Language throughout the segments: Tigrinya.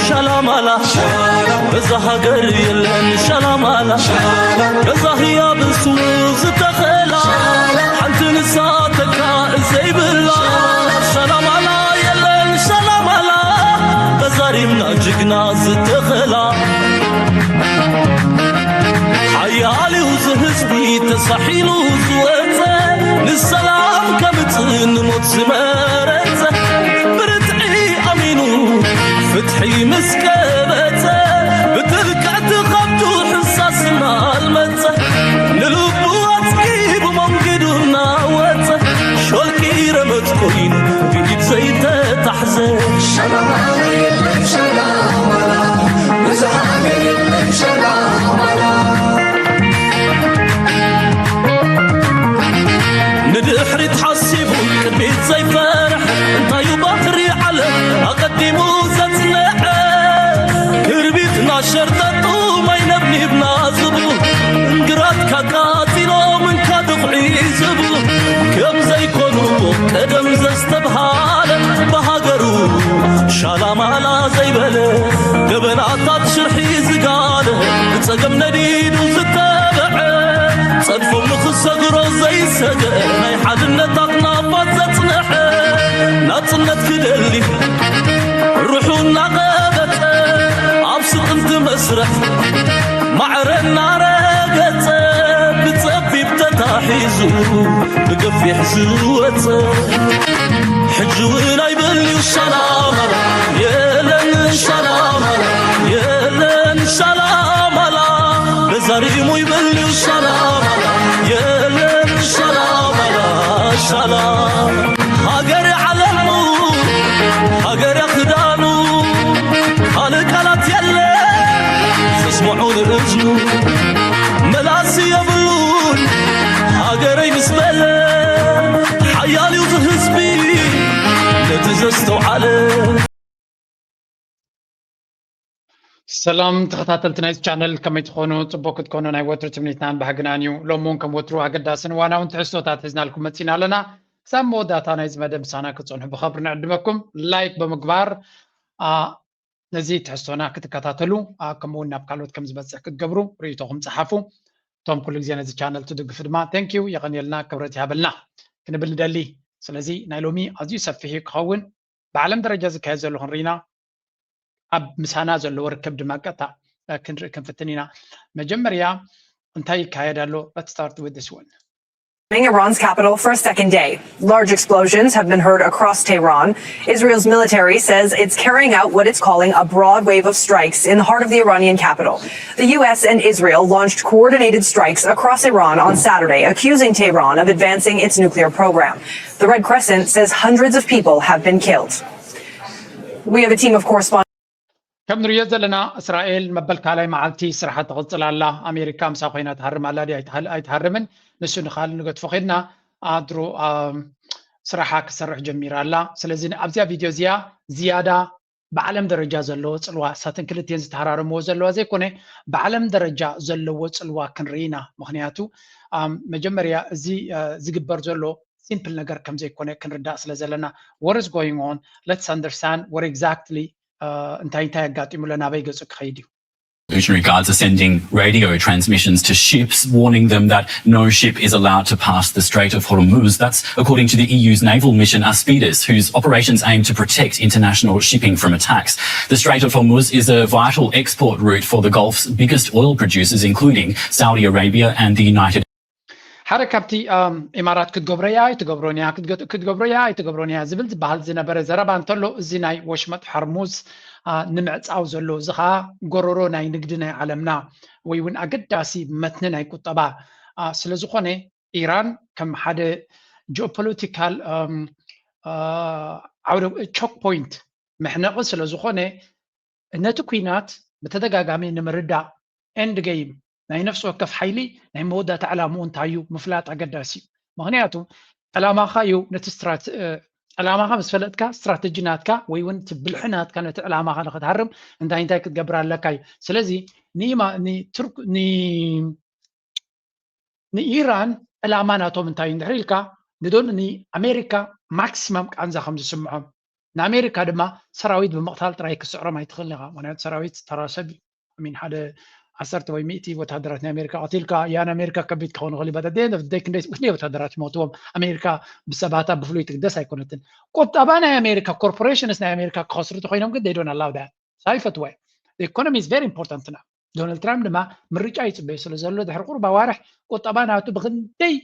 ሻላማላ በዛ ሃገር የለን ሻላማላ በዛ ህያብ እሱ ዝተኸላ ሓንቲ ንሳ ተካ ዘይብላ ሻላማላ የለን ሻላማላ በዛ ሪምና ጅግና ዝተኸላ ሓያል እዩ ዝህዝቢ ተሳሒሉ ዝወፀ ንሰላም ከምፅእ ንሞት ዝመረፀ ብርትዒ ኣሚኑ ፍትሒ ምስ ቀበፀ ብትልክዕቲ ከብዱ ሕሳስ እናልመፀ ንልቡ ኣፅጊቡ መንገዱ እናወፀ ሾልኪ ረመፅ ኮይኑ ብኢድ ዘይተታሕዘ ንድሕሪት ሓሲቡ ቅድሚት ዘይፈርሕ እንታዩ ባሕሪ ዓለም ኣቐዲሙ ዘጽንዐ ክርቢትና ሸርጠጡ ማይ ነብኒብና ዝብሉ እንግራት ካቃጺሎም እንካ ድኹዒ ዝብሉ ከም ዘይኮኑ ቀደም ዘስተብሃለ ብሃገሩ ሻላማላ ዘይበለ ገበናታት ሽርሒ ዝጋለ ብጸገም ነዲዱ ዝተበዐ ጸድፎም ንኽሰግሮ ዘይሰገ ናይ ሓድነታት ናፋት ዘጽንሐ ናጽነት ክደሊ ሩሑ እናቐበጸ ኣብ ስጥንቲ መስርሕ ማዕረ እናረገጸ ብጸቢብ ተታሒዙ ብገፊሕ ዝወጸ ሕጂ እውን ኣይበልዩ ሻላማላ የለን ሻላማላ የለን ሻላማላ በዛሪሙ ይበልዩ ሻላማላ የለን ሻላማላ ሻላ ሃገር ዓለሙ ሃገር ክዳኑ ካልእ ቃላት የለ ዘስምዑ ንእዝኑ መላሲ የብሉን ሃገረይ ምስ በለ ሓያል እዩ ዝህዝቢ ነቲ ዘስተውዓለ ሰላም ተኸታተልቲ ናይዚ ቻነል ከመይ ትኾኑ? ፅቡቅ ክትኮኑ ናይ ወትሩ ትምኒትናን ባህግናን እዩ። ሎሚ እውን ከም ወትሩ ኣገዳስን እዋናውን ትሕዝቶታት ሒዝናልኩም መፂና ኣለና። ክሳብ መወዳእታ ናይዚ መደብ ምሳና ክትፀንሑ ብኸብሪ ንዕድመኩም። ላይክ ብምግባር ነዚ ትሕዝቶና ክትከታተሉ ከምኡ እውን ናብ ካልኦት ከም ዝበፅሕ ክትገብሩ ርእይቶኹም ፀሓፉ። እቶም ኩሉ ግዜ ነዚ ቻነል ትድግፉ ድማ thank you የቐንየልና ክብረት ይሃበልና ክንብል ንደሊ። ስለዚ ናይ ሎሚ ኣዝዩ ሰፊሕ እዩ ክኸውን። ብዓለም ደረጃ ዝካየድ ዘሎ ክንርኢና ኣብ ምሳና ዘለዎ ርክብ ድማ ቀጥታ ክንርኢ ክንፍትን ኢና። መጀመርያ እንታይ ይካየድ ኣሎ? Let's start with this one. Iran's capital for a second day. Large explosions have been heard across Tehran. Israel's military says it's carrying out what it's calling a broad wave of strikes in the heart of the Iranian capital. The U S and Israel launched coordinated strikes across Iran on Saturday, accusing Tehran of advancing its nuclear program. The Red Crescent says hundreds of people have been killed. We have a team of correspondents. ከም ንሪኦ ዘለና እስራኤል መበል ካልኣይ መዓልቲ ስራሓ ትቕፅል ኣላ። ኣሜሪካ ምሳ ኮይና ትሃርም ኣላ ድያ ኣይትሃርምን ንሱ ንኻል ንገድፎ ኬድና ኣድሮ ስራሓ ክሰርሕ ጀሚራ ኣላ። ስለዚ ኣብዚኣ ቪድዮ እዚኣ ዝያዳ ብዓለም ደረጃ ዘለዎ ፅልዋ እሳትን ክልቲኤን ዝተሃራረምዎ ዘለዋ ዘይኮነ ብዓለም ደረጃ ዘለዎ ፅልዋ ክንርኢ ኢና። ምክንያቱ መጀመርያ እዚ ዝግበር ዘሎ ሲምፕል ነገር ከም ዘይኮነ ክንርዳእ ስለ ዘለና what is going on? Let's understand what exactly እንታይ እንታይ ኣጋጢሙ ኣሎ ናበይ ገፁ ክኸይድ እዩ? Putin regards sending radio transmissions to ships, warning them that no ship is allowed to pass the Strait of Hormuz. That's according to the E U's naval mission Aspides, whose operations aim to protect international shipping from attacks. The Strait of Hormuz is a vital export route for the Gulf's biggest oil producers, including Saudi Arabia and the United ሓደ ካብቲ ኢማራት ክትገብሮ እያ ኣይትገብሮን እያ ክትገብሮን እያ ኣይትገብሮን እያ ዝብል ዝበሃል ዝነበረ ዘረባ እንተሎ እዚ ናይ ወሽመጥ ሐርሙዝ ንምዕፃው ዘሎ እዚ ከዓ ጎረሮ ናይ ንግዲ ናይ ዓለምና ወይ እውን ኣገዳሲ መትኒ ናይ ቁጠባ ስለዝኾነ ኢራን ከም ሓደ ጂኦፖለቲካል ዓውደ ቾክ ፖይንት መሕነቒ ስለዝኾነ ነቲ ኲናት ብተደጋጋሚ ንምርዳእ end game ናይ ነፍሲ ወከፍ ሓይሊ ናይ መወዳእታ ዕላምኡ እንታይ እዩ ምፍላጥ ኣገዳሲ እዩ። ምኽንያቱ ዕላማኻ እዩ ነቲ ዕላማኻ ምስ ፈለጥካ ስትራተጂ ናትካ ወይ እውን እቲ ብልሒ ናትካ ነቲ ዕላማኻ ንክትሃርም እንታይ እንታይ ክትገብር ኣለካ እዩ። ስለዚ ንኢራን ዕላማ ናቶም እንታይ እዩ እንድሕር ኢልካ ንዶን ንኣሜሪካ ማክሲመም ቃንዛ ከም ዝስምዖም ንኣሜሪካ ድማ ሰራዊት ብምቕታል ጥራይ ክስዕሮም ኣይትኽእልን ኢኻ። ምክንያቱ ሰራዊት ተራ ሰብ እዩ። ሚን ሓደ ዓሰርተ ወይ ሚእቲ ወታደራት ናይ ኣሜሪካ ቀቲልካ፣ ያን ኣሜሪካ ከቢድ ክኸውን ይኽእል እዩ። But at the end of the day ክንደይ ክንደይ ወታደራት ይሞትዎም። ኣሜሪካ ብሰባታ ብፍሉይ ትግደስ ኣይኮነትን። ቁጠባ ናይ ኣሜሪካ፣ ኮርፖሬሽንስ ናይ ኣሜሪካ ክኸስሩ ተኮይኖም ግን they don't allow that። ኣይፈትዋ። Economy is very important ና። ዶናልድ ትራምፕ ድማ ምርጫ ይፅበዮ ስለ ዘሎ ድሕሪ ቁሩብ ኣዋርሕ ቁጠባ ናቱ ብክንደይ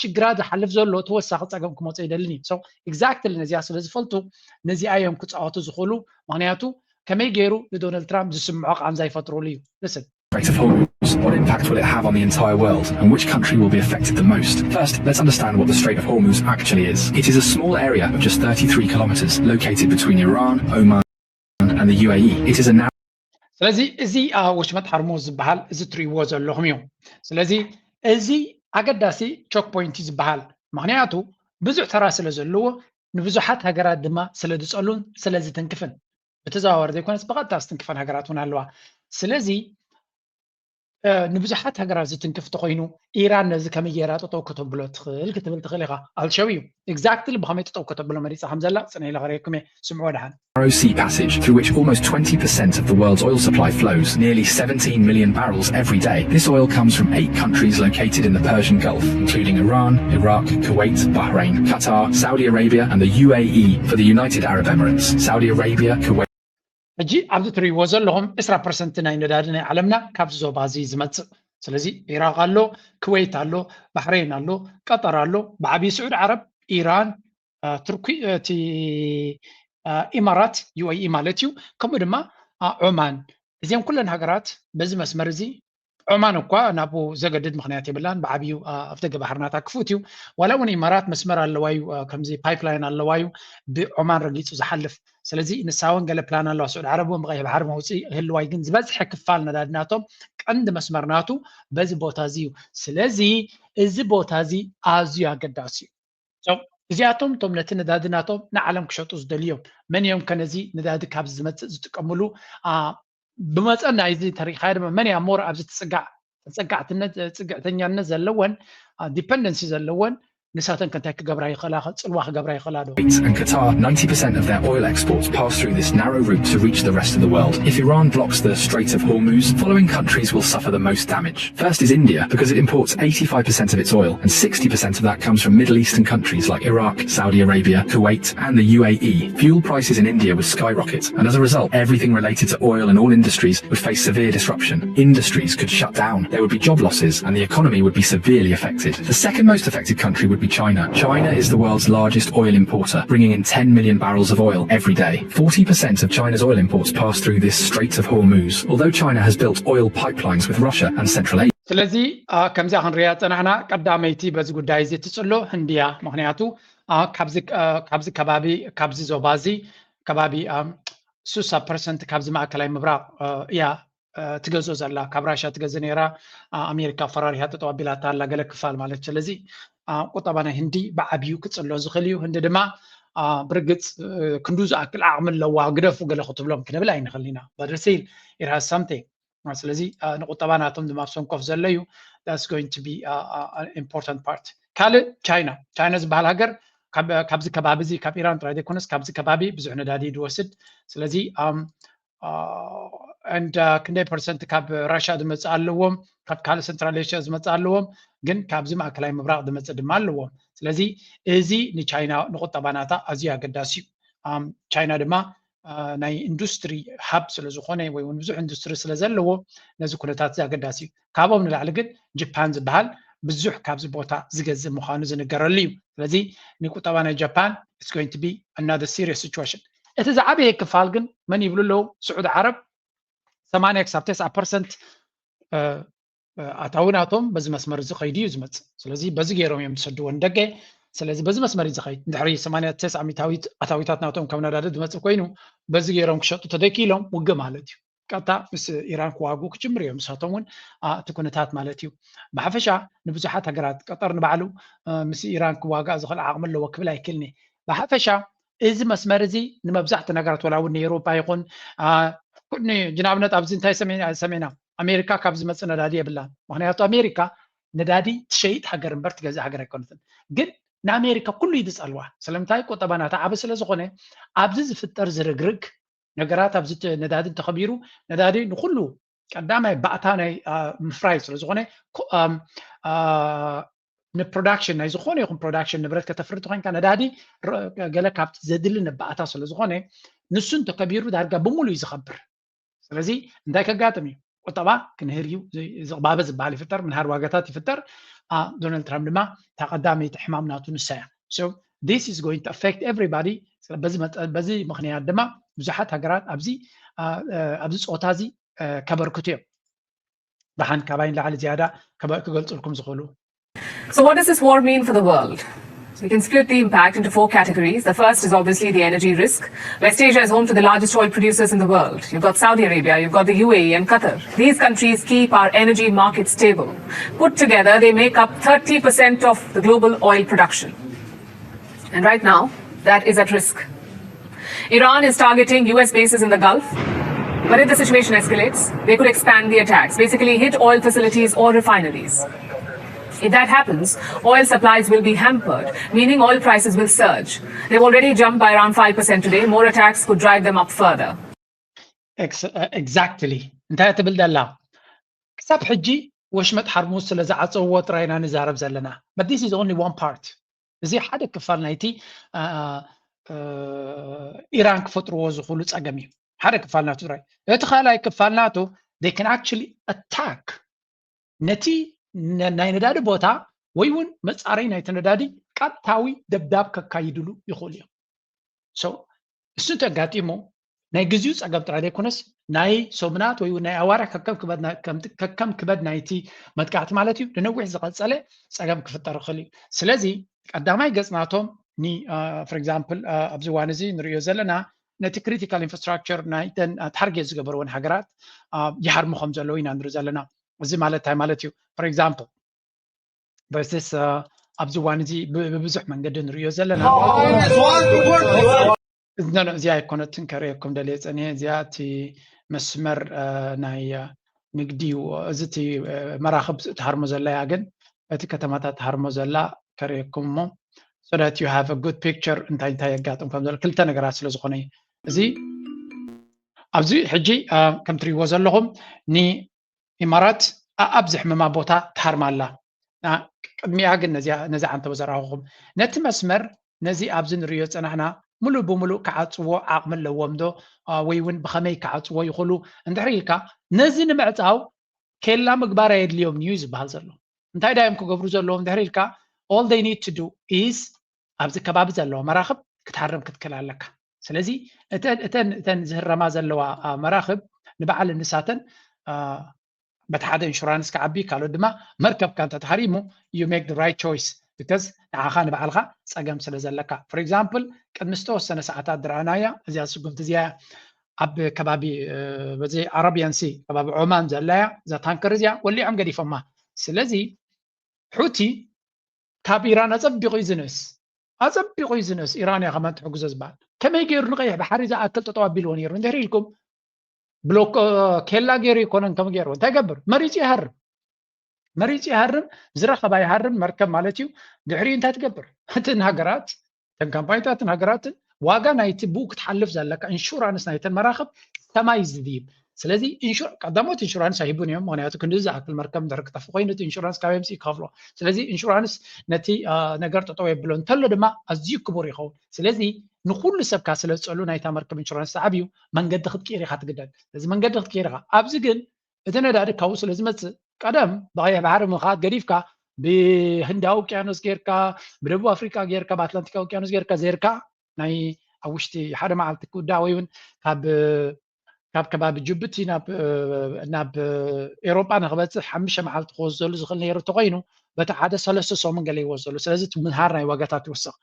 ሽግራት ዝሓልፍ ዘሎ ተወሳኺ ፀገም ክመፆ ይደልን እዩ። So exactly ነዚኣ ስለ ዝፈልጡ ነዚኣ እዮም ክፃወቱ ዝኽእሉ። ምክንያቱ ከመይ ገይሩ ንዶናልድ ትራምፕ ዝስምዖ ቃንዛ ይፈጥሩሉ እዩ። Listen. Strait of Hormuz, what impact will it have on the entire world, and which country will be affected the most? First, let's understand what the Strait of Hormuz actually is. It is a small area of just thirty-three kilometers, located between Iran, Oman, and the U A E. It is a narrow ስለዚ እዚ ወሽመጥ ሃርሙዝ ዝበሃል እዚ ትሪእዎ ዘለኹም እዩ። ስለዚ እዚ ኣገዳሲ ቾክ ፖይንት ዝበሃል ምክንያቱ ብዙሕ ተራ ስለ ዘለዎ ንብዙሓት ሃገራት ድማ ስለ ዝፀሉን ስለ ዝትንክፍን ብተዘዋዋሪ ዘይኮነስ ብቐጥታ ዝትንክፈን ሃገራት እውን ኣለዋ። ስለዚ ንብዙሓት ሃገራት ዝትንክፍ ተኮይኑ ኢራን ነዚ ከመይ ገይራ ጠጠው ከተብሎ ትኽእል ክትብል ትኽእል ኢኻ። ኣልሸው እዩ exactly ብኸመይ ጠጠው ከተብሎ መሪፃ ከም ዘላ ፅነ ኢለ ከርእየኩም እየ። ስምዕዎ ደሓን። narrow sea passage through which almost twenty percent of the world's oil supply flows, nearly seventeen million barrels every day. This oil comes from eight countries located in the Persian Gulf, including Iran, Iraq, Kuwait, Bahrain, Qatar, Saudi Arabia, and the U A E. For the United Arab Emirates, Saudi Arabia, Kuwait, ሕጂ ኣብዚ ትርእይዎ ዘለኹም ዕስራ ፐርሰንት ናይ ነዳዲ ናይ ዓለምና ካብዚ ዞባ እዚ ዝመፅእ። ስለዚ ኢራቅ ኣሎ፣ ክወይት ኣሎ፣ ባሕሬን ኣሎ፣ ቀጠር ኣሎ፣ ብዓብዪ ስዑድ ዓረብ፣ ኢራን፣ ቱርኪ፣ እቲ ኢማራት ዩ ኤ ኢ ማለት እዩ፣ ከምኡ ድማ ኦማን። እዚኦም ኩለን ሃገራት በዚ መስመር እዚ ኦማን እኳ ናብኡ ዘገድድ ምክንያት የብላን፣ ብዓብዩ ኣፍ ደገ ባሕሪ ናታ ክፉት እዩ። ዋላ እውን ኢማራት መስመር ኣለዋ እዩ፣ ከምዚ ፓይፕላይን ኣለዋ እዩ ብኦማን ረጊፁ ዝሓልፍ። ስለዚ ንሳ እውን ገለ ፕላን ኣለዋ፣ ስዑድ ዓረብ እውን ብቀይሕ ባሕሪ መውፅኢ ይህልዋ እዩ። ግን ዝበዝሐ ክፋል ነዳዲ ናቶም ቀንዲ መስመር ናቱ በዚ ቦታ እዚ እዩ። ስለዚ እዚ ቦታ እዚ ኣዝዩ ኣገዳሲ እዩ። እዚኣቶም እቶም ነቲ ነዳዲ ናቶም ንዓለም ክሸጡ ዝደልዮም መን እዮም? ከነዚ ነዳዲ ካብ ዝመፅእ ዝጥቀምሉ ብመፀን ናይዚ ተሪኢኻዮ ድማ መን እያ ሞር ኣብዚ ትፅጋዕ ተፀጋዕትነት ፅግዕተኛነት ዘለወን ዲፐንደንሲ ዘለወን ንሳተን ከንታይ ክገብራ ይኽእላ ጽልዋ ክገብራ ይኽእላ ዶ? And Qatar, ninety percent of their oil exports pass through this narrow route to reach the rest of the world. If Iran blocks the Strait of Hormuz, following countries will suffer the most damage. First is India, because it imports eighty-five percent of its oil, and sixty percent of that comes from Middle Eastern countries like Iraq, Saudi Arabia, Kuwait, and the U A E. Fuel prices in India would skyrocket, and as a result, everything related to oil and all industries would face severe disruption. Industries could shut down, there would be job losses, and the economy would be severely affected. The second most affected country would be China. China is the world's largest oil importer, bringing in ten million barrels of oil every day. Forty percent of China's oil imports pass through this Strait of Hormuz, although China has built oil pipelines with Russia and Central Asia. ስለዚ ከምዚኣ ክንሪኣ ፀናሕና ቀዳመይቲ በዚ ጉዳይ እዚ ትፅሎ ህንድያ። ምክንያቱ ካብዚ ከባቢ ካብዚ ዞባ እዚ ከባቢ ሱሳ ፐርሰንት ካብዚ ማእከላይ ምብራቕ እያ ትገዝኦ ዘላ። ካብ ራሻ ትገዝእ ነይራ፣ ኣሜሪካ ፈራሪሃ ጠጠው ኣቢላታ ኣላ ገለ ክፋል ማለት። ስለዚ ቁጠባ ናይ ህንዲ ብዓብዩ ክፅሎ ዝኽእል እዩ። ህንዲ ድማ ብርግፅ ክንዱ ዝኣክል ዓቕሚ ኣለዋ፣ ግደፉ ገለ ክትብሎም ክንብል ኣይንኽእል ኢና። በደሲል ኢራስ ሳምቲንግ ስለዚ ንቁጠባ ናቶም ድማ ኣብ ሰንኮፍ ዘሎ እዩ። That's going to be important part። ካልእ ቻይና ቻይና ዝበሃል ሃገር ካብዚ ከባቢ እዚ ካብ ኢራን ጥራይ ዘይኮነስ ካብዚ ከባቢ ብዙሕ ነዳዲ ድወስድ። ስለዚ and ክንደይ ፐርሰንት ካብ ራሻ ዝመፅእ ኣለዎም፣ ካብ ካልእ ሰንትራል ኤሽያ ዝመፅእ ኣለዎም፣ ግን ካብዚ ማእከላይ ምብራቕ ዝመፅእ ድማ ኣለዎም። ስለዚ እዚ ንቻይና ንቁጠባ ናታ ኣዝዩ ኣገዳሲ እዩ። ቻይና ድማ ናይ ኢንዱስትሪ ሃብ ስለ ዝኾነ ወይ እውን ብዙሕ ኢንዱስትሪ ስለ ዘለዎ ነዚ ኩነታት እዚ ኣገዳሲ እዩ። ካብኦም ንላዕሊ ግን ጃፓን ዝበሃል ብዙሕ ካብዚ ቦታ ዝገዝእ ምዃኑ ዝንገረሉ እዩ። ስለዚ ንቁጠባ ናይ ጃፓን it's going to be another serious situation። እቲ ዝዓበየ ክፋል ግን መን ይብሉ ኣለዉ? ስዑድ ዓረብ ሰማንያ ክሳብ ተስዓ ፐርሰንት ኣታዊ ናቶም በዚ መስመር እዚ ከይዱ እዩ ዝመፅእ። ስለዚ በዚ ገይሮም እዮም ዝሰድዎ ንደገ። ስለዚ በዚ መስመር እዩ ዝኸይድ። እንድሕሪ ሰማንያ ተስዓ ሚእታዊት ኣታዊታት ናቶም ካብ ነዳዲ ዝመፅእ ኮይኑ በዚ ገይሮም ክሸጡ ተደኪሎም ውግእ ማለት እዩ። ቀጥታ ምስ ኢራን ክዋግኡ ክጅምሩ እዮም ንሳቶም እውን እቲ ኩነታት ማለት እዩ። ብሓፈሻ ንብዙሓት ሃገራት ቀጠር ንባዕሉ ምስ ኢራን ክዋጋእ ዝኽእል ዓቕሚ ኣለዎ ክብል ኣይክእልን እየ። ብሓፈሻ እዚ መስመር እዚ ንመብዛሕትኡ ነገራት ወላ እውን ንኤውሮጳ ይኹን ንኣብነት ኣብዚ እንታይ ሰሚዕና ኣሜሪካ ካብ ዝመፅእ ነዳዲ የብላን። ምክንያቱ ኣሜሪካ ነዳዲ ትሸይጥ ሃገር እምበር ትገዝእ ሃገር ኣይኮነትን። ግን ንኣሜሪካ ኩሉ እዩ ዝፀልዋ። ስለምንታይ? ቁጠባ ናታ ዓቢ ስለ ዝኾነ ኣብዚ ዝፍጠር ዝርግርግ ነገራት ኣብዚ ነዳዲ እንተኸቢሩ ነዳዲ ንኩሉ ቀዳማይ ባእታ ናይ ምፍራይ ስለ ዝኾነ ንፕሮዳክሽን ናይ ዝኾነ ይኹን ፕሮዳክሽን ንብረት ከተፍሪ ተኮይንካ ነዳዲ ገለ ካብቲ ዘድሊ ነባእታ ስለ ዝኾነ ንሱ እንተከቢሩ ዳርጋ ብምሉ እዩ ዝኸብር። ስለዚ እንታይ ከጋጥም እዩ? ቁጠባ ክንህር እዩ። ዝቕባበ ዝበሃል ይፍጠር፣ ምንሃር ዋጋታት ይፍጠር። ዶናልድ ትራምፕ ድማ እታ ቀዳመይቲ ሕማም ናቱ ንሳ እያ። So this is going to affect everybody። በዚ ምክንያት ድማ ብዙሓት ሃገራት ኣብዚ ኣብዚ ፆታ እዚ ከበርክቱ እዮም። ብሓን ካባይ ንላዕሊ ዝያዳ ክገልፅልኩም ዝኽእሉ So what does this war mean for the world? So you can split the impact into four categories. The first is obviously the energy risk. West Asia is home to the largest oil producers in the world. You've got Saudi Arabia, you've got the U A E and Qatar. These countries keep our energy market stable. Put together, they make up thirty percent of the global oil production. And right now, that is at risk. Iran is targeting U S bases in the Gulf, but if the situation escalates, they could expand the attacks, basically hit oil facilities or refineries. If that happens, oil supplies will be hampered, meaning oil prices will surge. They've already jumped by around five percent today. More attacks could drive them up further. Exactly. እንታይ ትብል ዘላ? ክሳብ ሕጂ ወሽመጥ ሓርሙዝ ስለ ዝዓፀውዎ ጥራይ ኢና ንዛረብ ዘለና። But this is only one part. እዚ ሓደ ክፋል ናይቲ ኢራን ክፈጥርዎ ዝኽእሉ ፀገም እዩ። ሓደ ክፋል ናቱ ጥራይ። እቲ ካልኣይ ክፋል ናቱ they can actually attack ነቲ ናይ ነዳዲ ቦታ ወይ እውን መፃረይ ናይቲ ነዳዲ ቀጥታዊ ደብዳብ ከካይድሉ ይኽእሉ እዮም። እሱ እንተጋጢሙ ናይ ግዜኡ ፀገም ጥራይ ዘይኮነስ ናይ ሰሙናት ወይ ናይ ኣዋርሕ ከከም ክበድ ናይቲ መጥቃዕቲ ማለት እዩ ንነዊሕ ዝቐፀለ ፀገም ክፍጠር ይኽእል እዩ። ስለዚ ቀዳማይ ገፅ ናቶም for example ኣብዚ እዋን እዚ ንሪኦ ዘለና ነቲ critical infrastructure ናይተን target ዝገበርወን ሃገራት ይሃርሙ ከም ዘለዉ ኢና ንርኢ ዘለና። እዚ ማለት እንታይ ማለት እዩ? For example versus ኣብዚ እዋን እዚ ብብዙሕ መንገዲ ንሪኦ ዘለና እዚኣ ኣይኮነትን ከርእየኩም ደልየ ፀኒሐ። እዚኣ እቲ መስመር ናይ ንግዲ እዩ። እዚ እቲ መራኽብ ትሃርሞ ዘላ እያ፣ ግን እቲ ከተማታት ትሃርሞ ዘላ ከርእየኩም እሞ so that you have a good picture እንታይ እንታይ የጋጥም ከም ዘሎ ክልተ ነገራት ስለ ዝኾነ እዩ። እዚ ኣብዚ ሕጂ ከም ትሪእዎ ዘለኹም ንኢማራት ኣብዚ ሕመማ ቦታ ትሃርማ ኣላ። ቅድሚኣ ግን ነዚኣ ነዚ ዓንተቦ ዘራኹኹም ነቲ መስመር ነዚ ኣብዚ ንሪኦ ዝፀናሕና ሙሉእ ብሙሉእ ክዓፅዎ ዓቕሚ ኣለዎም ዶ ወይ እውን ብኸመይ ክዓፅዎ ይኽእሉ እንድሕሪ ኢልካ ነዚ ንምዕፃው ኬላ ምግባር ኣየድልዮም እዩ ዝበሃል ዘሎ። እንታይ ዳዮም ክገብሩ ዘለዎም እንድሕሪ ኢልካ all they need to do is ኣብዚ ከባቢ ዘለዋ መራኽብ ክትሃርም ክትክእል ኣለካ። ስለዚ እተን እተን እተን ዝህረማ ዘለዋ መራኽብ ንበዓል ንሳተን በቲ ሓደ ኢንሹራንስ ክዓቢ ካልኦት ድማ መርከብካ እንተተሃሪሙ you make the right choice because ንዓኻ ንባዕልኻ ፀገም ስለ ዘለካ። For example ቅድሚ ዝተወሰነ ሰዓታት ዝረኣናያ እዚኣ ስጉምቲ እዚኣ ኣብ ከባቢ በዚ Arabian Sea ከባቢ ዖማን ዘላያ እዛ ታንከር እዚኣ ወሊዖም ገዲፎማ። ስለዚ ሑቲ ካብ ኢራን ኣፀቢቑ እዩ ዝንእስ ኣፀቢቑ እዩ ዝንእስ ኢራን እያ ከማን ትሕግዞ ዝበሃል። ከመይ ገይሩ ንቀይሕ ባሕሪ ዝኣክል ጠጠው ኣቢልዎ ነይሩ እንድሕሪ ኢልኩም ብሎክ ኬላ ገይሩ ይኮነን ከም ገይሩ እንታይ ገብር መሪፁ ይሃርም መሪፁ ይሃርም ዝረኸባ ይሃርም መርከብ ማለት እዩ። ድሕሪ እንታይ ትገብር? እትን ሃገራት እተን ካምፓኒታትን ሃገራትን ዋጋ ናይቲ ብኡ ክትሓልፍ ዘለካ ኢንሹራንስ ናይተን መራኽብ ሰማይ ዝድይብ። ስለዚ ቀዳሞት ኢንሹራንስ ኣይህቡን እዮም። ምክንያቱ ክንዲ ዝኣክል መርከብ እንድሕር ክጠፍ ኮይኑ እቲ ኢንሹራንስ ካበይ ምፅእ ይከፍሎ። ስለዚ ኢንሹራንስ ነቲ ነገር ጠጠው የብሎ እንተሎ ድማ ኣዝዩ ክቡር ይኸውን። ስለዚ ንኩሉ ሰብካ ስለ ዝፀሉ ናይታ መርከብ ኢንሹራንስ ተዓብዩ መንገዲ ክትቅይር ኢካ ትግደድ። ስለዚ መንገዲ ክትቅይር ኢካ። ኣብዚ ግን እቲ ነዳዲ ካብኡ ስለ ዝመፅእ ቀደም ብቀይሕ ባሕሪ ምኻድ ገዲፍካ ብህንዳዊ ውቅያኖስ ጌርካ ብደቡብ ኣፍሪቃ ጌርካ ብኣትላንቲካዊ ውቅያኖስ ጌርካ ዜርካ ናይ ኣብ ውሽጢ ሓደ መዓልቲ ክውዳእ ወይ እውን ካብ ካብ ከባቢ ጅቡቲ ናብ ኤሮጳ ንክበፅሕ ሓሙሽተ መዓልቲ ክወስደሉ ዝኽእል ነይሩ እንተኮይኑ በቲ ሓደ ሰለስተ ሰሙን ገለ ይወስደሉ። ስለዚ እቲ ምንሃር ናይ ዋጋታት ይውስኽ።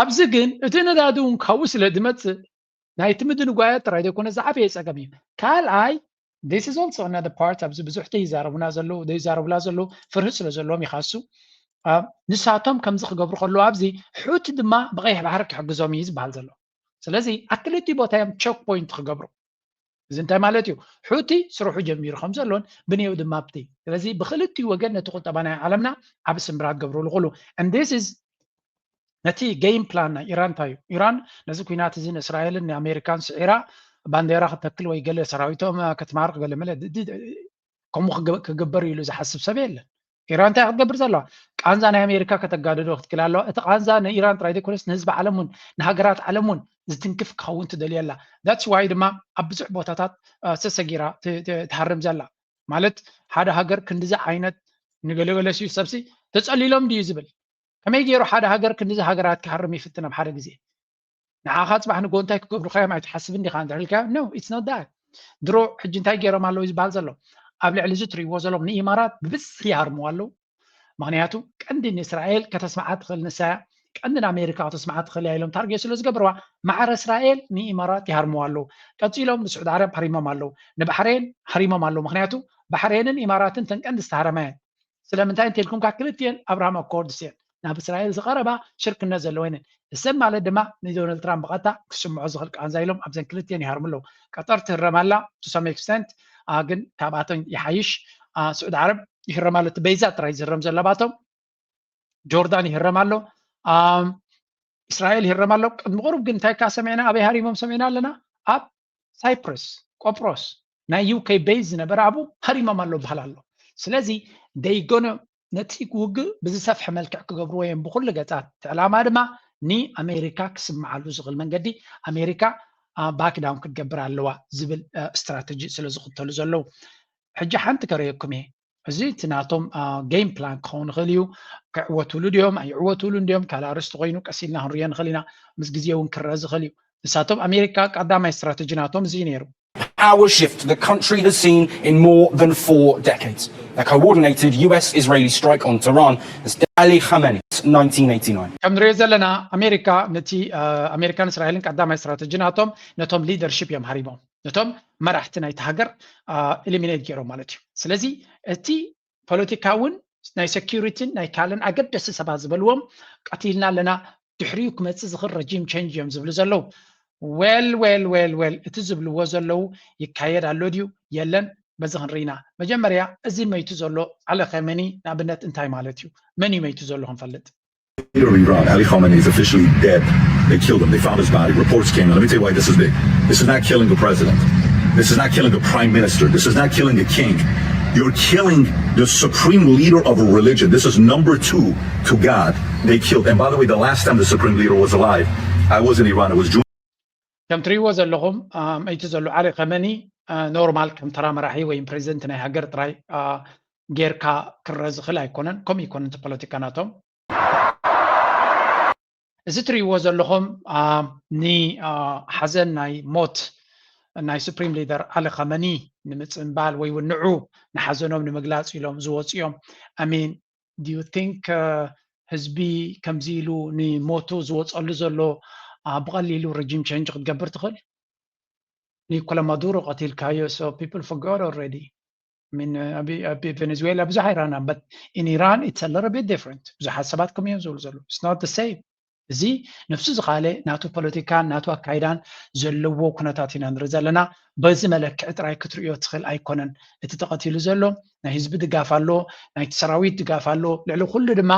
ኣብዚ ግን እቲ ነዳዲ እውን ካብኡ ስለ ዝመፅእ ናይቲ ምድንጓያት ጥራይ ዘይኮነ ዝዓበየ ፀገም እዩ። ካልኣይ this is also another part ኣብዚ ብዙሕ ዘይዛረቡና ዘለዉ ዘይዛረቡላ ዘለዉ ፍርህት ስለ ዘለዎም ይኻሱ ንሳቶም ከምዚ ክገብሩ ከለዉ ኣብዚ ሑቲ ድማ ብቀይሕ ባሕሪ ክሕግዞም እዩ ዝበሃል ዘሎ። ስለዚ ኣብ ክልቲኡ ቦታ እዮም ቾክ ፖይንት ክገብሩ። እዚ እንታይ ማለት እዩ? ሑቲ ስርሑ ጀሚሩ ከም ዘሎን ብንየው ድማ ኣብቲ ስለዚ ብክልቲኡ ወገን ነቲ ቁጠባ ናይ ዓለምና ዓብ ስምብራት ገብርሉ ኩሉ and this is ነቲ game plan ናይ ኢራን እንታይ እዩ? ኢራን ነዚ ኩናት እዚ ንእስራኤልን ንኣሜሪካን ስዒራ ባንዴራ ክተክል ወይ ገለ ሰራዊቶም ክትማርኽ ገለ መለ ከምኡ ክገብር ኢሉ ዝሓስብ ሰብ የለን። ኢራን እንታይ ክትገብር ዘለዋ? ቃንዛ ናይ ኣሜሪካ ከተጋድዶ ክትክል ኣለዋ። እቲ ቃንዛ ንኢራን ጥራይ ዘይኮነስ ንህዝቢ ዓለም እውን ንሃገራት ዓለም እውን ዝትንክፍ ክኸውን ትደልየላ። That's why ድማ ኣብ ብዙሕ ቦታታት ሰሰጊራ ትሃርም ዘላ። ማለት ሓደ ሃገር ክንዲዚ ዓይነት ንገለገለ ሲዩ ሰብሲ ተጸሊሎም ድዩ ዝብል? ከመይ ገይሩ ሓደ ሃገር ክንዲዚ ሃገራት ክሃርም ይፍትን ኣብ ሓደ ግዜ? ንዓኻ ጽባሕ ንጎ እንታይ ክገብሩካ እዮም ኣይትሓስብን ዲኻ እንድሕር ኢልካ? No, it's not that. ድሮ ሕጂ እንታይ ገይሮም ኣለዉ ዝበሃል ዘሎ? ኣብ ልዕሊ እዚ ትርእይዎ ዘለኹም ንኢማራት ብብዝሒ ይሃርምዋ ኣለዉ። ምኽንያቱ ቀንዲ ንእስራኤል ከተስምዓ ትኽእል ንሳ እያ፣ ቀንዲ ንኣሜሪካ ከተስምዓ ትኽእል እያ ኢሎም ታርጌት ስለ ዝገብርዋ፣ ማዕረ እስራኤል ንኢማራት ይሃርምዋ ኣለዉ። ቀጺሎም ንስዑድ ዓረብ ሃሪሞም ኣለዉ፣ ንባሕሬን ሃሪሞም ኣለዉ። ምኽንያቱ ባሕሬንን ኢማራትን ተን ቀንዲ ዝተሃረማ እየን። ስለምንታይ እንተልኩም ካብ ክልቲኤን ኣብርሃም ኣኮርድስ እየን ናብ እስራኤል ዝቐረባ ሽርክነት ዘለወንን። እሰን ማለት ድማ ንዶናልድ ትራምፕ ብቐጥታ ክስምዖ ዝኽእል ቃንዛ ኢሎም ኣብዘን ክልቲኤን ይሃርሙ ኣለዉ። ቀጠር ትህረም ኣላ to some extent፣ ግን ካብኣተን ይሓይሽ። ስዑድ ዓረብ ይህረም ኣሎ፣ እቲ በይዛ ጥራይ ዝህረም ዘለባቶም። ጆርዳን ይህረም ኣሎ፣ እስራኤል ይህረም ኣሎ። ቅድሚ ቁሩብ ግን እንታይ ካ ሰሚዕና፣ ኣበይ ሃሪሞም ሰሚዕና ኣለና? ኣብ ሳይፕረስ፣ ቆጵሮስ፣ ናይ ዩኬ ቤዝ ዝነበረ ኣብኡ ሃሪሞም ኣሎ በሃል ኣሎ። ስለዚ ደይጎነ ነቲ ውግእ ብዝሰፍሐ መልክዕ ክገብርዎ እዮም ብኩሉ ገጻት። እቲ ዕላማ ድማ ንኣሜሪካ ክስምዓሉ ዝኽእል መንገዲ ኣሜሪካ ባክዳውን ክትገብር ኣለዋ ዝብል ስትራተጂ ስለ ዝኽተሉ ዘለዉ። ሕጂ ሓንቲ ከርእየኩም እየ። እዚ እቲ ናቶም game plan ክኸውን ይኽእል እዩ። ክዕወትሉ ድዮም ኣይዕወትሉ እንድዮም ካልእ ኣርእስቲ ኮይኑ ቀስ ኢልና ክንርእዮ ንኽእል ኢና። ምስ ግዜ እውን ክረአ ዝኽእል እዩ። ንሳቶም ኣሜሪካ ቀዳማይ ስትራተጂ ናቶም እዚ እዩ ነይሩ። Power shift the country has seen in more than four decades. A coordinated U S Israeli strike on Tehran has Ali Khamenei, nineteen eighty-nine. ከም ንሪኦ ዘለና ኣሜሪካ ነቲ ኣሜሪካን እስራኤልን ቀዳማይ ስትራተጂ ናቶም ነቶም ሊደርሺፕ እዮም ሃሪሞም፣ ነቶም መራሕቲ ናይቲ ሃገር ኤሊሚኔት ገይሮም ማለት እዩ። ስለዚ እቲ ፖለቲካ እውን ናይ ሴኪሪቲን ናይ ካልእን ኣገደሲ ሰባት ዝበልዎም ቀቲልና ኣለና፣ ድሕሪኡ ክመፅእ ዝኽእል ረጂም ቼንጅ እዮም ዝብሉ ዘለዉ። ዌል ዌል ዌል ዌል እቲ ዝብልዎ ዘለዉ ይካየድ ኣሎ ድዩ የለን? በዚ ክንርኢና። መጀመርያ እዚ መይቱ ዘሎ ዓሊ ኸመኒ ንኣብነት እንታይ ማለት እዩ? መን እዩ መይቱ ዘሎ ክንፈልጥ። Leader of Iran, Ali Khamenei, is officially dead. They killed him. They found his body. Reports came in. Let me tell you why this is big. This is not killing a president. This is not killing a prime minister. This is not killing a king. You're killing the supreme leader of a religion. This is number two to God. They killed. And by the way, the last time the supreme leader was alive, I was in Iran. It was June. ከም ትሪእዎ ዘለኹም መይቲ ዘሎ ዓሊ ኸመኒ ኖርማል ከም ተራ መራሒ ወይም ፕሬዚደንት ናይ ሃገር ጥራይ ጌርካ ክረ ዝኽእል ኣይኮነን። ከምኡ ይኮነ እቲ ፖለቲካ ናቶም። እዚ ትሪእዎ ዘለኹም ንሓዘን ናይ ሞት ናይ ሱፕሪም ሊደር ዓሊ ኸመኒ ንምፅንባል ወይ እውን ንዑ ንሓዘኖም ንምግላፅ ኢሎም ዝወፁ እዮም። I mean, do you think ህዝቢ ከምዚ ኢሉ ንሞቱ ዝወፀሉ ዘሎ ብቐሊሉ ረጂም ቼንጅ ክትገብር ትኽእል? ኒኮላ ማዱሮ ቀቲልካዮ፣ so people forgot already. I mean, ኣብ ቬኔዙዌላ ብዙሕ ኣይራና፣ but in Iran it's a little bit different። ብዙሓት ሰባት ከምኡ እዮም ዝብሉ ዘለዉ። It's not the same። እዚ ነብሱ ዝኻለ ናቱ ፖለቲካን ናቱ ኣካይዳን ዘለዎ ኩነታት ኢና ንርኢ ዘለና። በዚ መለክዒ ጥራይ ክትርእዮ ትኽእል ኣይኮነን። እቲ ተቐቲሉ ዘሎ ናይ ህዝቢ ድጋፍ ኣሎ፣ ናይቲ ሰራዊት ድጋፍ ኣሎ። ልዕሊ ኩሉ ድማ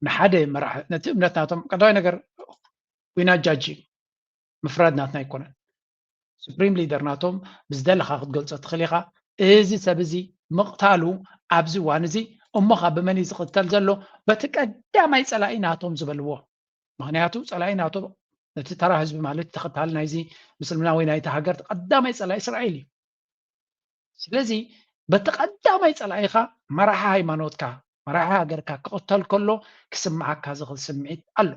ንሓደ መራሒ ነቲ እምነት ናቶም ቀዳማይ ነገር ዊና ጃጂ ምፍራድ ናትና ኣይኮነን። ሱፕሪም ሊደር ናቶም ብዝደለኻ ክትገልጾ ትኽእል ኢኻ። እዚ ሰብ እዚ ምቕታሉ ኣብዚ እዋን እዚ እሞኻ ብመን እዩ ዝቕተል ዘሎ? በቲ ቀዳማይ ጸላኢ ናቶም ዝበልዎ። ምኽንያቱ ጸላኢ ናቶም ነቲ ተራ ህዝቢ ማለት ተኸታሊ ናይዚ ምስልምና ወይ ናይቲ ሃገር ቀዳማይ ጸላኢ እስራኤል እዩ። ስለዚ በቲ ቀዳማይ ጸላኢኻ መራሒ ሃይማኖትካ መራሒ ሃገርካ ክቕተል ከሎ ክስምዓካ ዝኽእል ስምዒት ኣሎ።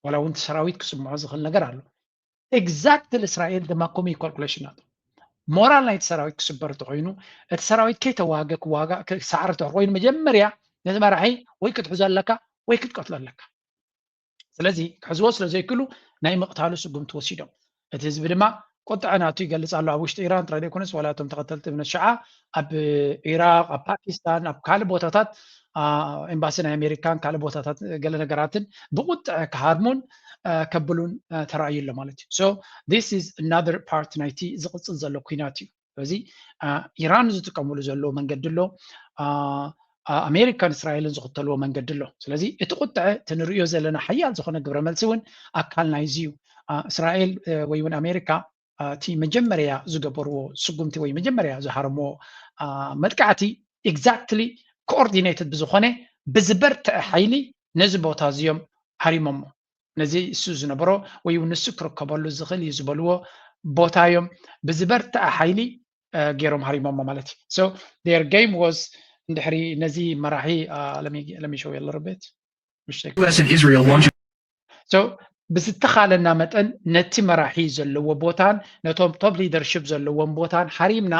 ዋላ እውን እቲ ሰራዊት ክስምዖ ዝኽእል ነገር ኣሎ። ኤግዛክትሊ እስራኤል ድማ ከምኡ እዩ ካልኩሌሽን ናቶ። ሞራል ናይቲ ሰራዊት ክስበር እንተኮይኑ እቲ ሰራዊት ከይተዋገ ክዋጋእ ክሰዓር እንተኮይኑ መጀመርያ ነቲ መራሒ ወይ ክትሕዞ ኣለካ ወይ ክትቀትሎ ኣለካ። ስለዚ ክሕዝዎ ስለ ዘይክእሉ ናይ ምቕታሉ ስጉምቲ ወሲዶም። እቲ ህዝቢ ድማ ቁጥዐ ናቱ ይገልፅ ኣሎ። ኣብ ውሽጢ ኢራን ጥራይ ዘይኮነስ ዋላ እቶም ተኸተልቲ እምነት ሽዓ ኣብ ኢራቅ፣ ኣብ ፓኪስታን፣ ኣብ ካልእ ቦታታት ኤምባሲ ናይ ኣሜሪካን ካልእ ቦታታት ገለ ነገራትን ብቁጥዐ ክሃርሙን ከብሉን ተራእዩ ኣሎ ማለት እዩ። So this is another part ናይቲ ዝቕፅል ዘሎ ኩናት እዩ። ስለዚ ኢራን ዝጥቀምሉ ዘለዉ መንገዲ ኣሎ። ኣሜሪካን እስራኤልን ዝኽተልዎ መንገዲ ኣሎ። ስለዚ እቲ ቁጥዐ እቲ ንርእዮ ዘለና ሓያል ዝኾነ ግብረ መልሲ እውን ኣካል ናይዚ እዩ። እስራኤል ወይ እውን ኣሜሪካ እቲ መጀመርያ ዝገበርዎ ስጉምቲ ወይ መጀመርያ ዝሃረምዎ መጥቃዕቲ exactly coordinated ብዝኾነ ብዝበርትዐ ሓይሊ ነዚ ቦታ እዚኦም ሃሪሞሞ። ነዚ እሱ ዝነበሮ ወይ እውን ንሱ ክርከበሉ ዝኽእል እዩ ዝበልዎ ቦታ እዮም ብዝበርትዐ ሓይሊ ገይሮም ሃሪሞሞ ማለት እዩ። So their game was እንድሕሪ ነዚ መራሒ let me show you a little bit. U S and Israel launching So ብዝተኻለና መጠን ነቲ መራሒ ዘለዎ ቦታን ነቶም top leadership ዘለዎም ቦታን ሃሪምና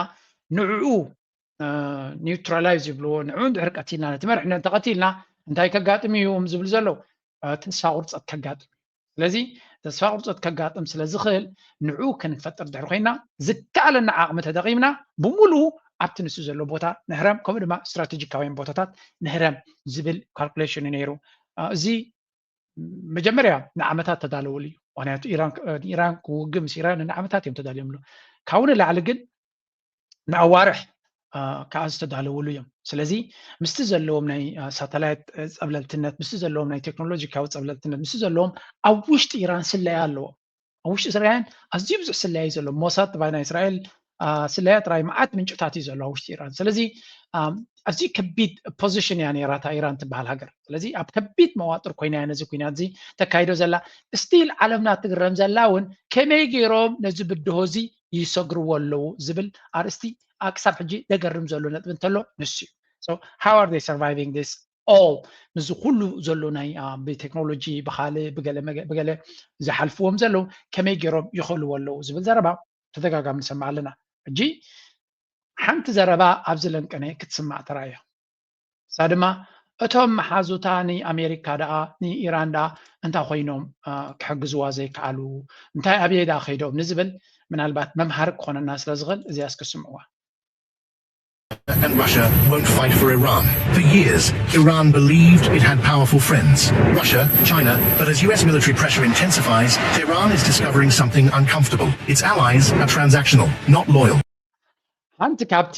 ንዕኡ neutralize ይብልዎ ንዕኡ እንድሕሪ ቀቲልና ነቲ መርሒ እንተቐቲልና እንታይ ከጋጥም እዩ ዝብል ዘለዉ ተስፋ ቁርፀት ከጋጥም እዩ። ስለዚ ተስፋ ቁርፀት ከጋጥም ስለ ዝኽእል ንዕኡ ክንፈጥር ድሕሪ ኮይና ዝከኣለና ዓቕሚ ተጠቒምና ብምሉኡ ኣብቲ ንሱ ዘሎ ቦታ ንህረም ከምኡ ድማ ስትራቴጂካውያን ቦታታት ንህረም ዝብል calculation እዩ ነይሩ። እዚ መጀመርያ ንዓመታት ተዳለውሉ እዩ። ምክንያቱ ኢራን ክውግእ ምስ ኢራን ንዓመታት እዮም ተዳልዮምሉ። ካብኡ ንላዕሊ ግን ንኣዋርሕ ከዓ ዝተዳለውሉ እዮም። ስለዚ ምስቲ ዘለዎም ናይ ሳተላይት ፀብለልትነት፣ ምስቲ ዘለዎም ናይ ቴክኖሎጂካዊ ፀብለልትነት፣ ምስቲ ዘለዎም ኣብ ውሽጢ ኢራን ስለያ ኣለዎ። ኣብ ውሽጢ እስራኤል ኣዝዩ ብዙሕ ስለያ እዩ ዘሎ። ሞሳድ ጥራይ ናይ እስራኤል ስለያ ጥራይ መዓት ምንጭታት እዩ ዘሎ ኣብ ውሽጢ ኢራን። ስለዚ ኣዝዩ ከቢድ position እያ ነይራ እታ ኢራን ትበሃል ሃገር። ስለዚ ኣብ ከቢድ መዋጥር ኮይና እያ ነዚ ኩናት እዚ ተካይዶ ዘላ። ስቲል ዓለምና ትግረም ዘላ እውን ከመይ ገይሮም ነዚ ብድሆ እዚ ይሰግርዎ ኣለዉ ዝብል ኣርእስቲ ክሳብ ሕጂ ዘገርም ዘሎ ነጥቢ እንተሎ ንሱ እዩ። So how are they surviving this all? ምስዚ ኩሉ ዘሎ ናይ ብቴክኖሎጂ ብካልእ ብገለ ዝሓልፍዎም ዘለዉ ከመይ ገይሮም ይኸልዎ ኣለዉ ዝብል ዘረባ ተደጋጋሚ ንሰምዕ ኣለና። ሕጂ ሓንቲ ዘረባ ኣብዚ ለንቀነ ክትስማዕ ተራእያ። እሳ ድማ እቶም መሓዙታ ንኣሜሪካ ደኣ ንኢራን ደኣ እንታይ ኮይኖም ክሕግዝዋ ዘይከኣሉ እንታይ ኣብየ ደኣ ከይዶም ንዝብል ምናልባት መምሃሪ ክኾነና ስለ ዝኽእል እዚኣ እስኪ ስምዕዋ። And Russia won't fight for Iran. For years, Iran believed it had powerful friends, Russia, China, but as U S military pressure intensifies, Tehran is discovering something uncomfortable. Its allies are transactional, not loyal. ሓንቲ ካብቲ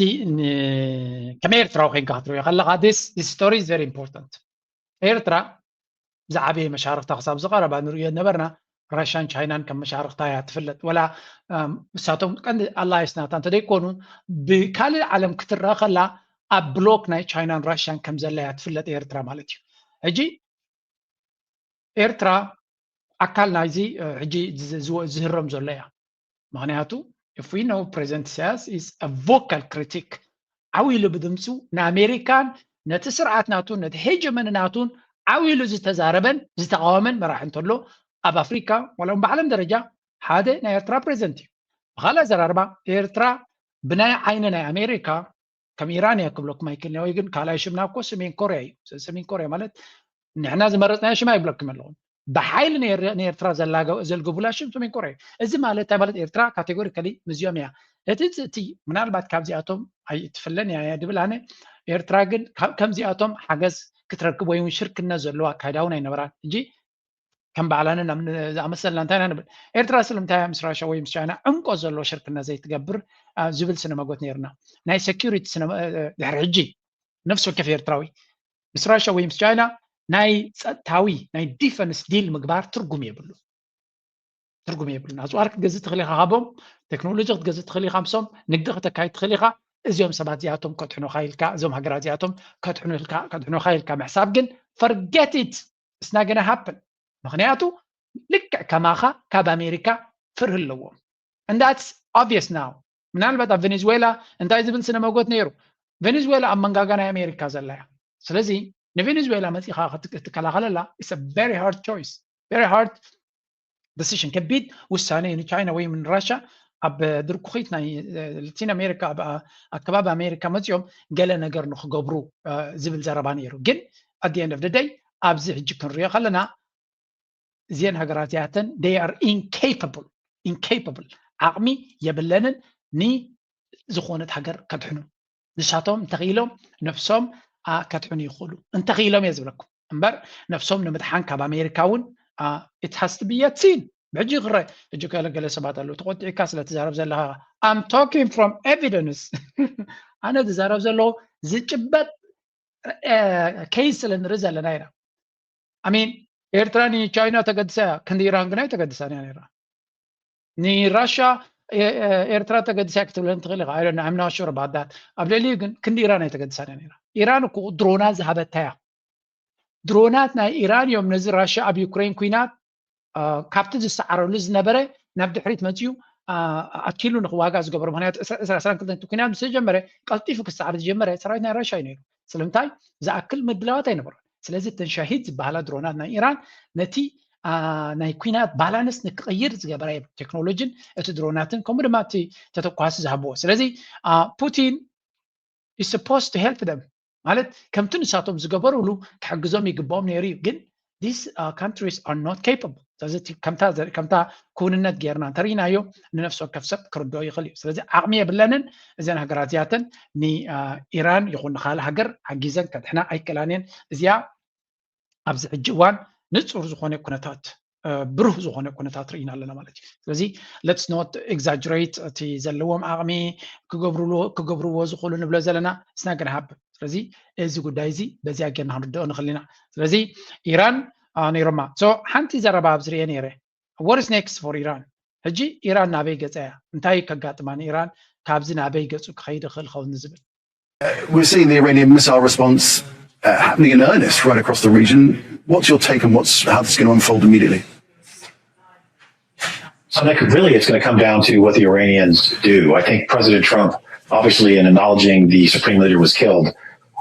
ከም ኤርትራዊ ኮይንካ ክትሪኦ ከለካ this story is very important. ኤርትራ ዝዓበየ መሻርክታ ክሳብ ዝቐረባ ንርእዮ ነበርና። ራሽያን ቻይናን ከም መሻርክታ እያ ትፍለጥ። ወላ ንሳቶም ቀንዲ ኣላይስ ናታ እንተደይኮኑ ብካልእ ዓለም ክትረአ ከላ ኣብ ብሎክ ናይ ቻይናን ራሽያን ከም ዘላ እያ ትፍለጥ ኤርትራ ማለት እዩ። ሕጂ ኤርትራ ኣካል ናይዚ ሕጂ ዝህረም ዘሎ እያ። ምክንያቱ if we know President Isaias is a vocal critic ዓው ኢሉ ብድምፁ ንኣሜሪካን ነቲ ስርዓት ናቱን ነቲ ሄጀመኒ ናቱን ዓው ኢሉ ዝተዛረበን ዝተቃወመን መራሒ እንተሎ ኣብ ኣፍሪካ ዋላ እውን ብዓለም ደረጃ ሓደ ናይ ኤርትራ ፕሬዚደንት እዩ። ብካልእ ኣዘራርባ ኤርትራ ብናይ ዓይኒ ናይ ኣሜሪካ ከም ኢራን እያ ክብለኩም ኣይክእልን ወይ ግን ካልኣይ ሽምና እኮ ሰሜን ኮርያ እዩ። ሰሜን ኮርያ ማለት ንሕና ዝመረፅናዮ ሽም ኣይብለኩም ኣለኹም። ብሓይሊ ንኤርትራ ዘልግቡላ ሽም ሰሜን ኮርያ እዩ። እዚ ማለት እንታይ ማለት ኤርትራ ካቴጎሪካሊ ምስዚኦም እያ። እቲ እቲ ምናልባት ካብዚኣቶም ኣይትፍለን እያ እያ ድብል ኣነ ኤርትራ ግን ከምዚኣቶም ሓገዝ ክትረክብ ወይ እውን ሽርክነት ዘለዎ ኣካይዳ እውን ኣይነበራን። ሕጂ ከም ባዕላንን ዝኣመሰልና እንታይ ኢና ንብል? ኤርትራ ስለምንታይ ምስ ራሻ ወይ ምስ ቻይና ዕምቆ ዘለዎ ሽርክነት ዘይትገብር ዝብል ስነ መጎት ነይርና። ናይ ሴኪሪቲ ድሕሪ ሕጂ ነፍሲ ወከፍ ኤርትራዊ ምስ ራሻ ወይ ምስ ቻይና ናይ ጸጥታዊ ናይ ዲፈንስ ዲል ምግባር ትርጉም የብሉ ትርጉም የብሉን። ኣጽዋር ክትገዝእ ትኽእል ኢኻ ካቦም፣ ቴክኖሎጂ ክትገዝእ ትኽእል ኢኻ ምሶም፣ ንግዲ ክተካይድ ትኽእል ኢኻ። እዚኦም ሰባት እዚኣቶም ከድሕኑኻ ኢልካ እዞም ሃገራት እዚኣቶም ከድሕኑኻ ኢልካ ምሕሳብ ግን forget it, it's not gonna happen። ምኽንያቱ ልክዕ ከማኻ ካብ ኣሜሪካ ፍርሂ ኣለዎም። And that's obvious now። ምናልባት ኣብ ቬኔዙዌላ እንታይ ዝብል ስነ መጎት ነይሩ? ቬኔዙዌላ ኣብ መንጋጋ ናይ ኣሜሪካ ዘላ እያ። ስለዚ ንቬኔዙዌላ መፂኻ ክትከላኸለላ it's a very hard choice, very hard decision፣ ከቢድ ውሳነ እዩ ንቻይና ወይ ንራሻ ኣብ ድርኩኺት ናይ ላቲን ኣሜሪካ ኣብ ኣከባቢ ኣሜሪካ መፂኦም ገለ ነገር ንክገብሩ ዝብል ዘረባ ነይሩ። ግን at the end of the day ኣብዚ ሕጂ ክንሪኦ ከለና እዚአን ሃገራት እዚኣተን they are incapable, incapable ዓቕሚ የብለንን ንዝኾነት ሃገር ከድሕኑ። ንሳቶም እንተኽኢሎም ነፍሶም ከድሕኑ ይኽእሉ እንተኽኢሎም እየ ዝብለኩም እምበር ነፍሶም ንምድሓን ካብ ኣሜሪካ እውን it has to be seen። ብሕጂ ክረ ሕጂ ገለገለ ሰባት ኣለዉ ተቆጢዕካ ስለ ትዛረብ ዘለካ I'm talking from evidence። ኣነ ዝዛረብ ዘለኹ ዝጭበጥ case ስለ ንርኢ ዘለና ኢና። I mean ኤርትራ ንቻይና ተገድሳ እያ፣ ክንዲ ኢራን ግን ኣይተገድሳን እያ ነይራ። ንራሻ ኤርትራ ተገድሳ ክትብለን ትኽእል ኢኻ። I'm not sure about that። ኣብ ልዕሊኡ ግን ክንዲ ኢራን ኣይተገድሳን እያ ነይራ። ኢራን እኮ ድሮናት ዝሃበታ እያ። ድሮናት ናይ ኢራን እዮም ነዚ ራሻ ኣብ ዩክሬን ኩናት ካብቲ ዝሰዓረሉ ዝነበረ ናብ ድሕሪት መፅዩ ኣኪሉ ንክዋጋእ ዝገበሩ። ምክንያቱ ዕስራ ዕስራን ክልተን ኩናት ምስ ተጀመረ ቀልጢፉ ክሰዓር ዝጀመረ ሰራዊት ናይ ራሻ እዩ ነይሩ። ስለምንታይ ዝኣክል ምድላዋት ኣይነበሮን። ስለዚ እተን ሻሂድ ዝበሃላ ድሮናት ናይ ኢራን ነቲ ናይ ኩናት ባላንስ ንክቕይር ዝገበራ ቴክኖሎጂን እቲ ድሮናትን ከምኡ ድማ እቲ ተተኳሲ ዝሃብዎ። ስለዚ ፑቲን is supposed to help them ማለት ከምቲ ንሳቶም ዝገበሩሉ ክሕግዞም ይግባኦም ነይሩ እዩ። ግን these countries are not capable። ስለዚ ከምታ ክውንነት ጌርና እንተርኢናዮ ንነፍሲ ወከፍ ሰብ ክርድኦ ይኽእል እዩ። ስለዚ ዓቕሚ የብለንን እዘን ሃገራት እዚኣተን ንኢራን ይኹን ንካልእ ሃገር ሓጊዘን ከድሕና ኣይክእላን እየን። እዚኣ ኣብዚ ሕጂ እዋን ንፁር ዝኾነ ኩነታት ብሩህ ዝኾነ ኩነታት ርኢና ኣለና ማለት እዩ። ስለዚ let's not exaggerate እቲ ዘለዎም ዓቕሚ ክገብርዎ ዝኽእሉ ንብሎ ዘለና it's not gonna happen። ስለዚ እዚ ጉዳይ እዚ በዚኣ ጌርና ክንርድኦ ንኽእል ኢና። ስለዚ ኢራን ነይሮማ። So ሓንቲ ዘረባ ኣብዚ ርኤ ነይረ። What is next for Iran? ሕጂ ኢራን ናበይ ገፃ እያ? እንታይ ከጋጥማ ንኢራን? ካብዚ ናበይ ገፁ ክኸይድ ይኽእል ኸውን ዝብል We've seen the Iranian missile response uh, happening in earnest right across the region. What's your take on what's how this is going to unfold immediately? So that could, really, it's going to come down to what the Iranians do. I think President Trump, obviously, in acknowledging the Supreme Leader was killed,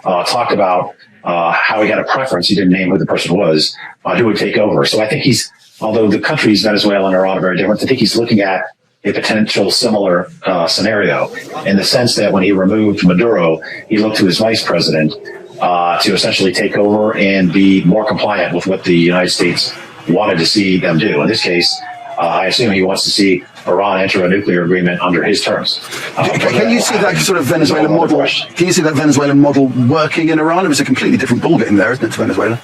uh, talked about uh, how he had a preference. He didn't name who the person was, uh, who would take over. So I think he's, although the countries Venezuela and Iran are very different, I think he's looking at a potential similar uh, scenario in the sense that when he removed Maduro, he looked to his vice president uh, to essentially take over and be more compliant with what the United States wanted to see them do. In this case, uh, I assume he wants to see Iran enter a nuclear agreement under his terms. Uh, can you see that sort of Venezuelan model? Can you see that Venezuelan model working in Iran? It was a completely different ballgame there, isn't it, to Venezuela?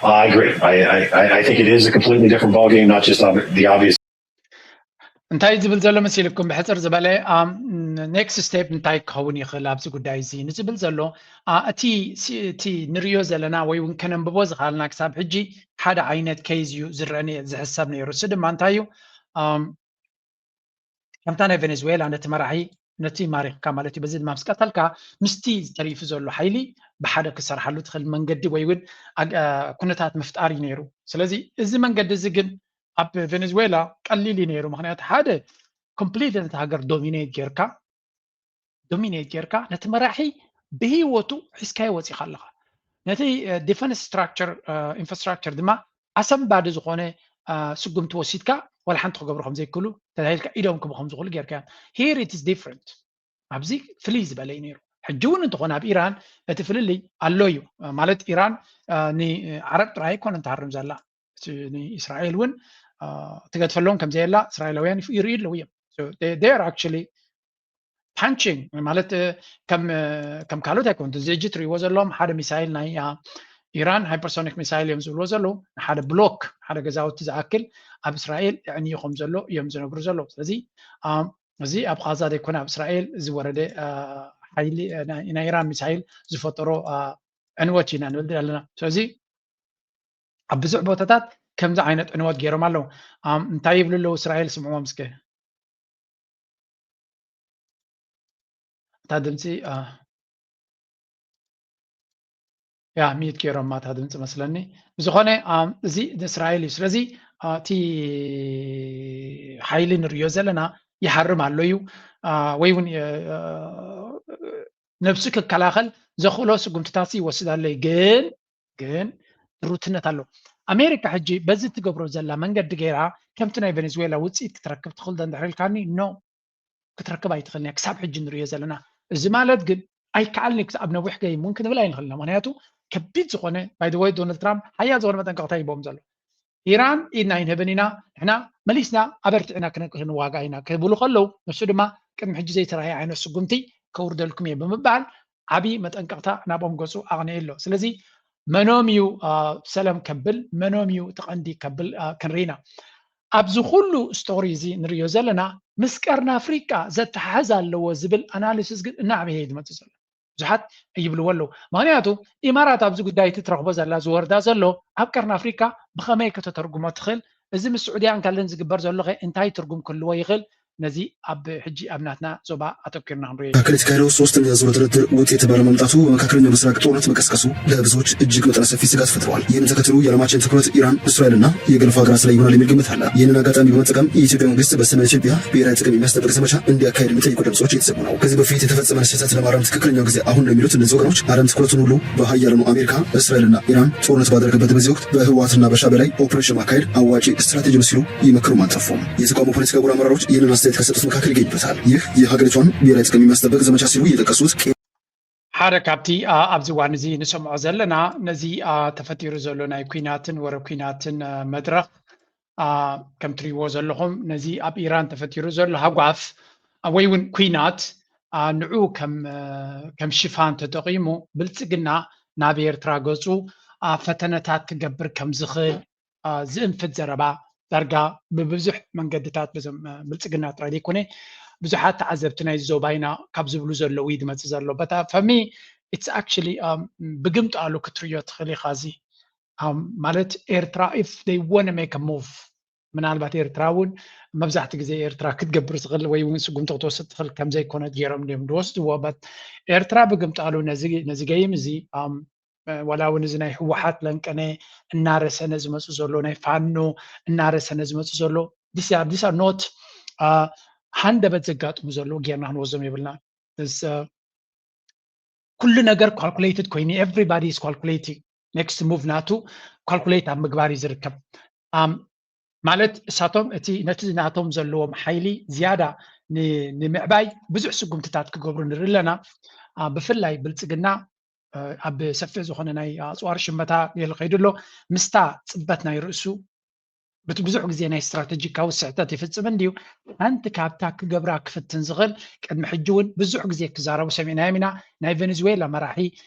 I agree. I, I, I think it is a completely different ballgame, not just the obvious. እንታይ ዝብል ዘሎ መሲልኩም ብሕፅር ዝበለ next step እንታይ ክኸውን ይኽእል ኣብዚ ጉዳይ እዚ ንዝብል ዘሎ እቲ እቲ ንሪዮ ዘለና ወይ እውን ከነንብቦ ዝኽኣልና ክሳብ ሕጂ ሓደ ዓይነት case እዩ ዝረአ ዝሕሰብ ነይሩ። እሱ ድማ እንታይ እዩ? ከምታ ናይ ቬኔዙዌላ ነቲ መራሒ ነቲ ማሪኽካ ማለት እዩ። በዚ ድማ ምስ ቀተልካ ምስቲ ዝተሪፉ ዘሎ ሓይሊ ብሓደ ክሰርሓሉ ትኽእል መንገዲ ወይ እውን ኩነታት ምፍጣር እዩ ነይሩ። ስለዚ እዚ መንገዲ እዚ ግን ኣብ ቬኔዙዌላ ቀሊል እዩ ነይሩ። ምክንያቱ ሓደ complete ነቲ ሃገር dominate ጌርካ dominate ጌርካ ነቲ መራሒ ብህይወቱ ሒዝካዮ ወፂኻ ኣለኻ። ነቲ defense structure infrastructure ድማ ኣሰንባዲ ዝኾነ ስጉምቲ ወሲድካ ዋላ ሓንቲ ክገብሩ ከም ዘይክእሉ ተታሂልካ ኢዶም ክቡ ከም ዝኽእሉ ጌርካዮም። Here it is different። ኣብዚ ፍልይ ዝበለ እዩ ነይሩ። ሕጂ እውን እንተኾነ ኣብ ኢራን እቲ ፍልልይ ኣሎ እዩ። ማለት ኢራን ንዓረብ ጥራይ ኣይኮነን ትሃርም ዘላ፣ ንእስራኤል እውን ትገድፈሎም ከም ዘየላ እስራኤላውያን ይርእዩ ኣለዉ እዮም። They are actually punching ማለት ከም ከም ካልኦት ኣይኮኑን። እዚ ሕጂ ትርእይዎ ዘለኹም ሓደ ሚሳይል ናይ ኢራን ሃይፐርሶኒክ ሚሳይል እዮም ዝብልዎ ዘለዉ። ንሓደ ብሎክ ሓደ ገዛውቲ ዝኣክል ኣብ እስራኤል የዕንዩ ከም ዘሎ እዮም ዝነግሩ ዘለዉ። ስለዚ እዚ ኣብ ቓዛ ዘይኮነ ኣብ እስራኤል ዝወረደ ሓይሊ ናይ ኢራን ሚሳይል ዝፈጠሮ ዕንወት ኢና ንብል ዘለና። ስለዚ ኣብ ብዙሕ ቦታታት ከምዚ ዓይነት ዕንወት ገይሮም ኣለዉ። እንታይ ይብሉ ኣለዉ እስራኤል? ስምዕዎም እስከ። እታ ድምፂ ያ ሚት ገይሮማ እታ ድምፂ መስለኒ። ብዝኾነ እዚ ንእስራኤል እዩ። ስለዚ እቲ ሓይሊ ንሪዮ ዘለና ይሃርም ኣሎ እዩ ወይ እውን ነብሱ ክከላኸል ዘኽእሎ ስጉምትታት ይወስድ ኣሎ እዩ። ግን ግን ድሩትነት ኣሎ። ኣሜሪካ ሕጂ በዚ ትገብሮ ዘላ መንገዲ ገይራ ከምቲ ናይ ቬኔዙዌላ ውፅኢት ክትረክብ ትኽእል ዶ እንድሕር ኢልካኒ no ክትረክብ ኣይትኽእልን እያ ክሳብ ሕጂ ንሪኦ ዘለና። እዚ ማለት ግን ኣይከኣልን እዩ ክሳብ ነዊሕ ገይም እውን ክንብል ኣይንኽእልና። ምክንያቱ ከቢድ ዝኾነ by the way ዶናልድ ትራምፕ ሓያል ዝኾነ መጠንቀቕታ ሂቦም ዘሎ ኢራን ኢድና ኣይንህብን ኢና ንሕና መሊስና ኣበርቲዕና ክንዋጋ ኢና ክብሉ ከለዉ ንሱ ድማ ቅድሚ ሕጂ ዘይተረኣየ ዓይነት ስጉምቲ ከውርደልኩም እየ ብምባል ዓብዪ መጠንቀቕታ ናብኦም ገፁ ኣቕኒዑ ኣሎ። ስለዚ መኖም እዩ ሰለም ከብል መኖም እዩ እቲ ቀንዲ ከብል ክንርኢ ኢና። ኣብዚ ኩሉ ስቶሪ እዚ ንሪኦ ዘለና ምስ ቀርኒ ኣፍሪቃ ዘተሓሕዝ ኣለዎ ዝብል ኣናሊሲስ ግን እናዓበየ እዩ ዝመፅእ ዘሎ። ብዙሓት ይብልዎ ኣለዉ። ምክንያቱ ኢማራት ኣብዚ ጉዳይ እቲ ትረኽቦ ዘላ ዝወርዳ ዘሎ ኣብ ቀርኒ ኣፍሪካ ብኸመይ ከተተርጉሞ ትኽእል? እዚ ምስ ስዑድያ እንከለን ዝግበር ዘሎ ከ እንታይ ትርጉም ክህልዎ ይኽእል? ነዚ ኣብ ሕጂ ኣብ ናትና ዞባ ኣተኪርና ክንሪኦ። መካከል የተካሄደው ሶስተኛ ዙር ድርድር ውጤት ባለማምጣቱ በመካከለኛው ምስራቅ ጦርነት መቀስቀሱ ለብዙዎች እጅግ መጠነ ሰፊ ስጋት ፈጥረዋል። ይህን ተከትሎ የዓለማችን ትኩረት ኢራን፣ እስራኤልና የገልፍ ሀገራት ላይ ይሆናል የሚል ግምት አለ። ይህንን አጋጣሚ በመጠቀም የኢትዮጵያ መንግስት በሰሜን ኢትዮጵያ ብሔራዊ ጥቅም የሚያስጠብቅ ዘመቻ እንዲያካሄድ የሚጠይቁ ድምጾች እየተሰሙ ነው። ከዚህ በፊት የተፈጸመን ስህተት ለማረም ትክክለኛው ጊዜ አሁን ነው የሚሉት እነዚህ ወገኖች፣ ዓለም ትኩረቱን ሁሉ በሀያላኑ አሜሪካ፣ እስራኤልና ኢራን ጦርነት ባደረገበት በዚህ ወቅት በህወሓትና በሻዕቢያ ላይ ኦፕሬሽን ማካሄድ አዋጪ ስትራቴጂ ነው ሲሉ ይመክሩም አልጠፉም። የተቃውሞ ፖለቲካ ጎራ አመራሮች ይህንን አስተያየት ከሰጡት መካከል ይገኙበታል። ይህ የሀገሪቷን ብሔራዊ ጥቅም የሚያስጠብቅ ዘመቻ ሲሉ እየጠቀሱት ሓደ ካብቲ ኣብዚ እዋን እዚ ንሰምዖ ዘለና ነዚ ተፈጢሩ ዘሎ ናይ ኩናትን ወረ ኩናትን መድረኽ፣ ከምትሪእዎ ዘለኹም ነዚ ኣብ ኢራን ተፈጢሩ ዘሎ ሃጓፍ ወይ እውን ኩናት ንዑ ከም ሽፋን ተጠቒሙ ብልፅግና ናብ ኤርትራ ገፁ ፈተነታት ክገብር ከም ዝኽእል ዝእንፍት ዘረባ ዳርጋ ብብዙሕ መንገድታት በዞም ብልፅግና ጥራይ ዘይኮነ ብዙሓት ተዓዘብቲ ናይ ዞባይና ካብ ዝብሉ ዘለዉ እዩ ዝመፅእ ዘሎ። በታ ፈሚ it's actually ብግምጣሉ ክትርዮ ትኽእል ኢኻ። እዚ ማለት ኤርትራ if they wanna make a move ምናልባት ኤርትራ እውን መብዛሕቲ ግዜ ኤርትራ ክትገብር ትኽእል ወይ እውን ስጉምቲ ክትወስድ ትኽእል ከምዘይኮነት ገይሮም እዮም ዝወስድዎ። በት ኤርትራ ብግምጣሉ ነዚ ገይም እዚ ዋላ እውን እዚ ናይ ህወሓት ለንቀነ እናረሰነ ዝመፁ ዘሎ ናይ ፋኖ እናረሰነ ዝመፁ ዘሎ ዲስ ኖት ሃንደበት ዘጋጥሙ ዘለዉ ጌርና ክንወስዶም የብልና። ኩሉ ነገር ካልኩሌትድ ኮይኑ everybody is calculating next move ናቱ ካልኩሌት ኣብ ምግባር እዩ ዝርከብ። ማለት እሳቶም እቲ ነቲ ናቶም ዘለዎም ሓይሊ ዝያዳ ንምዕባይ ብዙሕ ስጉምትታት ክገብሩ ንርኢ ኣለና። ብፍላይ ብልፅግና ኣብ ሰፊሕ ዝኾነ ናይ ኣፅዋር ሽመታ ገይሩ ከይዱ ኣሎ። ምስታ ፅበት ናይ ርእሱ በቲ ብዙሕ ግዜ ናይ ስትራተጂካዊ ስሕተት ይፍፅም እንድዩ። ሓንቲ ካብታ ክገብራ ክፍትን ዝኽእል ቅድሚ ሕጂ እውን ብዙሕ ግዜ ክዛረቡ ሰሚዕናዮም ኢና። ናይ ቬኔዙዌላ መራሒ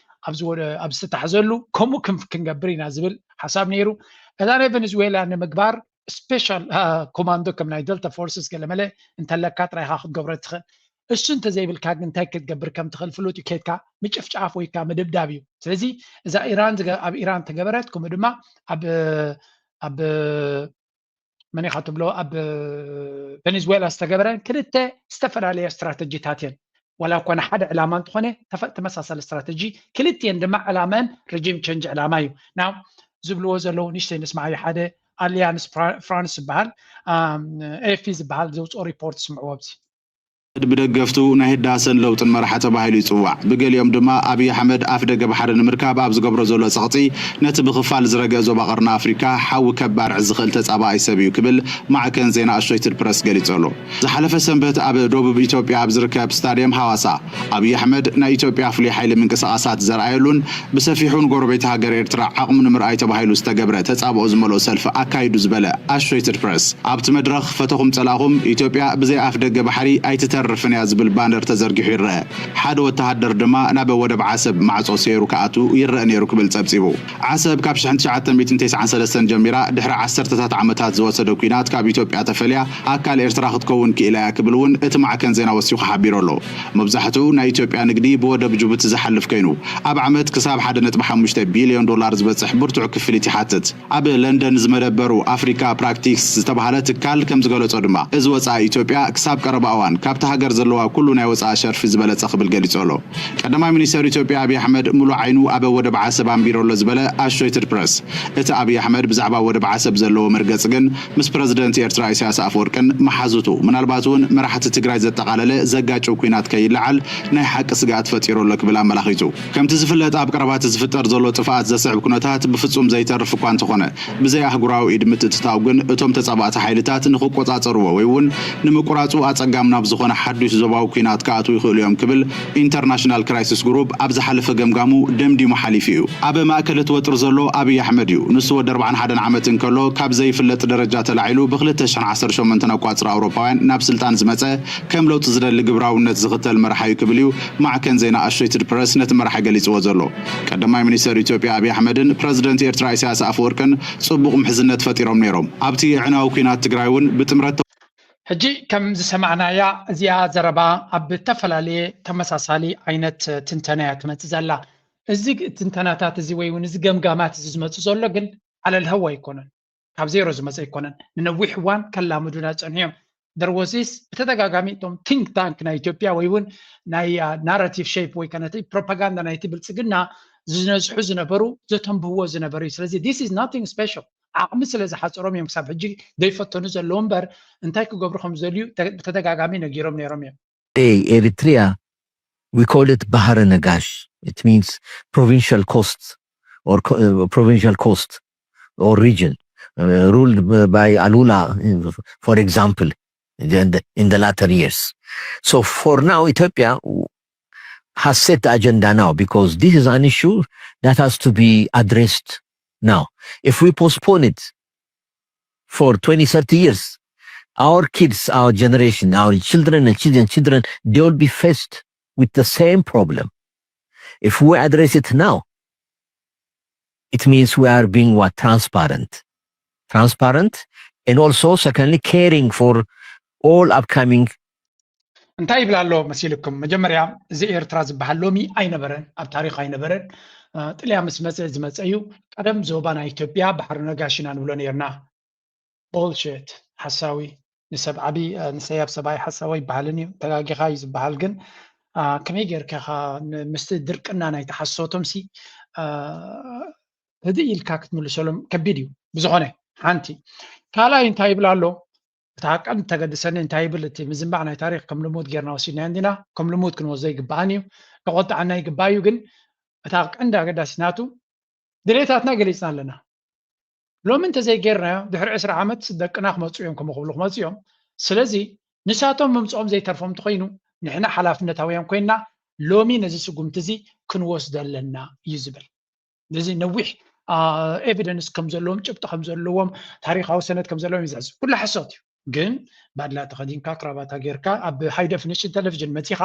ኣብ ዝተታሕዘሉ ከምኡ ክንገብር ኢና ዝብል ሓሳብ ነይሩ። እዛ ናይ ቬኔዙዌላ ንምግባር ስፔሻል ኮማንዶ ከም ናይ ደልታ ፎርስስ ገለመለ እንተለካ ጥራይካ ክትገብሮ ትኽእል። እሱ እንተዘይብልካ ግን እንታይ ክትገብር ከም ትኽእል ፍሉጥ እዩ። ኬድካ ምጭፍጫፍ ወይ ከዓ ምድብዳብ እዩ። ስለዚ እዛ ኢራን ኣብ ኢራን ተገበረት ከምኡ ድማ ኣብ ኣብ መን ኢኻ ትብሎ ኣብ ቬኔዝዌላ ዝተገበረ ክልተ ዝተፈላለየ ስትራተጂታት እየን። ዋላ እኳ ንሓደ ዕላማ እንተኾነ ተመሳሳሊ ስትራተጂ ክልቲኤን ድማ ዕላመን ሬጂም ቸንጅ ዕላማ እዩ። ናው ዝብልዎ ዘለዉ ንሽተይ ንስማዓዮ። ሓደ ኣሊያንስ ፍራንስ ዝበሃል ኤፊ ዝበሃል ዘውፅኦ ሪፖርት ስምዕዎ ኣብዚ ብደገፍቱ ናይ ህዳሰን ለውጥን መራሒ ተባሂሉ ይፅዋዕ። ብገሊኦም ድማ ኣብይ ኣሕመድ ኣፍ ደገ ባሕሪ ንምርካብ ኣብ ዝገብሮ ዘሎ ፀቕጢ ነቲ ብኽፋል ዝረገ ዞባ ቀርኒ ኣፍሪካ ሓዊ ከባርዕ ዝኽእል ተፃባኣይ ሰብ እዩ ክብል ማዕከን ዜና ኣሶሽትድ ፕረስ ገሊፁ ኣሎ። ዝሓለፈ ሰንበት ኣብ ደቡብ ኢትዮጵያ ኣብ ዝርከብ ስታድየም ሃዋሳ ኣብይ ኣሕመድ ናይ ኢትዮጵያ ፍሉይ ሓይሊ ምንቅስቃሳት ዘርኣየሉን ብሰፊሑ ንጎረቤት ሃገር ኤርትራ ዓቕሙ ንምርኣይ ተባሂሉ ዝተገብረ ተፃብኦ ዝመልኦ ሰልፊ ኣካይዱ ዝበለ ኣሶሽትድ ፕረስ ኣብቲ መድረኽ ፈተኹም ፀላእኹም ኢትዮጵያ ብዘይ ኣፍ ደገ ባሕሪ ኣይትተርፍን እያ ዝብል ባነር ተዘርጊሑ ይረአ። ሓደ ወተሃደር ድማ ናብ ወደብ ዓሰብ ማዕፆ ሰይሩ ክኣቱ ይረአ ነይሩ ክብል ፀብፂቡ። ዓሰብ ካብ ሺሕ ትሽዓተ ሚእትን ተስዓን ሰለስተን ጀሚራ ድሕሪ ዓሰርተታት ዓመታት ዝወሰደ ኲናት ካብ ኢትዮጵያ ተፈልያ ኣካል ኤርትራ ክትከውን ክኢላ እያ ክብል እውን እቲ ማዕከን ዜና ወሲኹ ሓቢሩ ኣሎ። መብዛሕትኡ ናይ ኢትዮጵያ ንግዲ ብወደብ ጅቡቲ ዝሓልፍ ኮይኑ ኣብ ዓመት ክሳብ ሓደ ነጥቢ ሓሙሽተ ቢልዮን ዶላር ዝበፅሕ ብርቱዕ ክፍሊት ይሓትት። ኣብ ለንደን ዝመደበሩ ኣፍሪካ ፕራክቲክስ ዝተባሃለ ትካል ከም ዝገለጾ ድማ እዚ ወፃኢ ኢትዮጵያ ክሳብ ቀረባ እዋን ካብቲ ሃገር ዘለዋ ኩሉ ናይ ወፃኢ ሸርፊ ዝበለፀ ክብል ገሊጹ ኣሎ። ቀዳማይ ሚኒስተር ኢትዮጵያ ኣብይ ኣሕመድ ሙሉእ ዓይኑ ኣብ ወደብ ዓሰብ ኣንቢሩ ኣሎ ዝበለ ኣሶሼትድ ፕረስ እቲ ኣብይ ኣሕመድ ብዛዕባ ወደብ ዓሰብ ዘለዎ መርገፂ ግን ምስ ፕረዚደንት ኤርትራ ኢሳያስ ኣፈወርቅን መሓዙቱ ምናልባት እውን መራሕቲ ትግራይ ዘጠቓለለ ዘጋጭው ኲናት ከይለዓል ናይ ሓቂ ስግኣት ፈጢሩ ኣሎ ክብል ኣመላኺቱ። ከምቲ ዝፍለጥ ኣብ ቀረባ እቲ ዝፍጠር ዘሎ ጥፍኣት ዘስዕብ ኩነታት ብፍጹም ዘይተርፍ እኳ እንተኾነ ብዘይ ኣህጉራዊ ኢድ ምትእትታው ግን እቶም ተጻባእቲ ሓይልታት ንኽቆጻጸርዎ ወይ እውን ንምቁራጹ ኣጸጋሚ ናብ ዝኾነ ሓዱሽ ዞባዊ ኲናት ክኣትዉ ይኽእሉ እዮም ክብል ኢንተርናሽናል ክራይሲስ ግሩፕ ኣብ ዝሓለፈ ገምጋሙ ደምዲሙ ሓሊፉ እዩ። ኣብ ማእከል እቲ ወጥሪ ዘሎ ኣብይ ኣሕመድ እዩ። ንሱ ወዲ ኣርባዓን ሓደን ዓመት እንከሎ ካብ ዘይፍለጥ ደረጃ ተላዒሉ ብ ክልተ ሽሕን ዓሰርተ ሸሞንተን ኣቋጽራ ኣውሮፓውያን ናብ ስልጣን ዝመጸ ከም ለውጢ ዝደሊ ግብራውነት ዝኽተል መራሒ እዩ ክብል እዩ ማዕከን ዜና ኣሶሼትድ ፕረስ ነቲ መራሒ ገሊጽዎ ዘሎ። ቀዳማይ ሚኒስተር ኢትዮጵያ ኣብይ ኣሕመድን ፕረዚደንት ኤርትራ ኢሳያስ ኣፈወርቅን ጽቡቕ ምሕዝነት ፈጢሮም ነይሮም። ኣብቲ ኣዕናዊ ኲናት ትግራይ እውን ብጥምረት ሕጂ ከም ዝሰማዕናያ እዚኣ ዘረባ ኣብ ዝተፈላለየ ተመሳሳሊ ዓይነት ትንተና እያ ትመጽእ ዘላ። እዚ ትንተናታት እዚ ወይ እውን እዚ ገምጋማት እዚ ዝመጽእ ዘሎ ግን ዓለል ህዋ ኣይኮነን፣ ካብ ዜሮ ዝመጽእ ኣይኮነን። ንነዊሕ እዋን ከላምዱና ጸኒሖም። There was this ብተደጋጋሚ እቶም think tank ናይ ኢትዮጵያ ወይ እውን ናይ ናራቲቭ ሼፕ ወይ ከነቲ ፕሮፓጋንዳ ናይቲ ብልጽግና ዝነዝሑ ዝነበሩ ዘተንብህዎ ዝነበሩ እዩ። ስለዚ this is nothing special። ዓቕሚ ስለ ዝሓፀሮም እዮም ክሳብ ሕጂ ዘይፈተኑ ዘለዉ እምበር እንታይ ክገብሩ ከም ዝደልዩ ብተደጋጋሚ ነጊሮም ነይሮም እዮም። Eritrea, we call it Bahar Nagash. It means provincial coast or provincial coast or region uh, ruled by Alula, for example, in the, in the latter years. So for now, Ethiopia has set the agenda now because this is an issue that has to be addressed now. If we postpone it for twenty, thirty years, our kids, our generation, our children and children, children, they will be faced with the same problem. If we address it now, it means we are being what? Transparent. Transparent, and also, secondly, caring for all upcoming. እንታይ ይብል ኣሎ መሲልኩም? መጀመርያ እዚ ኤርትራ ዝበሃል ሎሚ ኣይነበረን፣ ኣብ ታሪኽ ኣይነበረን። ጥልያ ምስ መፀ ዝመፀ እዩ። ቀደም ዞባ ናይ ኢትዮጵያ ባሕሪ ነጋሽ ኢና ንብሎ ነርና። ቦልሽት፣ ሓሳዊ። ንሰብ ዓቢ ንሰያብ ሰብኣይ ሓሳዊ ይበሃልን እዩ፣ ተጋጊኻ እዩ ዝበሃል። ግን ከመይ ጌርካ ኢኻ ምስቲ ድርቅና ናይቲ ሓሶቶም ሲ ህድእ ኢልካ ክትምልሰሎም ከቢድ እዩ። ብዝኾነ ሓንቲ ካልኣይ እንታይ ይብል ኣሎ? እታ ቀንዲ ተገድሰኒ እንታይ ይብል? እቲ ምዝንባዕ ናይ ታሪኽ ከም ልሙድ ጌርና ወሲድናዮ እንዲና። ከም ልሙድ ክንወስዶ ይግባኣን እዩ። ከቆጥዓና ይግባእ እዩ። ግን እታ ቀንዲ ኣገዳሲት ናቱ ድሌታትና ገሊጽና ኣለና። ሎሚ እንተዘይጌርናዮ ድሕሪ ዕስራ ዓመት ደቅና ክመፁ እዮም ከምኡ ክብሉ ክመፁ እዮም። ስለዚ ንሳቶም ምምፅኦም ዘይተርፎም እንተኮይኑ ንሕና ሓላፍነታውያን ኮይንና ሎሚ ነዚ ስጉምቲ እዚ ክንወስዶ ኣለና እዩ ዝብል። እዚ ነዊሕ ኤቪደንስ ከም ዘለዎም ጭብጢ ከም ዘለዎም ታሪካዊ ሰነድ ከም ዘለዎም ይዝሕዝ። ኩሉ ሓሶት እዩ። ግን ባድላ ተኸዲንካ ክራባታ ጌርካ ኣብ ሃይ ደፊኒሽን ቴሌቪዥን መፂኻ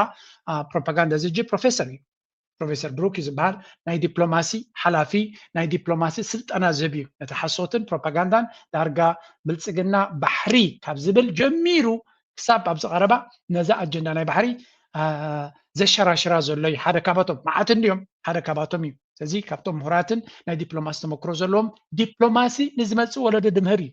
ፕሮፓጋንዳ ዝጅ ፕሮፌሰር እዩ። ፕሮፌሰር ብሩክ እዩ ዝበሃል። ናይ ዲፕሎማሲ ሓላፊ ናይ ዲፕሎማሲ ስልጠና ዝህብ እዩ። ነቲ ሓሶትን ፕሮፓጋንዳን ዳርጋ ብልፅግና ባሕሪ ካብ ዝብል ጀሚሩ ክሳብ ኣብዚ ቀረባ ነዛ ኣጀንዳ ናይ ባሕሪ ዘሸራሽራ ዘሎ እዩ። ሓደ ካባቶም መዓት እንዲዮም ሓደ ካባቶም እዩ። ስለዚ ካብቶም ምሁራትን ናይ ዲፕሎማሲ ተመክሮ ዘለዎም ዲፕሎማሲ ንዝመፅእ ወለዶ ድምህር እዩ።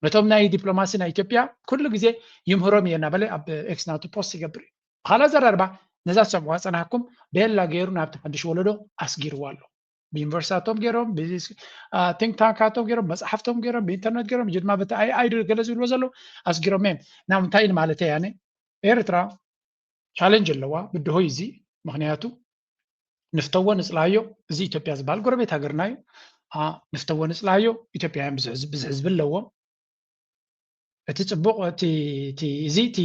ነቶም ናይ ዲፕሎማሲ ናይ ኢትዮጵያ ኩሉ ግዜ ይምህሮም እየ እናበለ ኣብ ኤክስ ናቱ ፖስት ይገብር እዩ። ብካልእ ኣዘራርባ ነዛ ሰብዋ ፀናሕኩም ቤላ ገይሩ ናብቲ ሓድሽ ወለዶ ኣስጊርዋ ኣሎ። ብዩኒቨርሲታቶም ገይሮም ብቲንክ ታንካቶም ገይሮም መፅሓፍቶም ገይሮም ብኢንተርነት ገይሮም ጅድማ በቲ ኣይኣይ ገለ ዝብልዎ ዘለዉ ኣስጊሮም እዮም። ናብ እንታይ ማለት እየ ኣነ ኤርትራ ቻለንጅ ኣለዋ ብድሆይ እዚ ምክንያቱ ንፍተዎ ንፅላዮ እዚ ኢትዮጵያ ዝበሃል ጎረቤት ሃገርና እዩ። ንፍተዎ ንፅላዮ ኢትዮጵያውያን ብዙሕ ህዝቢ ኣለዎም። እቲ ፅቡቅ እዚ እቲ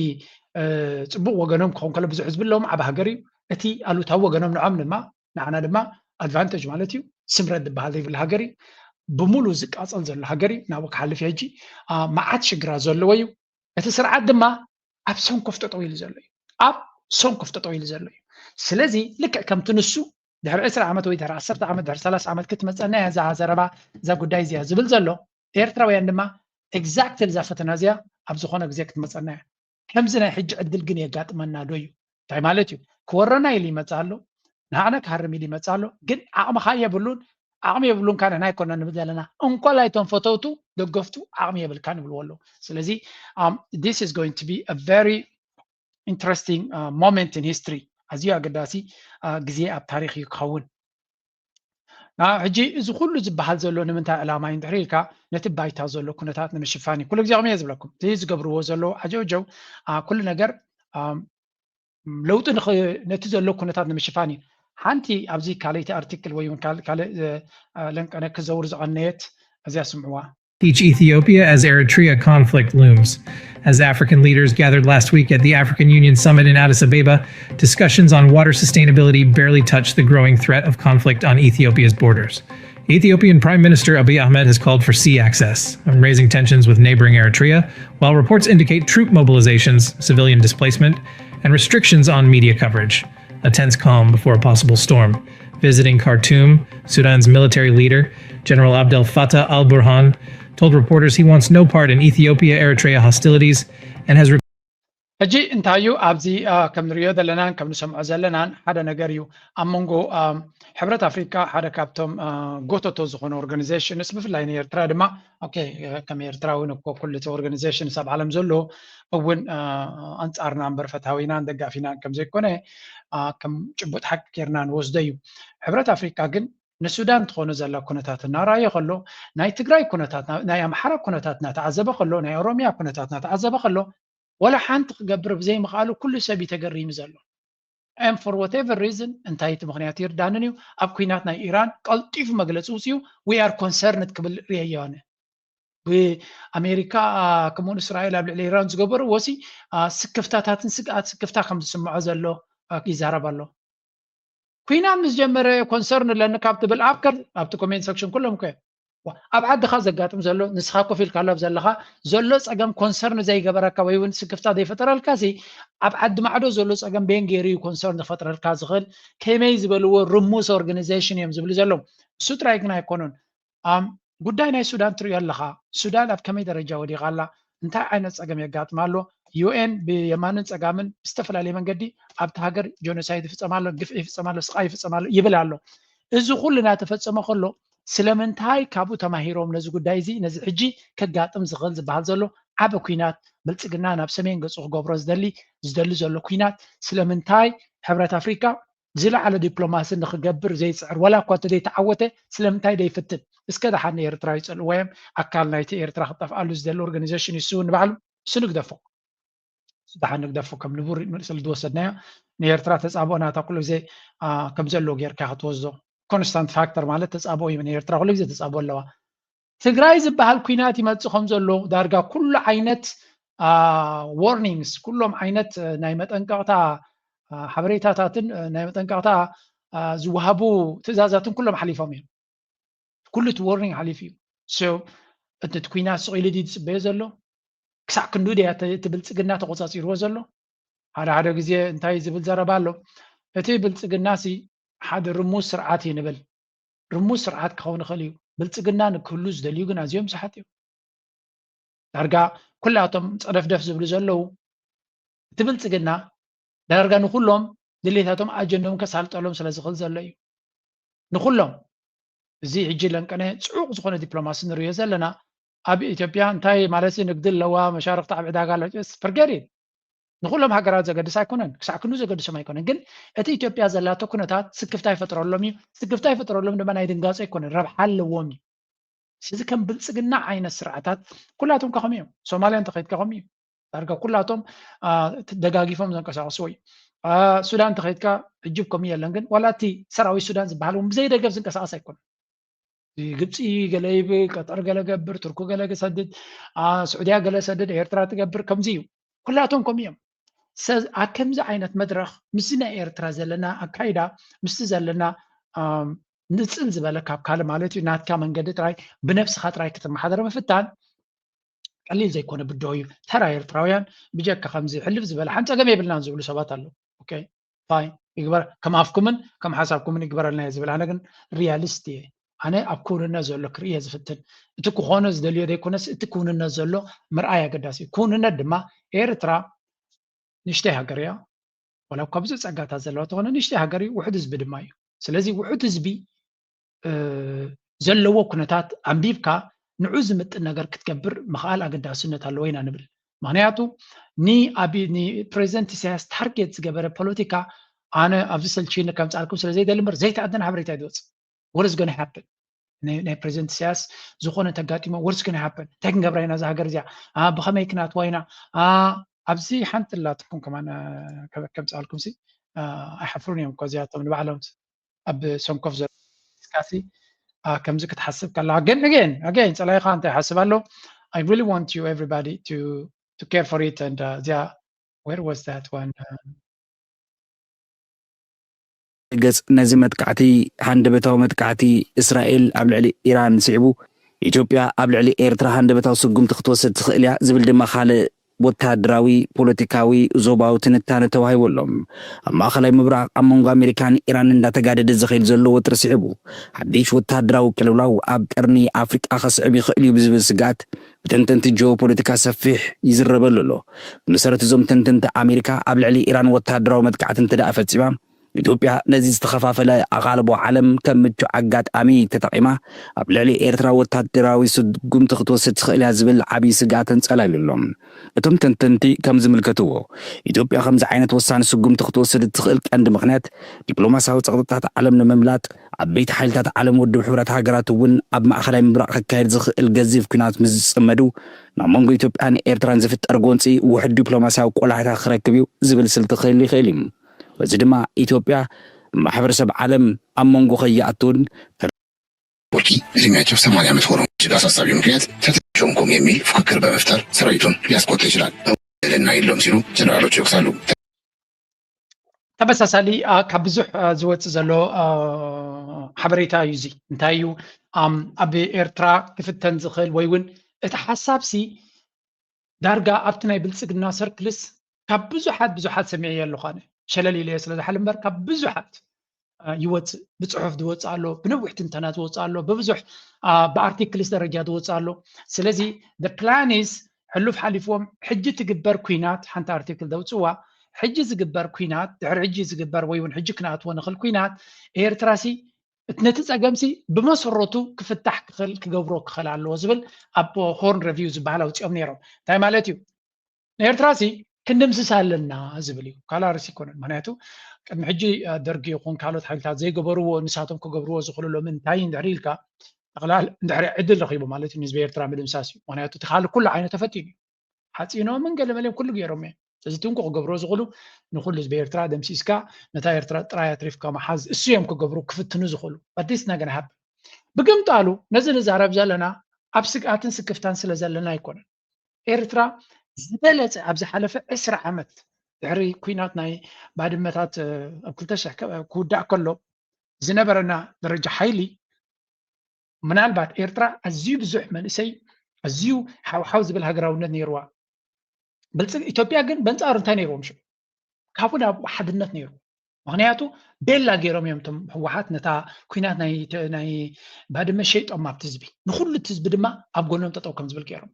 ፅቡቅ ወገኖም ክኸውን ከሎ ብዙሕ ህዝቢ ኣለዎም ዓብ ሃገር እዩ። እቲ ኣሉታዊ ወገኖም ንዖም ድማ ንዓና ድማ ኣድቫንቴጅ ማለት እዩ። ስምረት ዝበሃል ዘይብሉ ሃገር እዩ። ብሙሉ ዝቃፀል ዘሎ ሃገር እዩ። ናብኡ ክሓልፍ ሕጂ መዓት ሽግራት ዘለዎ እዩ። እቲ ስርዓት ድማ ኣብ ሰንኮፍ ጠጠው ኢሉ ዘሎ እዩ። ኣብ ሰንኮፍ ጠጠው ኢሉ ዘሎ እዩ። ስለዚ ልክዕ ከምቲ ንሱ ድሕሪ ዕስራ ዓመት ወይ ድሕሪ ዓሰርተ ዓመት ድሕሪ ሰላሳ ዓመት ክትመፀና እያ እዛ ዘረባ እዛ ጉዳይ እዚኣ ዝብል ዘሎ ኤርትራውያን ድማ ኤግዛክትሊ እዛ ፈተና እዚኣ ኣብ ዝኾነ ግዜ ክትመፀና እያ። ከምዚ ናይ ሕጂ ዕድል ግን የጋጥመና ዶ እዩ? እንታይ ማለት እዩ? ክወረና ኢሉ ይመፅእ ኣሎ፣ ንዓና ክሃርም ኢሉ ይመፅእ ኣሎ። ግን ዓቕምኻ የብሉን ዓቕሚ የብሉን ካነ ናይ ኮና ንብል ዘለና እንኳ ላይቶም ፈተውቱ ደገፍቱ ዓቕሚ የብልካ ንብልዎ ኣለዉ። ስለዚ this is going to be a very interesting moment in history። ኣዝዩ ኣገዳሲ ግዜ ኣብ ታሪክ እዩ ክኸውን። ሕጂ እዚ ኩሉ ዝበሃል ዘሎ ንምንታይ ዕላማ እዩ እንድሕር ኢልካ ነቲ ባይታ ዘሎ ኩነታት ንምሽፋን እዩ። ኩሉ ግዜ ከምየ ዝብለኩም እቲ ዝገብርዎ ዘለዉ ዓጀውጀው ኩሉ ነገር ለውጢ ነቲ ዘሎ ኩነታት ንምሽፋን እዩ። ሓንቲ ኣብዚ ካልእቲ ኣርቲክል ወይ ካልእ ለንቀነ ክዘውር ዝቐነየት እዚያ ስምዕዋ። Teach Ethiopia as Eritrea conflict looms. As African leaders gathered last week at the African Union Summit in Addis Ababa, discussions on water sustainability barely touched the growing threat of conflict on Ethiopia's borders. Ethiopian Prime Minister Abiy Ahmed has called for sea access and raising tensions with neighboring Eritrea, while reports indicate troop mobilizations, civilian displacement, and restrictions on media coverage. A tense calm before a possible storm. Visiting Khartoum, Sudan's military leader, General Abdel Fattah al Burhan, told reporters he wants no part in Ethiopia Eritrea hostilities and has ሕጂ እንታይ እዩ ኣብዚ ከም ንሪኦ ዘለናን ከም ንሰምዖ ዘለናን ሓደ ነገር እዩ። ኣብ መንጎ ሕብረት ኣፍሪካ ሓደ ካብቶም ጎተቶ ዝኾነ ኦርጋኒዜሽንስ ብፍላይ ንኤርትራ ድማ ከም ኤርትራዊ እኮ ኩሉ እቲ ኦርጋኒዜሽንስ ኣብ ዓለም ዘሎ እውን ኣንፃርና እምበር ፈታዊናን ደጋፊናን ከምዘይኮነ ከም ጭቡጥ ሓቂ ጌርና ንወስዶ እዩ። ሕብረት ኣፍሪካ ግን ንሱዳን ትኾኑ ዘላ ኩነታት እናረኣየ ከሎ ናይ ትግራይ ኩነታት ናይ ኣምሓራ ኩነታት እናተዓዘበ ከሎ ናይ ኦሮሚያ ኩነታት እናተዓዘበ ከሎ ወላ ሓንቲ ክገብር ብዘይምኽኣሉ ኩሉ ሰብ እዩ ተገሪሙ ዘሎ። And for whatever reason እንታይ እቲ ምኽንያት ይርዳንን እዩ ኣብ ኩናት ናይ ኢራን ቀልጢፉ መግለፂ ውፅኡ we are concerned ክብል ርእየዮ ኣነ። ብኣሜሪካ ከምኡን እስራኤል ኣብ ልዕሊ ኢራን ዝገበርዎ ሲ ስክፍታታትን ስግኣት ስክፍታ ከም ዝስምዖ ዘሎ ይዛረብ ኣሎ። ኩናት ምስ ጀመረ ኮንሰርን ኣለኒ ካብ ትብል ኣብከር ኣብቲ ኮሜንት ሰክሽን ኩሎም ከ ኣብ ዓድኻ ዘጋጥም ዘሎ ንስኻ ኮፍ ኢልካ ኣብ ዘለኻ ዘሎ ፀገም ኮንሰርን ዘይገበረካ ወይ እውን ስክፍታ ዘይፈጠረልካ ሲ ኣብ ዓዲ ማዕዶ ዘሎ ፀገም ቤን ገይሩ እዩ ኮንሰርን ዝፈጥረልካ ዝኽእል ከመይ ዝበልዎ ርሙስ ኦርጋኒዜሽን እዮም ዝብሉ ዘለዉ እሱ ጥራይ ግን ኣይኮኑን ጉዳይ ናይ ሱዳን ትሪኦ ኣለኻ ሱዳን ኣብ ከመይ ደረጃ ወዲቓ ኣላ እንታይ ዓይነት ፀገም የጋጥማ ኣሎ ዩኤን ብየማንን ፀጋምን ብዝተፈላለየ መንገዲ ኣብቲ ሃገር ጆኖሳይድ ይፍፀም ኣሎ ግፍዒ ይፍፀም ኣሎ ስቃይ ይፍፀም ኣሎ ይብል ኣሎ እዚ ኩሉ እናተፈፀመ ከሎ ስለምንታይ ካብኡ ተማሂሮም ነዚ ጉዳይ እዚ ነዚ ሕጂ ከጋጥም ዝኽእል ዝበሃል ዘሎ ዓበ ኩናት ብልፅግና ናብ ሰሜን ገፁ ክገብሮ ዝደሊ ዝደሊ ዘሎ ኩናት ስለምንታይ ሕብረት ኣፍሪካ ዝለዓለ ዲፕሎማሲ ንክገብር ዘይፅዕር ዋላ እኳ እንተዘይተዓወተ ስለምንታይ ዘይፍትን እስከ ደሓን ንኤርትራ ይፀልእዎ እዮም ኣካል ናይቲ ኤርትራ ክጠፍኣሉ ዝደሊ ኦርጋኒዜሽን ይስው ንባዕሉ እሱ ንግደፎ እሱ ደሓን ንግደፎ ከም ንቡር ስለ ዝወሰድናዮ ንኤርትራ ተፃብኦ ናታ ኩሉ ግዜ ከም ዘለዎ ጌርካ ክትወስዶ ኮንስታንት ፋክተር ማለት ተፃብኦ እዩ ንኤርትራ ኩሉ ግዜ ተፃብኦ ኣለዋ ትግራይ ዝበሃል ኩናት ይመፅእ ከም ዘሎ ዳርጋ ኩሉ ዓይነት ዋርኒንግስ ኩሎም ዓይነት ናይ መጠንቀቕታ ሓበሬታታትን ናይ መጠንቀቕታ ዝወሃቡ ትእዛዛትን ኩሎም ሓሊፎም እዮም ኩሉ እቲ ዋርኒንግ ሓሊፉ እዩ እቲ ኩናት ስቕ ኢሉ ዝፅበዮ ዘሎ ክሳዕ ክንዱ ድያ እቲ ብልፅግና ተቆፃፂርዎ ዘሎ ሓደ ሓደ ግዜ እንታይ ዝብል ዘረባ ኣሎ እቲ ብልፅግና ሲ ሓደ ርሙስ ስርዓት እዩ ንብል ርሙስ ስርዓት ክኸውን ይኽእል እዩ ብልፅግና ንክህሉ ዝደልዩ ግን ኣዝዮም ብዙሓት እዮም ዳርጋ ኩላቶም ፀደፍደፍ ዝብሉ ዘለዉ እቲ ብልፅግና ዳርጋ ንኩሎም ድሌታቶም ኣጀንዶም ከሳልጠሎም ስለ ዝኽእል ዘሎ እዩ ንኩሎም እዚ ሕጂ ለንቀነ ፅዑቕ ዝኾነ ዲፕሎማሲ ንሪዮ ዘለና ኣብ ኢትዮጵያ እንታይ ማለት ንግዲ ኣለዋ መሻርክቲ ኣብ ዕዳጋ ኣሎ ፍርገድ ንኩሎም ሃገራት ዘገድስ ኣይኮነን ክሳዕ ክንዱ ዘገድሶም ኣይኮነን ግን እቲ ኢትዮጵያ ዘላቶ ኩነታት ስክፍታ ይፈጥረሎም እዩ ስክፍታ ይፈጥረሎም ድማ ናይ ድንጋፂ ኣይኮነን ረብሓ ኣለዎም እዩ ስለዚ ከም ብልፅግና ዓይነት ስርዓታት ኩላቶም ከኸም እዮም ሶማልያ እንተኸይድካ ከም እዩ ዳርጋ ኩላቶም ደጋጊፎም ዘንቀሳቀስዎ እዩ ሱዳን እንተኸይድካ እጅብ ከም የለን ግን ዋላ እቲ ሰራዊት ሱዳን ዝበሃል እውን ብዘይ ደገፍ ዝንቀሳቀስ ኣይኮነን ግብፂ ገለ ይብል ቀጠር ገለ ገብር ቱርኩ ገለ ሰድድ ስዑድያ ገለ ሰድድ ኤርትራ ትገብር ከምዚ እዩ ኩላቶም ከም እዮም ኣብ ከምዚ ዓይነት መድረክ ምስዚ ናይ ኤርትራ ዘለና ኣካይዳ ምስቲ ዘለና ንፅል ዝበለ ካብ ካልእ ማለት እዩ ናትካ መንገዲ ጥራይ ብነብስኻ ጥራይ ክትመሓደር ምፍታን ቀሊል ዘይኮነ ብድሆ እዩ ተራ ኤርትራውያን ብጀካ ከምዚ ሕልፍ ዝበለ ሓንቲ ፀገም የብልናን ዝብሉ ሰባት ኣለዉ ፋይ ይግበር ከም ኣፍኩምን ከም ሓሳብኩምን ይግበረልና እየ ዝብል ኣነ ግን ሪያሊስት እየ ኣነ ኣብ ክውንነት ዘሎ ክርእየ ዝፍትን እቲ ክኾነ ዝደልዮ ዘይኮነስ እቲ ክውንነት ዘሎ ምርኣይ ኣገዳሲ እዩ ክውንነት ድማ ኤርትራ ንእሽተይ ሃገር እያ ዋላ እኳ ብዙሕ ፀጋታት ዘለዋ ተኾነ ንእሽተይ ሃገር እዩ ውሕድ ህዝቢ ድማ እዩ ስለዚ ውሕድ ህዝቢ ዘለዎ ኩነታት ኣንቢብካ ንዑ ዝምጥን ነገር ክትገብር ምኽኣል ኣገዳስነት ኣለዎ ኢና ንብል ምክንያቱ ንኣብ ንፕሬዚደንት ኢሳያስ ታርጌት ዝገበረ ፖለቲካ ኣነ ኣብዚ ሰልችኒ ከምፃልኩም ስለ ዘይደሊ እምበር ዘይተኣደነ ሓበሬታ እዩ ዝወፅእ what is going to happen ናይ ፕሬዚደንት ኢሳያስ ዝኾነ ተጋጢሞ what is going to happen እንታይ ክንገብራ ኢና እዛ ሃገር እዚኣ ብኸመይ ክናትዋ ኢና ኣብዚ ሓንቲ ላትኩም ከማን ከምፃልኩም ሲ ኣይሓፍሩን እዮም እኮ እዚኣቶም ንባዕሎም ኣብ ሰንኮፍ ዘሎ ስካሲ ከምዚ ክትሓስብ ከለካ ግን again again ፀላይካ እንታይ ሓስብ ኣሎ I really want you everybody to to care for it and uh, እዚኣ where was that one uh, ገጽ ነዚ መጥቃዕቲ ሃንደበታዊ መጥቃዕቲ እስራኤል ኣብ ልዕሊ ኢራን ስዒቡ ኢትዮጵያ ኣብ ልዕሊ ኤርትራ ሃንደበታዊ ስጉምቲ ክትወስድ ትኽእል እያ ዝብል ድማ ካልእ ወታደራዊ፣ ፖለቲካዊ፣ ዞባዊ ትንታነ ተዋሂቡ ኣሎ። ኣብ ማእኸላይ ምብራቕ ኣብ መንጎ ኣሜሪካን ኢራን እንዳተጋደደ ዝኸይድ ዘሎ ወጥሪ ስዒቡ፣ ሓድሽ ወታደራዊ ቅልውላው ኣብ ቀርኒ ኣፍሪቃ ከስዕብ ይኽእል እዩ ብዝብል ስግኣት ብተንተንቲ ጂኦፖለቲካ ሰፊሕ ይዝረበሉ ኣሎ። ብመሰረት እዞም ተንተንቲ፣ ኣሜሪካ ኣብ ልዕሊ ኢራን ወታደራዊ መጥቃዕቲ እንተ ደኣ ፈጺማ፣ ኢትዮጵያ ነዚ ዝተኸፋፈለ ኣቓልቦ ዓለም ከም ምቹእ ኣጋጣሚ ተጠቒማ ኣብ ልዕሊ ኤርትራ ወታደራዊ ስጉምቲ ክትወስድ ትኽእል እያ ዝብል ዓብዪ ስግኣት ኣንጸላልዩ ኣሎ። እቶም ተንተንቲ ከም ዝምልከትዎ፣ ኢትዮጵያ ከምዚ ዓይነት ወሳኒ ስጉምቲ ክትወስድ እትኽእል ቀንዲ ምኽንያት፣ ዲፕሎማስያዊ ጸቕጥታት ዓለም ንምምላጥ፣ ዓበይቲ ሓይልታት ዓለም፣ ውድብ ሕቡራት ሃገራት እውን ኣብ ማእኸላይ ምብራቕ ክካየድ ዝኽእል ገዚፍ ኲናት ምስ ዝጽመዱ፣ ናብ መንጎ ኢትዮጵያን ኤርትራን ዝፍጠር ጎንጺ ውሑድ ዲፕሎማስያዊ ቆላሕታ ክረክብ እዩ ዝብል ስልቲ ክህሉ ይኽእል እዩ። በዚ ድማ ኢትዮጵያ ማሕበረሰብ ዓለም ኣብ መንጎ ከይኣቱን ቱርኪ እድሜያቸው ሰማንያ ዓመት ሆነው እጅግ አሳሳቢው ምክንያት ተተሾምኩም የሚል ፉክክር በመፍጠር ሰራዊቱን ሊያስቆጥ ይችላል። ውክልና የለውም ሲሉ ጀነራሎች ይወቅሳሉ። ተመሳሳሊ አ፣ ካብ ብዙሕ አ፣ ዝወፅእ ዘሎ አ፣ ሓበሬታ እዩ። እዚ እንታይ እዩ? ኣም፣ ኣብ ኤርትራ ክፍተን ዝኽእል ወይ እውን እቲ ሓሳብ ሲ ዳርጋ ኣብቲ ናይ ብልፅግና ሰርክልስ ካብ ብዙሓት ብዙሓት ሰሚዐ ኣለኹ። ኣነ ሸለል ኢለ ስለ ዝሓል እምበር ካብ ብዙሓት አ፣ ይወፅእ። ብፅሑፍ ዝወፅእ ኣሎ፣ ብነዊሕ ትንተና ዝወፅእ ኣሎ፣ ብብዙሕ አ፣ ብኣርቲክልስ ደረጃ ዝወፅእ ኣሎ። ስለዚ the plan is ሕሉፍ ሓሊፍዎም ሕጂ ትግበር ኲናት፣ ሓንቲ ኣርቲክል ዘውፅእዋ፣ ሕጂ ዝግበር ኲናት፣ ድሕሪ ሕጂ ዝግበር ወይ እውን ሕጂ ክንኣትዎ ንኽእል ኲናት ኤርትራ ሲ እቲ ነቲ ፀገምሲ ብመሰረቱ ክፍታሕ ክኽእል ክገብሮ ክኽእል ኣለዎ ዝብል ኣብ ሆርን ሪቪው ዝበሃል ኣውፂኦም ነይሮም። እንታይ ማለት እዩ? ንኤርትራ ሲ ክንድምስስ ኣለና ዝብል እዩ። ካልእ ኣርእስቲ ኣይኮነን። ምክንያቱ ቅድሚ ሕጂ አ፣ ደርጊ ይኹን ካልኦት ሓይልታት ዘይገበርዎ ንሳቶም ክገብርዎ ዝኽእሉ ሎሚ እንታይ እንድሕሪ ኢልካ ጠቕላል እንድሕሪ ዕድል ረኺቡ ማለት እዩ ንህዝቢ ኤርትራ ምድምሳስ እዩ። ምክንያቱ እቲ ካልእ ኩሉ ዓይነት ተፈቲኑ እዩ። ሓፂኖምን ገለመሌም ኩሉ ገይሮም እዮም። ስለዚ እቲ እንኮ ክገብርዎ ዝኽእሉ ንኩሉ ህዝቢ ኤርትራ ደምሲስካ ነታ ኤርትራ ጥራይ ኣትሪፍካ ምሓዝ እሱ እዮም ክገብሩ ክፍትኑ ዝኽእሉ። But this not gonna happen። ብግምጣሉ ነዚ ንዛረብ ዘለና ኣብ ስግኣትን ስክፍታን ስለ ዘለና ኣይኮነን። ኤርትራ ዝበለጸ ኣብ ዝሓለፈ ዕስራ ዓመት ድሕሪ ኲናት ናይ ባድመታት እ፣ ኣብ ክልተ ሽሕ ከ- ክውዳእ ከሎ ዝነበረና ደረጃ ሓይሊ ምናልባት ኤርትራ ኣዝዩ ብዙሕ መንእሰይ ኣዝዩ ሓውሓው ዝብል ሃገራውነት ነይርዋ። ብልጽግ ኢትዮጵያ ግን በንጻሩ እንታይ ነይርዎም ሽዑ? ካብኡ ናብ ሓድነት ነይሩ። ምክንያቱ ቤላ ገይሮም እዮም እቶም ህወሓት ነታ ኲናት ናይ ተ- ናይ ባድመ ሸይጦም ኣብቲ ህዝቢ ንኩሉ እቲ ህዝቢ ድማ ኣብ ጎኖም ጠጠው ከም ዝብል ገይሮም።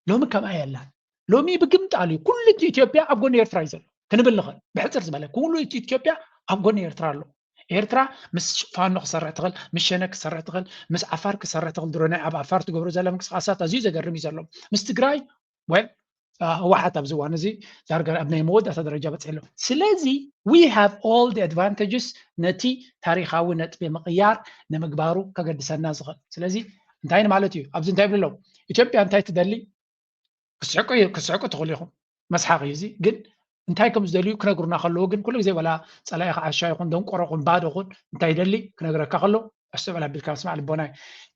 ሎሚ ከምኣ የላን። ሎሚ ብግምጣል እዩ ኩሉ እቲ ኢትዮጵያ ኣብ ጎኒ ኤርትራ እዩ ዘሎ ክንብል ንኽእል። ብሕፅር ዝበለ ኩሉ እቲ ኢትዮጵያ ኣብ ጎኒ ኤርትራ ኣሎ። ኤርትራ ምስ ፋኖ ክሰርሕ ትኽእል፣ ምስ ሸነ ክሰርሕ ትኽእል፣ ምስ ዓፋር ክሰርሕ ትኽእል። ድሮ ናይ ኣብ ዓፋር ትገብሮ ዘላ ምንቅስቃሳት ኣዝዩ ዘገርም እዩ ዘሎ። ምስ ትግራይ ወል ህወሓት ኣብዚ እዋን እዚ ዳርጋ ኣብ ናይ መወዳእታ ደረጃ በፂሑ ኣሎ። ስለዚ we have all the advantages ነቲ ታሪኻዊ ነጥቢ ምቕያር ንምግባሩ ከገድሰና ዝኽእል። ስለዚ እንታይ ማለት እዩ? ኣብዚ እንታይ ይብሉ ኣለዉ? ኢትዮጵያ እንታይ ትደሊ? ክስሕቁ ክስሕቁ ትኽእሉ ኢኹም። መስሓቕ እዩ እዚ። ግን እንታይ ከም ዝደልዩ ክነግሩና ከለዉ ግን ኩሉ ግዜ ወላ ፀላኢኻ ዓሻ ይኹን ደንቆሮ ኹን ባዶ ኹን እንታይ ይደሊ ክነግረካ ከሎ ኣስተውዕል ኣቢልካ ምስማዕ ልቦና እዩ።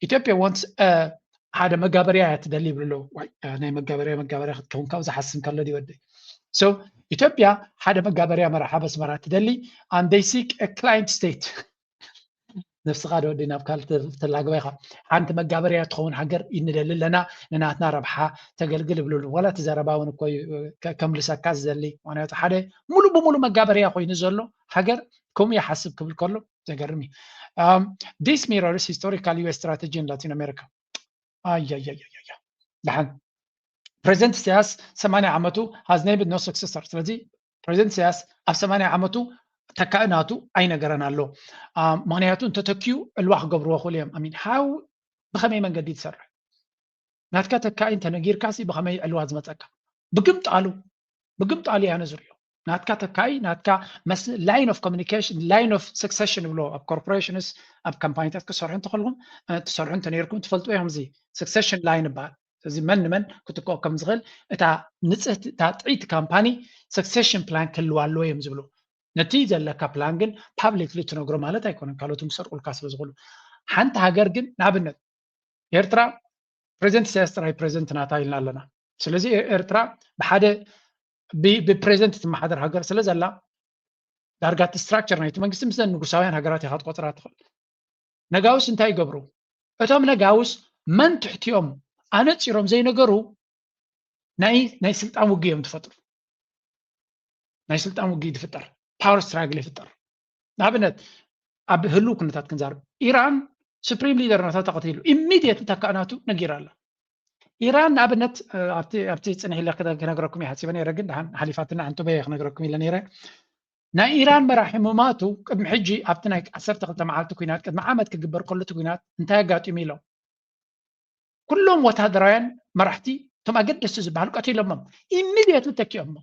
ኢትዮጵያ wants ሓደ መጋበርያ እያ ትደሊ ይብሉ ኣለዉ። ዋይ ናይ መጋበርያ መጋበርያ ክትከውን ካብኡ ዝሓስን ከሎ ድዩ ወደይ? So ኢትዮጵያ ሓደ መጋበርያ መራሓ በስመራ ትደሊ and they seek a client state ነብስኻ ዶ ወዲ ናብ ካልእ ተላግባ ኢኻ። ሓንቲ መጋበርያ ትኸውን ሃገር ይንደሊ ኣለና፣ ንናትና ረብሓ ተገልግል ይብሉሉ። ዋላ እቲ ዘረባ እውን እኮ እዩ ከ- ከምልሰካ ዝደሊ። ምክንያቱ ሓደ ሙሉ ብሙሉ መጋበርያ ኮይኑ ዘሎ ሃገር ከምኡ ይሓስብ ክብል ከሎ ዘገርም እዩ። Um, this mirrors historical U S strategy in Latin America. ኣያያያያ ደሓን ፕሬዚደንት ኢሳያስ ሰማንያ ዓመቱ has named no successor። ስለዚ ፕሬዚደንት ኢሳያስ ኣብ ሰማንያ ዓመቱ ተካኢ ናቱ ኣይነገረን ኣሎ። ምክንያቱ እንተተኪኡ ዕልዋ ክገብርዎ ክእሉ እዮም። ሚን ሃው ብኸመይ መንገዲ ትሰርሕ ናትካ ተካኢ እንተነጊርካ ሲ ብኸመይ ዕልዋ ዝመፀካ ብግምጣሉ ብግምጣሉ እያ ነዝርዮ ናትካ ተካኢ ናትካ line of communication line of succession ብሎ ኣብ corporations ኣብ ካምፓኒታት ክሰርሑ እንተኸልኩም ትሰርሑ እንተነርኩም ትፈልጡ እዮም እዚ succession line ይበሃል። ስለዚ መን ንመን ክትክኦ ከም ዝኽእል እታ ንፅህቲ እታ ጥዕይቲ ካምፓኒ succession plan ክህልዋ ኣለዎ እዮም ዝብሉ። ነቲ ዘለካ plan ግን publicly ትነግሮ ማለት ኣይኮነን ካልኦት ክሰርቁልካ ስለ ዝኽእሉ። ሓንቲ ሃገር ግን ንኣብነት ኤርትራ ፕሬዚደንት ኢሳያስ ጥራይ ፕሬዚደንት ናታ ኢልና ኣለና። ስለዚ ኤርትራ ብሓደ ብፕሬዚደንት ትመሓደር ሃገር ስለ ዘላ ዳርጋ እቲ structure ናይቲ መንግስቲ ምስዘን ንጉሳውያን ሃገራት ኢኻ ክትቆፅራ ትኽእል። ነጋውስ እንታይ ይገብሩ? እቶም ነጋውስ መን ትሕቲኦም ኣነፂሮም ዘይነገሩ ናይ ናይ ስልጣን ውግእ እዮም ትፈጥሩ። ናይ ስልጣን ውግእ ትፍጠር፣ power struggle ይፍጠር። ንኣብነት ኣብ ህልው ኩነታት ክንዛርብ፣ ኢራን supreme leader ናታ ተቐቲሉ፣ immediately ተካእናቱ ነጊራ ኣላ። ኢራን ንኣብነት ኣብቲ ኣብቲ ጽንሕ ኢለ ክነግረኩም ይሓሲበ ነይረ፣ ግን ደሓን ሓሊፋትና ኣንቱበየ ክነግረኩም ኢለ ነይረ። ናይ ኢራን መራሒ ምማቱ ቅድሚ ሕጂ ኣብቲ ናይ ዓሰርተ ክልተ መዓልቲ ኩናት ቅድሚ ዓመት ክግበር ከሎ እቲ ኩናት እንታይ ኣጋጢሙ ኢሎም ኩሎም ወታደራውያን መራሕቲ እቶም ኣገደስቲ ዝበሃሉ ቀቲሎሞም immediately ተኪኦሞ።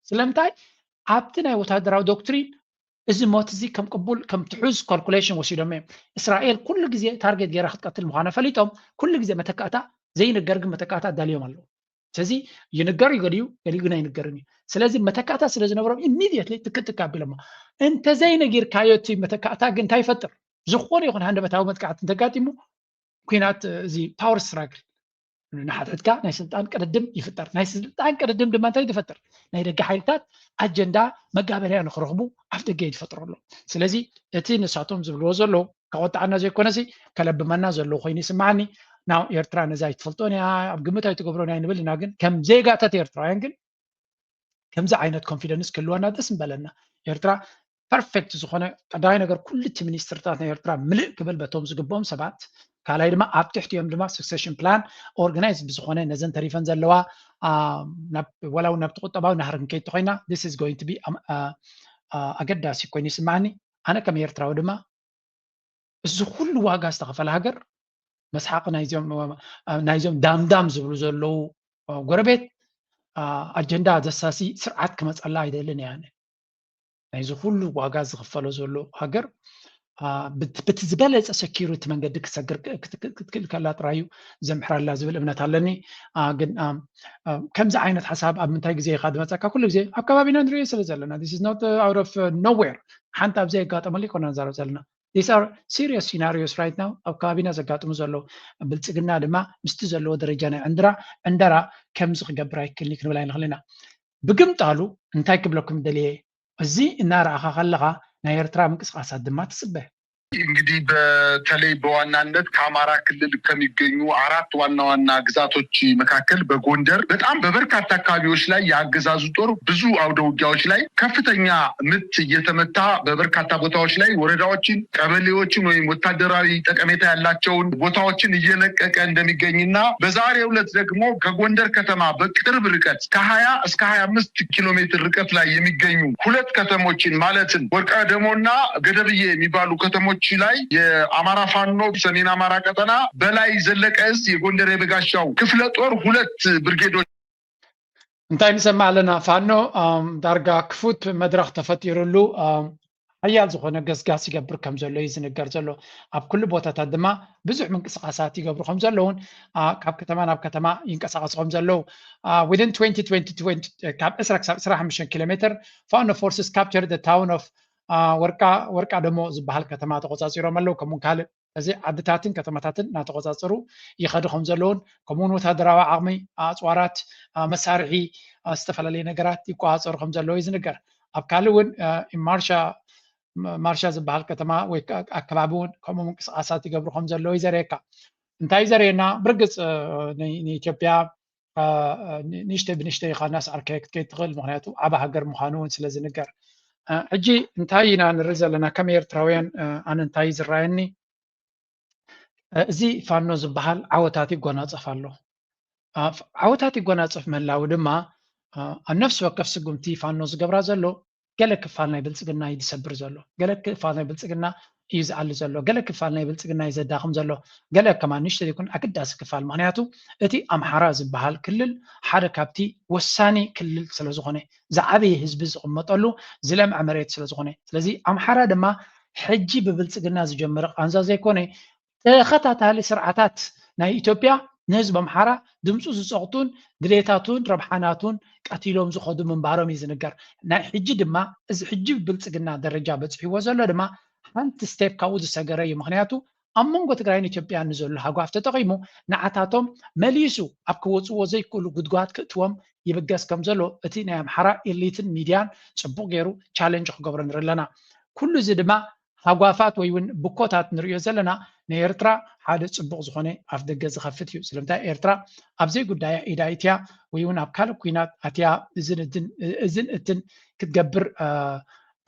ስለምንታይ ኣብቲ ናይ ወታደራዊ ዶክትሪን እዚ ሞት እዚ ከም ቅቡል ከም ትሑዝ calculation ወሲዶም እዮም። እስራኤል ኩሉ ግዜ ታርጌት ገይራ ክትቀትል ምዃና ፈሊጦም ኩሉ ግዜ መተካእታ ዘይንገር ግን መተካእታ ኣዳልዮም ኣለዉ። ስለዚ ይንገር እዩ ገሊኡ ገሊኡ ግን ኣይንገርን እዩ። ስለዚ መተካእታ ስለ ዝነበሮም immediately ትክትክ ኣቢሎሞ። እንተዘይነጊርካዮ እቲ መተካእታ ግን እንታይ ይፈጥር? ዝኾነ ይኹን ሃንደበታዊ መጥቃዕቲ እንተጋጢሙ ኩናት እዚ power struggle ንሓድሕድካ ናይ ስልጣን ቅድድም ይፍጠር። ናይ ስልጣን ቅድድም ድማ እንታይ ትፈጥር? ናይ ደገ ሓይልታት ኣጀንዳ መጋበርያ ንክረኽቡ ኣፍ ደገ እዩ ዝፈጥረሎም። ስለዚ እቲ ንሳቶም ዝብልዎ ዘለዉ ከቆጣዓና ዘይኮነሲ ከለብመና ዘለዉ ኮይኑ ይስምዓኒ። ናው ኤርትራ ነዛ ኣይትፈልጦን እያ ኣብ ግምት ኣይትገብሮን እያ ንብል ኢና፣ ግን ከም ዜጋታት ኤርትራውያን ግን ከምዚ ዓይነት confidence ክህልወና ደስ ምበለና። ኤርትራ perfect ዝኾነ ቀዳማይ ነገር ኩሉ እቲ ሚኒስትርታት ናይ ኤርትራ ምልእ ክብል በቶም ዝግብኦም ሰባት፣ ካልኣይ ድማ ኣብ ትሕቲኦም ድማ succession plan organized ብዝኾነ ነዘን ተሪፈን ዘለዋ ወላ እውን ናብቲ ቁጠባዊ ናህሪ ክንከይድ ተኮይና this is going to be ኣገዳሲ ኮይኑ ይስማዓኒ። ኣነ ከም ኤርትራዊ ድማ እዚ ኩሉ ዋጋ ዝተኸፈለ ሃገር መስሓቂ ናይዞም ዳምዳም ዝብሉ ዘለዉ ጎረቤት ኣጀንዳ ዘሳሲ ስርዓት ክመፀላ ኣይደልን እያ። ናይዚ ኩሉ ዋጋ ዝኽፈሎ ዘሎ ሃገር ብቲ ዝበለፀ security መንገዲ ክትሰግር ክትክእል ከላ ጥራይ እዩ ዘምሕረላ ዝብል እምነት ኣለኒ። ግን ከምዚ ዓይነት ሓሳብ ኣብ ምንታይ ግዜ ኢኻ ዝመፀካ? ኩሉ ግዜ ኣብ ከባቢና ንሪኦ ስለ ዘለና this is not out of nowhere ሓንቲ ኣብዚ የጋጠመሉ ይኮና ንዛረብ ዘለና these are serious scenarios right now ኣብ ከባቢና ዘጋጥሙ ዘለዉ። ብልፅግና ድማ ምስቲ ዘለዎ ደረጃ ናይ ዕንድራ ዕንደራ ከምዚ ክገብር ኣይክልኒ ክንብል ኣይንኽእል ኢና። ብግምጣሉ እንታይ ክብለኩም ደልየ፣ እዚ እናረኣኻ ከለኻ ናይ ኤርትራ ምንቅስቃሳት ድማ ትፅበ። እንግዲህ በተለይ በዋናነት ከአማራ ክልል ከሚገኙ አራት ዋና ዋና ግዛቶች መካከል በጎንደር በጣም በበርካታ አካባቢዎች ላይ የአገዛዙ ጦር ብዙ አውደ ውጊያዎች ላይ ከፍተኛ ምት እየተመታ በበርካታ ቦታዎች ላይ ወረዳዎችን፣ ቀበሌዎችን ወይም ወታደራዊ ጠቀሜታ ያላቸውን ቦታዎችን እየለቀቀ እንደሚገኝና በዛሬው ዕለት ደግሞ ከጎንደር ከተማ በቅርብ ርቀት ከሀያ እስከ ሀያ አምስት ኪሎ ሜትር ርቀት ላይ የሚገኙ ሁለት ከተሞችን ማለትም ወርቀ ደሞና ገደብዬ የሚባሉ ከተሞች ላይ የአማራ ፋኖ ሰሜን አማራ ቀጠና በላይ ዘለቀ እዝ የጎንደር የበጋሻው ክፍለ ጦር ሁለት ብርጌዶች እንታይ ንሰማዕ ኣለና? ፋኖ ዳርጋ ክፉት መድረኽ ተፈጢሩሉ ሓያል ዝኾነ ገስጋስ ይገብር ከም ዘሎ እዩ ዝንገር ዘሎ። ኣብ ኩሉ ቦታታት ድማ ብዙሕ ምንቅስቃሳት ይገብሩ ከም ዘለውን ካብ ከተማ ናብ ከተማ ይንቀሳቀሱ ከም ዘለዉ within twenty twenty ካብ ዕስራ ክሳብ ዕስራ ሓሙሽተ ኪሎ ሜትር ፋኖ forces capture the town of ወርቃ ወርቃ ደሞ ዝበሃል ከተማ ተቆፃፂሮም ኣለዉ። ከምኡ ካልእ እዚ ዓድታትን ከተማታትን እናተቆፃፀሩ ይኸዱ ከም ዘለውን ከምኡውን ወታደራዊ ዓቕሚ ኣፅዋራት መሳርሒ ዝተፈላለዩ ነገራት ይቆፃፀሩ ከም ዘለዉ እዩ ዝንገር። ኣብ ካልእ እውን ማርሻ ማርሻ ዝበሃል ከተማ ወይ ኣከባቢ እውን ከምኡ ምንቅስቃሳት ይገብሩ ከም ዘለዉ እዩ ዘርእየካ። እንታይ እዩ ዘርእየና? ብርግፅ ንኢትዮጵያ ንእሽተይ ብንእሽተይ ኢኻ እናስዓርካዮ ክትከይድ ትኽእል፣ ምክንያቱ ዓቢ ሃገር ምዃኑ እውን ስለ ዝንገር። ሕጂ እንታይ ኢና ንርኢ ዘለና ከም ኤርትራውያን? ኣነ እንታይ ዝረኣየኒ፣ እዚ ፋኖ ዝበሃል ዓወታት ይጎናፀፍ ኣሎ። ዓወታት ይጎናፀፍ ምህላው ድማ ኣብ ነፍሲ ወከፍ ስጉምቲ ፋኖ ዝገብራ ዘሎ ገለ ክፋል ናይ ብልፅግና እዩ ዝሰብር ዘሎ፣ ገለ ክፋል ናይ ብልፅግና እዩ ዝኣሊ ዘሎ፣ ገለ ክፋል ናይ ብልፅግና እዩ ዘዳኽም ዘሎ፣ ገለ ከማን ንእሽቶ ዘይኮነ ኣገዳሲ ክፋል። ምክንያቱ እቲ ኣምሓራ ዝበሃል ክልል ሓደ ካብቲ ወሳኒ ክልል ስለዝኾነ፣ ዝዓበየ ህዝቢ ዝቕመጠሉ ዝለምዐ መሬት ስለዝኾነ፣ ስለዚ ኣምሓራ ድማ ሕጂ ብብልፅግና ዝጀመረ ቃንዛ ዘይኮነ ተኸታታሊ ስርዓታት ናይ ኢትዮጵያ ንህዝቢ ኣምሓራ ድምፁ ዝፀቕጡን ድሌታቱን ረብሓናቱን ቀቲሎም ዝኸዱ ምንባሮም እዩ ዝንገር። ናይ ሕጂ ድማ እዚ ሕጂ ብብልፅግና ደረጃ በፂሕዎ ዘሎ ድማ ሓንቲ step ካብኡ ዝሰገረ እዩ። ምክንያቱ ኣብ መንጎ ትግራይን ኢትዮጵያን ንዘሎ ሃጓፍ ተጠቒሙ ንዓታቶም መሊሱ ኣብ ክወፅዎ ዘይክእሉ ጉድጓድ ክእትዎም ይብገስ ከም ዘሎ እቲ ናይ ኣምሓራ ኤሊትን ሚድያን ፅቡቕ ገይሩ challenge ክገብሮ ንርኢ ኣለና። ኩሉ እዚ ድማ ታጓፋት ወይ እውን ብኮታት ንሪኦ ዘለና ንኤርትራ ሓደ ፅቡቕ ዝኾነ ኣፍ ደገ ዝኸፍት እዩ። ስለምንታይ ኤርትራ ኣብ ዘይጉዳያ ኢዳ ኢትያ ወይ እውን ኣብ ካልእ ኩናት ኣትያ እዝን እትን ክትገብር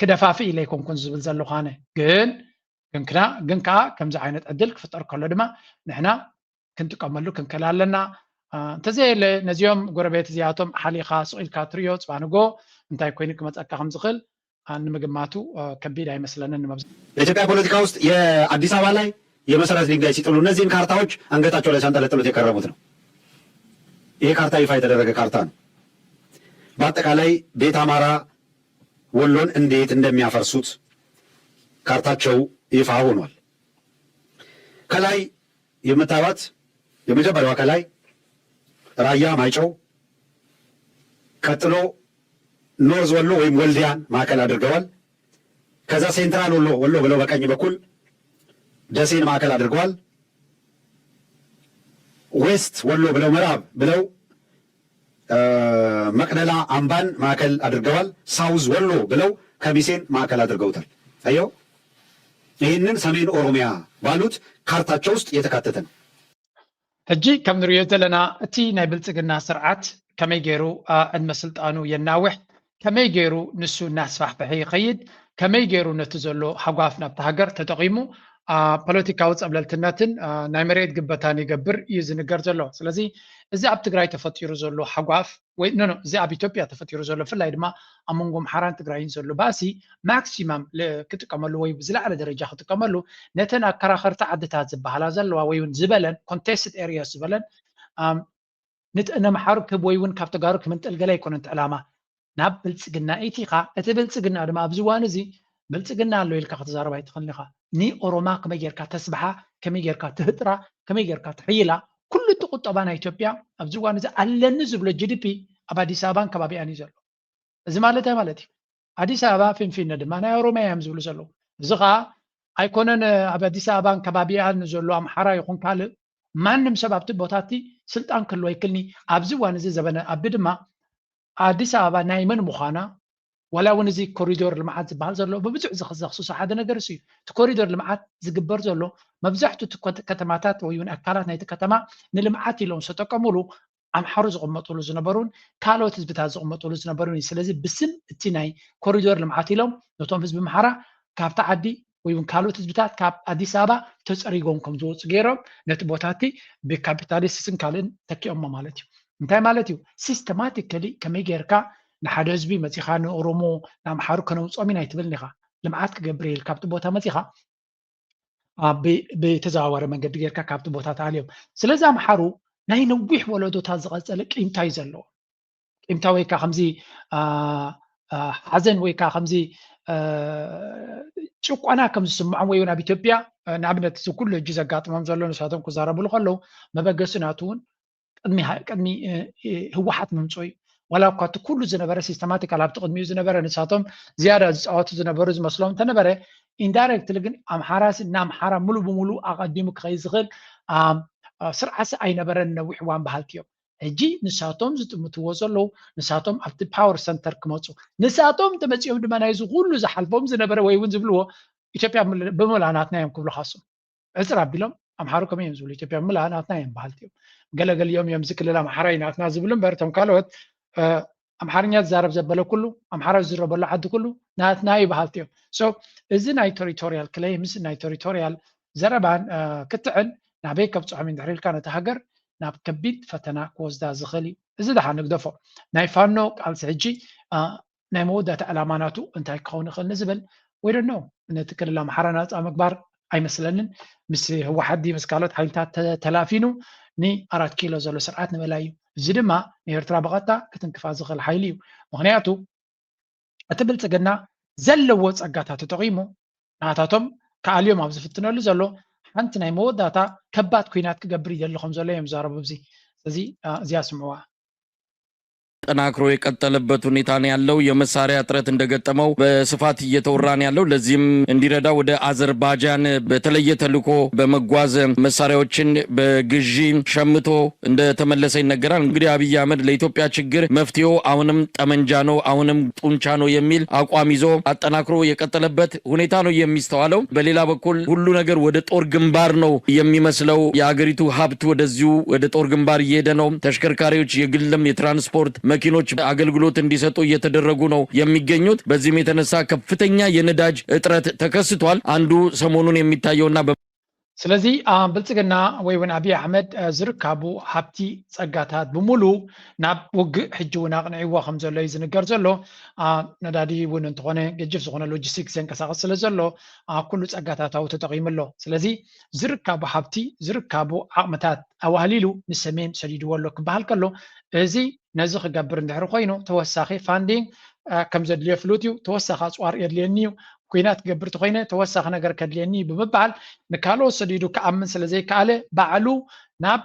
ክደፋፍእ ኢለ ኣይኮንኩን ዝብል ዘለኹ ኣነ። ግን ግን ክና ግን ከዓ ከምዚ ዓይነት ዕድል ክፍጠር ከሎ ድማ ንሕና ክንጥቀመሉ ክንክእል ኣለና። እንተዘየለ ነዚኦም ጎረቤት እዚኣቶም ሓሊኻ ስቕ ኢልካ ትሪኦ፣ ፅባንጎ እንታይ ኮይኑ ክመፀካ ከም ዝኽእል ንምግማቱ ከቢድ ኣይመስለንን። ንመብዛሕትኡ በኢትዮጵያ ፖለቲካ ውስጥ የአዲስ አበባ ላይ የመሰረት ድንጋይ ሲጥሉ እነዚህን ካርታዎች አንገታቸው ላይ ሲያንጠለጥሉት የከረሙት ነው። ይሄ ካርታ ይፋ የተደረገ ካርታ ነው። በአጠቃላይ ቤት አማራ ወሎን እንዴት እንደሚያፈርሱት ካርታቸው ይፋ ሆኗል። ከላይ የምታዩት የመጀመሪያዋ ከላይ ራያ ማይጨው፣ ቀጥሎ ኖርዝ ወሎ ወይም ወልዲያን ማዕከል አድርገዋል። ከዛ ሴንትራል ወሎ ወሎ ብለው በቀኝ በኩል ደሴን ማዕከል አድርገዋል። ዌስት ወሎ ብለው ምዕራብ ብለው መቅደላ አምባን ማዕከል አድርገዋል። ሳውዝ ወሎ ብለው ከሚሴን ማዕከል አድርገውታል። አየው፣ ይህንን ሰሜን ኦሮሚያ ባሉት ካርታቸው ውስጥ የተካተተ ነው። ሕጂ ከም ንሪኦ ዘለና እቲ ናይ ብልፅግና ስርዓት ከመይ ገይሩ ዕድመ ስልጣኑ የናውሕ፣ ከመይ ገይሩ ንሱ እናስፋሕፈሐ ይኸይድ፣ ከመይ ገይሩ ነቲ ዘሎ ሃጓፍ ናብቲ ሃገር ተጠቒሙ ፖለቲካዊ ፀብለልትነትን ናይ መሬት ግበታን ይገብር እዩ ዝንገር ዘሎ። ስለዚ እዚ ኣብ ትግራይ ተፈጢሩ ዘሎ ሃጓፍ ወይ ኖ ኖ እዚ ኣብ ኢትዮጵያ ተፈጢሩ ዘሎ ብፍላይ ድማ ኣብ መንጎ ኣምሓራን ትግራይን ዘሎ ባእሲ ማክሲማም ክጥቀመሉ ወይ ብዝለዓለ ደረጃ ክጥቀመሉ ነተን ኣከራኸርቲ ዓድታት ዝበሃላ ዘለዋ ወይ እውን ዝበለን ኮንቴስትድ ኤሪያስ ዝበለን ንኣምሓሩ ክብ ወይ እውን ካብ ተጋሩ ክምንጥል ገለ ኣይኮነን እቲ ዕላማ። ናብ ብልፅግና ኢቲኻ እቲ ብልፅግና ድማ ኣብዚ እዋን እዚ ብልፅግና ኣሎ ኢልካ ክትዛረብ ኣይትኽእልን ኢኻ። ንኦሮማ ከመይ ጌርካ ተስብሓ፣ ከመይ ጌርካ ትህጥራ፣ ከመይ ጌርካ ትሕይላ፣ ኩሉ እቲ ቁጠባ ናይ ኢትዮጵያ ኣብዚ እዋን እዚ ኣለኒ ዝብሎ ጂ ዲ ፒ ኣብ ኣዲስ ኣበባን ከባቢኣን እዩ ዘሎ። እዚ ማለት እንታይ ማለት እዩ? ኣዲስ ኣበባ ፊንፊነ ድማ ናይ ኦሮሚያ እዮም ዝብሉ ዘለዉ። እዚ ከዓ ኣይኮነን ኣብ ኣዲስ ኣበባን ከባቢኣን ዘሎ ኣምሓራ ይኹን ካልእ ማንም ሰብ ኣብቲ ቦታ እቲ ስልጣን ክህልዎ ኣይክእልን እዩ። ኣብዚ እዋን እዚ ዘበነ ኣቢ ድማ ኣዲስ ኣበባ ናይ መን ምዃና ዋላ እውን እዚ ኮሪዶር ልምዓት ዝበሃል ዘሎ ብብዙሕ ዘኽስሶ ሓደ ነገር እሱ እዩ። እቲ ኮሪዶር ልምዓት ዝግበር ዘሎ መብዛሕትኡ እቲ ከተማታት ወይ እውን ኣካላት ናይቲ ከተማ ንልምዓት ኢሎም ዝተጠቀሙሉ ኣምሓሩ ዝቕመጡሉ ዝነበሩን ካልኦት ህዝብታት ዝቕመጡሉ ዝነበሩን እዩ። ስለዚ ብስም እቲ ናይ ኮሪዶር ልምዓት ኢሎም ነቶም ህዝቢ ኣምሓራ ካብቲ ዓዲ ወይ እውን ካልኦት ህዝብታት ካብ ኣዲስ ኣበባ ተፀሪጎም ከም ዝወፁ ገይሮም ነቲ ቦታ እቲ ብካፒታሊስትስን ካልእን ተኪኦሞ ማለት እዩ። እንታይ ማለት እዩ? ሲስተማቲካሊ ከመይ ጌርካ ንሓደ ህዝቢ መፂኻ ንኦሮሞ ንኣምሓሩ ከነውፅኦም ኢና ኣይትብልን ኢኻ። ልምዓት ክገብር ኢል ካብቲ ቦታ መፂኻ ብተዘዋዋሪ መንገዲ ጌርካ ካብቲ ቦታ ተኣልዮም። ስለዚ ኣምሓሩ ናይ ነዊሕ ወለዶታት ዝቐፀለ ቂምታ እዩ ዘለዎ። ቂምታ ወይ ከዓ ከምዚ ሓዘን ወይ ከዓ ከምዚ ጭቆና ከም ዝስምዖም ወይ እውን ኣብ ኢትዮጵያ ንኣብነት እዚ ኩሉ ሕጂ ዘጋጥሞም ዘሎ ንሳቶም ክዛረብሉ ከለዉ መበገሲ ናቱ እውን ቅድሚ ቅድሚ ህወሓት ምምፅኡ እዩ። ዋላ እኳ እቲ ኩሉ ዝነበረ ሲስተማቲካል ኣብቲ ቅድሚኡ ዝነበረ ንሳቶም ዝያዳ ዝፃወቱ ዝነበሩ ዝመስሎም እንተነበረ ኢንዳይሬክትሊ ግን ኣምሓራሲ ንኣምሓራ ሙሉ ብሙሉ ኣቐዲሙ ክኸይድ ዝኽእል ስርዓሲ ኣይነበረን ነዊሕ እዋን በሃልቲ እዮም። ሕጂ ንሳቶም ዝጥምትዎ ዘለዉ ንሳቶም ኣብቲ ፓወር ሰንተር ክመፁ ንሳቶም ተመፂኦም ድማ ናይዚ ኩሉ ዝሓልፎም ዝነበረ ወይ እውን ዝብልዎ ኢትዮጵያ ብምልኣ ናትና እዮም ክብሉ ካሶም ዕፅር ኣቢሎም ኣምሓሩ ከመይ እዮም ዝብሉ ኢትዮጵያ ምልኣ ናትና እዮም በሃልቲ እዮም። ገለገሊኦም እዮም እዚ ክልል ኣምሓራ እዩ ናትና ዝብሉ እምበር እቶም ካልኦት ኣምሓርኛ ዝዛረብ ዘበለ ኩሉ ኣምሓራ ዝዝረበሉ ዓዲ ኩሉ ናትና እዩ በሃልቲ እዮም። So እዚ ናይ ቴሪቶሪያል ክሌምስ ናይ ቴሪቶሪያል ዘረባን ክትዕን ናበይ ከብፅሖም እዩ እንድሕር ኢልካ ነቲ ሃገር ናብ ከቢድ ፈተና ክወስዳ ዝኽእል እዩ። እዚ ደሓን ንግደፎ። ናይ ፋኖ ቃልሲ ሕጂ ናይ መወዳእታ ዕላማ ናቱ እንታይ ክኸውን ይኽእል ንዝብል ወይ ደኖ ነቲ ክልል ኣምሓራ ናፃ ምግባር ኣይመስለንን። ምስ ህወሓት ድዩ ምስ ካልኦት ሓይልታት ተላፊኑ ንኣራት ኪሎ ዘሎ ስርዓት ንምእላይ እዩ። እዚ ድማ ንኤርትራ ብቐጥታ ክትንክፋ ዝኽእል ሓይሊ እዩ። ምኽንያቱ እቲ ብልፅግና ዘለዎ ፀጋታት ተጠቒሙ ናታቶም ክኣልዮም ኣብ ዝፍትነሉ ዘሎ ሓንቲ ናይ መወዳእታ ከባድ ኩናት ክገብር ይደሊ ከም ዘሎ እዮም ዝዛረቡ። እዚ እዚ እዚኣ ስምዕዋ። ጠናክሮ የቀጠለበት ሁኔታ ነው ያለው። የመሳሪያ እጥረት እንደገጠመው በስፋት እየተወራ ነው ያለው። ለዚህም እንዲረዳ ወደ አዘርባጃን በተለየ ተልዕኮ በመጓዝ መሳሪያዎችን በግዢ ሸምቶ እንደተመለሰ ይነገራል። እንግዲህ አብይ አህመድ ለኢትዮጵያ ችግር መፍትሄው አሁንም ጠመንጃ ነው፣ አሁንም ጡንቻ ነው የሚል አቋም ይዞ አጠናክሮ የቀጠለበት ሁኔታ ነው የሚስተዋለው። በሌላ በኩል ሁሉ ነገር ወደ ጦር ግንባር ነው የሚመስለው። የአገሪቱ ሀብት ወደዚሁ ወደ ጦር ግንባር እየሄደ ነው። ተሽከርካሪዎች፣ የግልም የትራንስፖርት መኪኖች አገልግሎት እንዲሰጡ እየተደረጉ ነው የሚገኙት። በዚህም የተነሳ ከፍተኛ የነዳጅ እጥረት ተከስቷል። አንዱ ሰሞኑን የሚታየውና በ- ስለዚ፣ አ፣ ብልጽግና ወይ እውን ኣብይ ኣሕመድ፣ አ፣ ዝርካቡ ሃብቲ፣ ጸጋታት ብምሉ ናብ ውግእ ሕጂ እውን ኣቕኒዕዎ ከም ዘሎ እዩ ዝንገር ዘሎ። አ፣ ነዳዲ እውን እንተኾነ ገጅፍ ዝኾነ ሎጂስቲክስ ዘንቀሳቕስ ስለ ዘሎ፣ አ፣ ኩሉ ጸጋታታዊ ተጠቒሙ ኣሎ። ስለዚ ዝርካቡ ሃብቲ፣ ዝርካቡ ዓቕምታት ኣዋህሊሉ ንሰሜን ሰዲድዎ ኣሎ ክበሃል ከሎ፣ እዚ ነዚ ክገብር እንድሕሪ ኮይኑ ተወሳኺ ፋንዲንግ፣ አ፣ ከም ዘድልዮ ፍሉጥ እዩ። ተወሳኺ ኣጽዋር የድልየኒ እዩ፣ ኲናት ክገብር ተኾይነ ተወሳኺ ነገር ከድልየኒ እዩ ብምባል ንካልኦት ሰዲዱ ክኣምን ስለ ዘይከኣለ ባዕሉ ናብ፣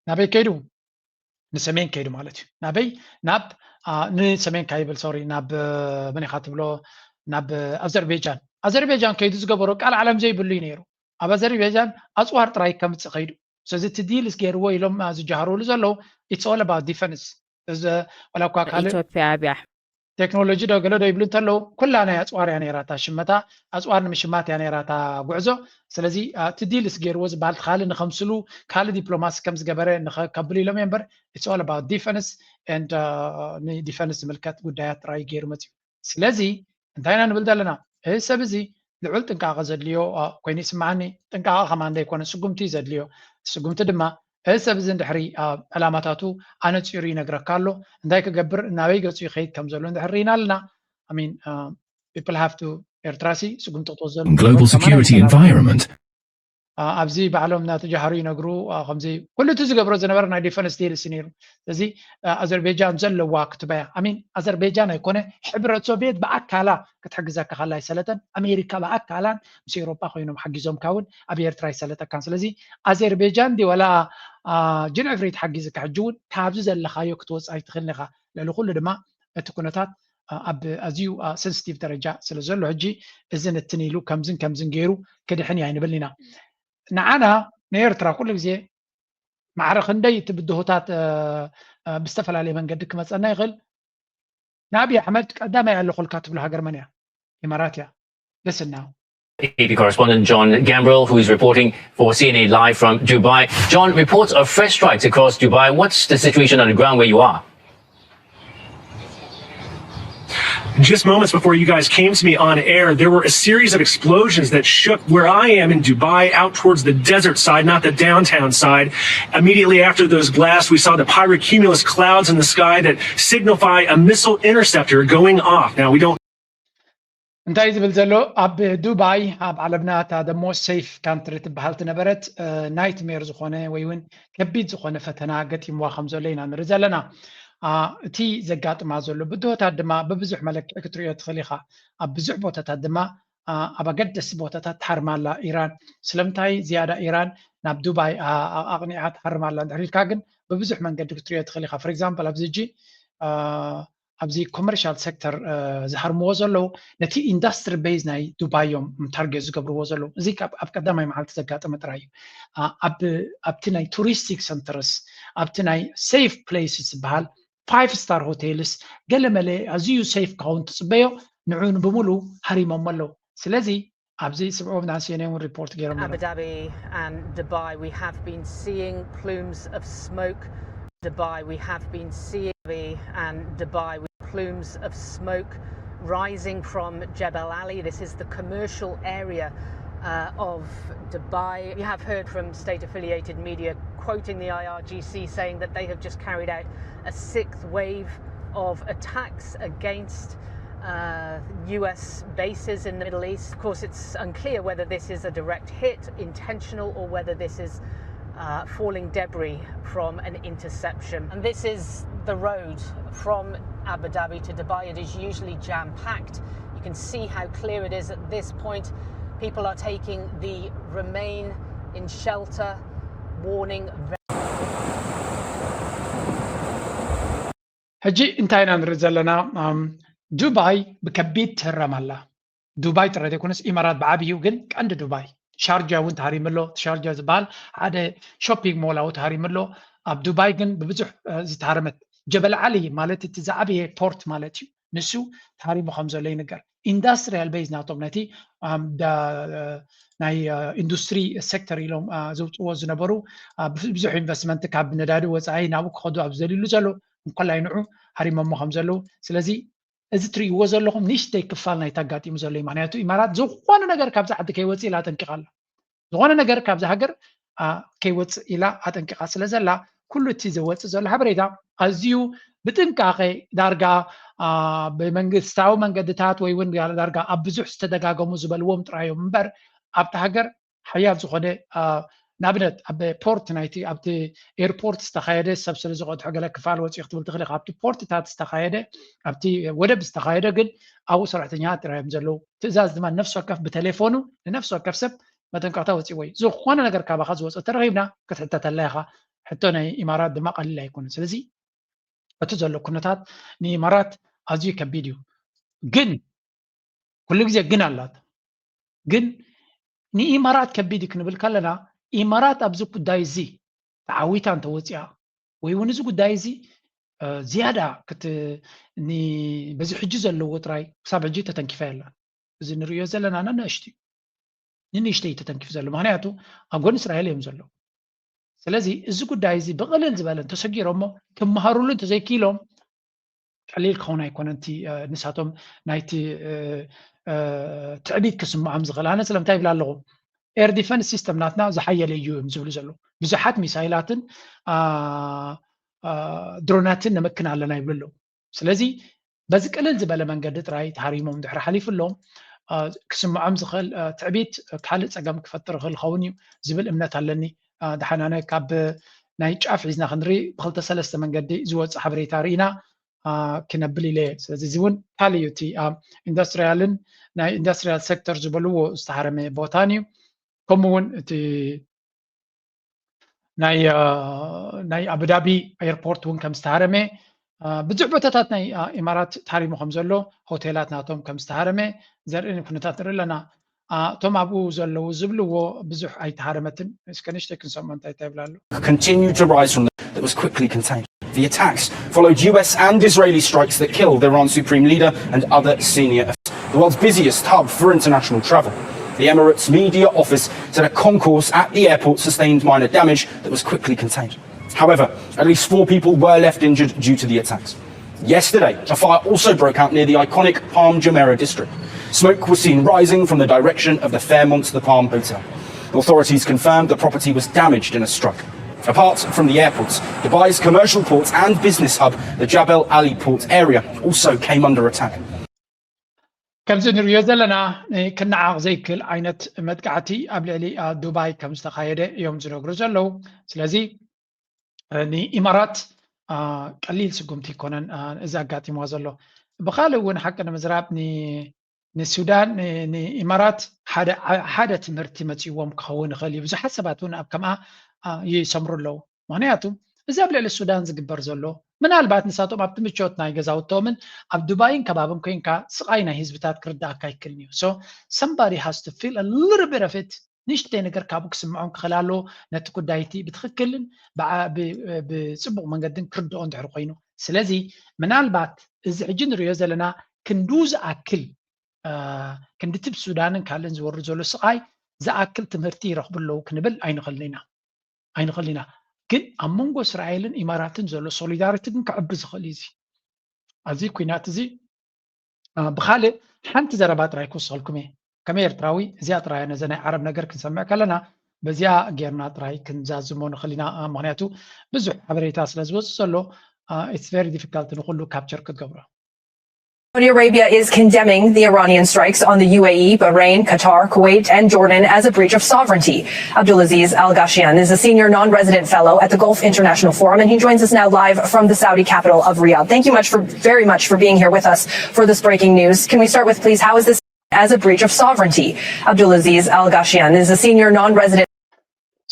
ናበይ ከይዱ? ንሰሜን ከይዱ ማለት እዩ። ናበይ? ናብ፣ አ፣ ንሰሜን ካይብል፣ ሶሪ፣ ናብ፣ አ፣ መን ኢኻ ትብሎ? ናብ፣ አ፣ ኣዘርቤጃን። ኣዘርቤጃን ከይዱ ዝገበሮ ቃል ዓለም ዘይብሉ እዩ ነይሩ። ኣብ ኣዘርቤጃን ኣጽዋር ጥራይ ከምጽእ ከይዱ። ስለዚ እቲ ዲልስ ገይርዎ ኢሎም፣ አ፣ ዝጃሃሩሉ ዘለዉ፣ it's all about defense። እዚ ዋላ እኳ ካልእ ኢትዮጵያ ኣብያ። ቴክኖሎጂ ዶ ገለ ዶ ይብሉ እንተለዉ፣ ኩላ ናይ ኣጽዋር እያ ነይራ እታ ሽመታ፣ ኣጽዋር ንምሽማት እያ ነይራ እታ ጉዕዞ። ስለዚ፣ አ፣ እቲ ዲልስ ገይርዎ ዝበሃል ካልእ ንኸምስሉ፣ ካልእ ዲፕሎማሲ ከም ዝገበረ ንኸ-፣ ከብሉ ኢሎም እዮም እምበር፣ it's all about defense and፣ አ፣ ንዲፈንስ ዝምልከት ጉዳያት ጥራይ ገይሩ መጽዩ። ስለዚ እንታይ ኢና ንብል ዘለና? እዚ ሰብ እዚ ልዑል ጥንቃቐ ዘድልዮ፣ አ፣ ኮይኑ ይስምዓኒ። ጥንቃቐ ከማን ዘይኮነ ስጉምቲ እዩ ዘድልዮ። እቲ ስጉምቲ ድማ እዚ ሰብ እዚ እንድሕሪ፣ አ፣ ዕላማታቱ ኣነጺሩ ይነግረካ ኣሎ። እንታይ ክገብር፣ ናበይ ገጹ ይኸይድ ከም ዘሎ እንድሕር ርኢና ኣለና። I mean, አ፣ people have to፣ ኤርትራሲ ስጉምቲ ክትወስድ ዘለዋ global ከማን security ኣይሰራን። Environment። አ፣ ኣብዚ ባዕሎም እናተጃሃሩ ይነግሩ፣ አ፣ ከምዚ ኩሉ እቲ ዝገብሮ ዝነበረ ናይ ዲፈንስ ዲልስ እዩ ነይሩ። ስለዚ፣ አ፣ ኣዘርቤጃን ዘለዋ ክትበያ፣ I mean፣ ኣዘርቤጃን ኣይኮነ፣ ሕብረት ሶቪየት ብኣካላ ክትሕግዘካ ከላ ኣይሰለጠን፣ ኣሜሪካ ብኣካላን ምስ ኤውሮጳ ኮይኖም ሓጊዞምካ እውን ኣብ ኤርትራ ኣይሰለጠካን። ስለዚ ኣዘርቤጃን ድዩ ዋላ፣ አ፣ ጅንዕፍሪት ሓጊዝካ ሕጂ እውን ካብዚ ዘለኻዮ ክትወጽእ ኣይትኽእልን ኢኻ። ልዕሊ ኩሉ ድማ እቲ ኩነታት፣ አ፣ ኣብ ኣዝዩ፣ አ፣ ሰንሲቲቭ ደረጃ ስለ ዘሎ ሕጂ እዚ ንትን ኢሉ ከምዝን ከምዝን ገይሩ ክድሕን እዩ ኣይንብልን ኢና። ንዓና ንኤርትራ ኩሉ ግዜ ማዕረ ክንደይ እቲ ብድሆታት፣ አ፣ አ፣ ብዝተፈላለየ መንገዲ ክመጸና ይኽእል። ንኣብይ ኣሕመድ ቀዳማይ ኣለኹልካ ትብሎ ሃገር መን እያ? ኢማራት እያ። Listen now. A P correspondent John Gambrill, who is reporting for C N A Live from Dubai. John, reports of fresh strikes across Dubai. What's the situation on the ground where you are? Just moments before you guys came to me on air, there were a series of explosions that shook where I am in Dubai, out towards the desert side, not the downtown side. Immediately after those blasts, we saw the pyrocumulus clouds in the sky that signify a missile interceptor going off. Now, we don't እንታይ እዩ ዝብል ዘሎ? ኣብ ዱባይ፣ ኣብ ዓለምና እታ the most safe country ትበሃል ትነበረት፣ እ፣ ናይትሜር ዝኾነ ወይ እውን ከቢድ ዝኾነ ፈተና ገጢምዋ ከም ዘሎ ኢና ንርኢ ዘለና። አ፣ እቲ ዘጋጥማ ዘሎ ብድሆታት ድማ ብብዙሕ መለክዒ ክትርእዮ ትኽእል ኢኻ። ኣብ ብዙሕ ቦታታት ድማ፣ አ፣ ኣብ ኣገደስቲ ቦታታት ትሃርማ ኣላ ኢራን። ስለምንታይ ዝያዳ ኢራን ናብ ዱባይ፣ አ፣ አ፣ ኣቕኒዓ ትሃርም ኣላ እንድሕር ኢልካ ግን ብብዙሕ መንገዲ ክትርእዮ ትኽእል ኢኻ። For example፣ ኣብዚ ሕጂ፣ አ፣ ኣብዚ ኮመርሻል ሴክተር፣ እ፣ ዝሃርምዎ ዘለዉ ነቲ ኢንዳስትሪ ቤዝ ናይ ዱባይ እዮም ታርጌት ዝገብርዎ ዘለዉ። እዚ ካብ ኣብ ቀዳማይ መዓልቲ ዘጋጠመ ጥራይ እዩ። አ፣ ኣብ፣ ኣብቲ ናይ ቱሪስቲክ ሰንተርስ፣ ኣብቲ ናይ ሴፍ ፕሌስስ ዝበሃል ፋይቭ ስታር ሆቴልስ ገለ መለ ኣዝዩ ሴፍ ክኸውን ትጽበዮ ንዑ ብምሉ ሃሪሞሞ ኣለዉ። ስለዚ ኣብዚ ስምዑ ናብ ሲ ኤን ኤን እውን ሪፖርት ገይሮም ነይሮም። Abu Dhabi and Dubai, we have been seeing plumes of smoke. Dubai, we have been seeing and Dubai with plumes of smoke rising from Jebel Ali. This is the commercial area, uh, of Dubai. We have heard from state-affiliated media quoting the I R G C saying that they have just carried out a sixth wave of attacks against, uh, U S bases in the Middle East. Of course, it's unclear whether this is a direct hit, intentional, or whether this is, uh, falling debris from an interception. And this is the road from Abu Dhabi to Dubai. It is usually jam-packed. You can see how clear it is at this point. People are taking the remain in shelter warning. ሕጂ እንታይ ኢና ንርኢ ዘለና? ዱባይ ብከቢድ ትህረም ኣላ። ዱባይ ጥራይ ዘይኮነስ ኢማራት ብዓብዩ፣ ግን ቀንዲ ዱባይ፣ ሻርጃ እውን ተሃሪሙ ኣሎ። ሻርጃ ዝበሃል ሓደ ሾፒንግ ሞል ኣው ተሃሪሙ ኣሎ። ኣብ ዱባይ ግን ብብዙሕ ዝተሃረመት፣ ጀበል ዓሊ ማለት እቲ ዝዓበየ ፖርት ማለት እዩ፣ ንሱ ተሃሪሙ ከም ዘሎ ይንገር። ኢንዳስትሪያል ቤዝ ናቶም ነቲ ናይ ኢንዱስትሪ ሴክተር ኢሎም ዘውፅዎ ዝነበሩ ብዙሕ ኢንቨስትመንት ካብ ነዳዲ ወፃኢ ናብኡ ክኸዱ ኣብ ዝደልዩሉ ዘሎ እንኮላይ ንዑ ሃሪሞሞ ከም ዘለዉ። ስለዚ እዚ ትርእይዎ ዘለኹም ንእሽተይ ክፋል ናይቲ ኣጋጢሙ ዘሎ እዩ። ምክንያቱ ኢማራት ዝኾነ ነገር ካብዚ ዓዲ ከይወፅእ ኢላ ኣጠንቂቓ ኣላ። ዝኾነ ነገር ካብዚ ሃገር ከይወፅእ ኢላ ኣጠንቂቓ ስለ ዘላ፣ ኩሉ እቲ ዝወፅእ ዘሎ ሓበሬታ ኣዝዩ ብጥንቃቐ፣ ዳርጋ ብመንግስታዊ መንገድታት ወይ እውን ዳርጋ ኣብ ብዙሕ ዝተደጋገሙ ዝበልዎም ጥራዮም እምበር ኣብቲ ሃገር ሓያል ዝኾነ፣ ንኣብነት ኣብ ፖርት ናይቲ ኣብቲ ኤርፖርት ዝተኻየደ ሰብ ስለ ዝቐድሖ ገለ ክፋል ወፂኡ ክትብል ትኽእል ኢኻ። ኣብቲ ፖርትታት ዝተኻየደ፣ ኣብቲ ወደብ ዝተኻየደ ግን ኣብኡ ሰራሕተኛታት ጥራዮም ዘለዉ። ትእዛዝ ድማ ነፍሲ ወከፍ ብቴሌፎኑ ንነፍሲ ወከፍ ሰብ መጠንቀቕታ ወፂዎ እዩ። ዝኾነ ነገር ካባኻ ዝወፀ ተረኺብና ክትሕተተላ ኢኻ። ሕቶ ናይ ኢማራት ድማ ቀሊል ኣይኮነን። ስለዚ እቲ ዘሎ ኩነታት ንኢማራት ኣዝዩ ከቢድ እዩ። ግን ኩሉ ግዜ ግን ኣላት። ግን ንኢማራት ከቢድ እዩ ክንብል ከለና ኢማራት ኣብዚ ጉዳይ እዚ ተዓዊታ እንተወፂኣ ወይ እውን እዚ ጉዳይ እዚ ዝያዳ በዚ ሕጂ ዘለዎ ጥራይ ክሳብ ሕጂ ተተንኪፋ የላን። እዚ ንርእዮ ዘለና ንንእሽተይ ንንእሽተይ ተተንኪፉ ዘሎ፣ ምክንያቱ ኣብ ጎኒ እስራኤል እዮም ዘለዉ። ስለዚ እዚ ጉዳይ እዚ ብቕልል ዝበለ እንተሰጊሮሞ ክመሃሩሉ እንተዘይክኢሎም ቀሊል ክኸውን ኣይኮነን። እቲ ንሳቶም ናይቲ ትዕቢት ክስምዖም ዝኽእል። ኣነ ስለምንታይ ይብል ኣለኹ? ኤር ዲፈንስ ሲስተም ናትና ዝሓየለ እዩ እዮም ዝብሉ ዘለዉ። ብዙሓት ሚሳይላትን ድሮናትን ነመክን ኣለና ይብሉ ኣለዉ። ስለዚ በዚ ቅልል ዝበለ መንገዲ ጥራይ ተሃሪሞም ድሕሪ ሓሊፉሎም ክስምዖም ዝኽእል ትዕቢት ካልእ ጸገም ክፈጥር ይኽእል ኸውን እዩ ዝብል እምነት ኣለኒ። ደሓናነ ካብ ናይ ጫፍ ሒዝና ክንርኢ ብክልተ ሰለስተ መንገዲ ዝወፅእ ሓበሬታ ርኢና ክነብል ኢለ። ስለዚ እዚ እውን ካልእ እዩ። እቲ ኢንዱስትሪያልን ናይ ኢንዱስትሪያል ሴክተር ዝበልዎ ዝተሃረመ ቦታን እዩ። ከምኡ እውን እቲ ናይ ናይ ኣቡዳቢ ኤርፖርት እውን ከም ዝተሃረመ ብዙሕ ቦታታት ናይ ኢማራት ተሃሪሙ ከም ዘሎ፣ ሆቴላት ናቶም ከም ዝተሃረመ ዘርኢ ኩነታት ንርኢ ኣለና። እቶም ኣብኡ ዘለዉ ዝብልዎ ብዙሕ ኣይተሃረመትን። እስከ ንእሽተይ ክንሰምዖ እንታይ እንታይ ይብል ኣሎ። Continued to rise from the that was quickly contained. The attacks followed U S and Israeli strikes that killed Iran's supreme leader and other senior officials. The world's busiest hub for international travel. The Emirates media office said a concourse at the airport sustained minor damage that was quickly contained. However, at least four people were left injured due to the attacks. Yesterday, a fire also broke out near the iconic Palm Jumeirah district. Smoke was seen rising from the direction of the Fairmont The Palm Hotel. Authorities confirmed the property was damaged in a strike. Apart from the airports, Dubai's commercial ports and business hub, the Jebel Ali port area, also came under attack. ከምዚ ንሪኦ ዘለና ክነዓቕ ዘይክእል ዓይነት መጥቃዕቲ ኣብ ልዕሊ ዱባይ ከም ዝተኻየደ እዮም ዝነግሩ ዘለዉ። ስለዚ ንኢማራት ቀሊል ስጉምቲ ይኮነን እዚ ኣጋጢምዋ ዘሎ። ብካልእ እውን ሓቂ ንምዝራብ ንሱዳን ንኢማራት ሓደ ትምህርቲ መፅእዎም ክኸውን ይኽእል እዩ። ብዙሓት ሰባት እውን ኣብ ከምኣ ይሰምሩ ኣለዉ። ምክንያቱ እዚ ኣብ ልዕሊ ሱዳን ዝግበር ዘሎ ምናልባት ንሳቶም ኣብቲ ምቾት ናይ ገዛውቶምን ኣብ ዱባይን ከባብን ኮይንካ ስቓይ ናይ ህዝብታት ክርዳእካ ኣይክልን እዩ። So somebody has to feel a little bit of it. ንእሽተይ ነገር ካብኡ ክስምዖም ክኽእል ኣለዎ። ነቲ ጉዳይቲ ብትኽክልን ብፅቡቕ መንገድን ክርድኦ እንድሕር ኮይኑ። ስለዚ ምናልባት እዚ ሕጂ ንሪኦ ዘለና ክንዱ ዝኣክል ክንድቲ ብሱዳንን ካልእን ዝወርድ ዘሎ ስቓይ ዝኣክል ትምህርቲ ይረኽቡ ኣለዉ ክንብል ኣይንኽእልን ኢና ኣይንኽእል ኢና። ግን ኣብ መንጎ እስራኤልን ኢማራትን ዘሎ ሶሊዳሪቲ ግን ክዕቢ ዝኽእል እዩ። እዚ ኣብዚ ኩናት እዚ ብካልእ ሓንቲ ዘረባ ጥራይ ክወስኸልኩም እየ። ከም ኤርትራዊ እዚኣ ጥራይ ነዚ ናይ ዓረብ ነገር ክንሰምዕ ከለና በዚኣ ጌርና ጥራይ ክንዛዝሞ ንኽእል ኢና። ምክንያቱ ብዙሕ ሓበሬታ ስለ ዝወፅእ ዘሎ it's very difficult ንኩሉ ካፕቸር ክትገብሮ። Saudi Arabia is condemning the Iranian strikes on the U A E, Bahrain, Qatar, Kuwait, and Jordan as a breach of sovereignty. Abdulaziz Al Gashian is a senior non resident fellow at the Gulf International Forum, and he joins us now live from the Saudi capital of Riyadh. Thank you much for very much for being here with us for this breaking news. Can we start with, please, how is this as a breach of sovereignty? Abdulaziz Al Gashian is a senior non resident.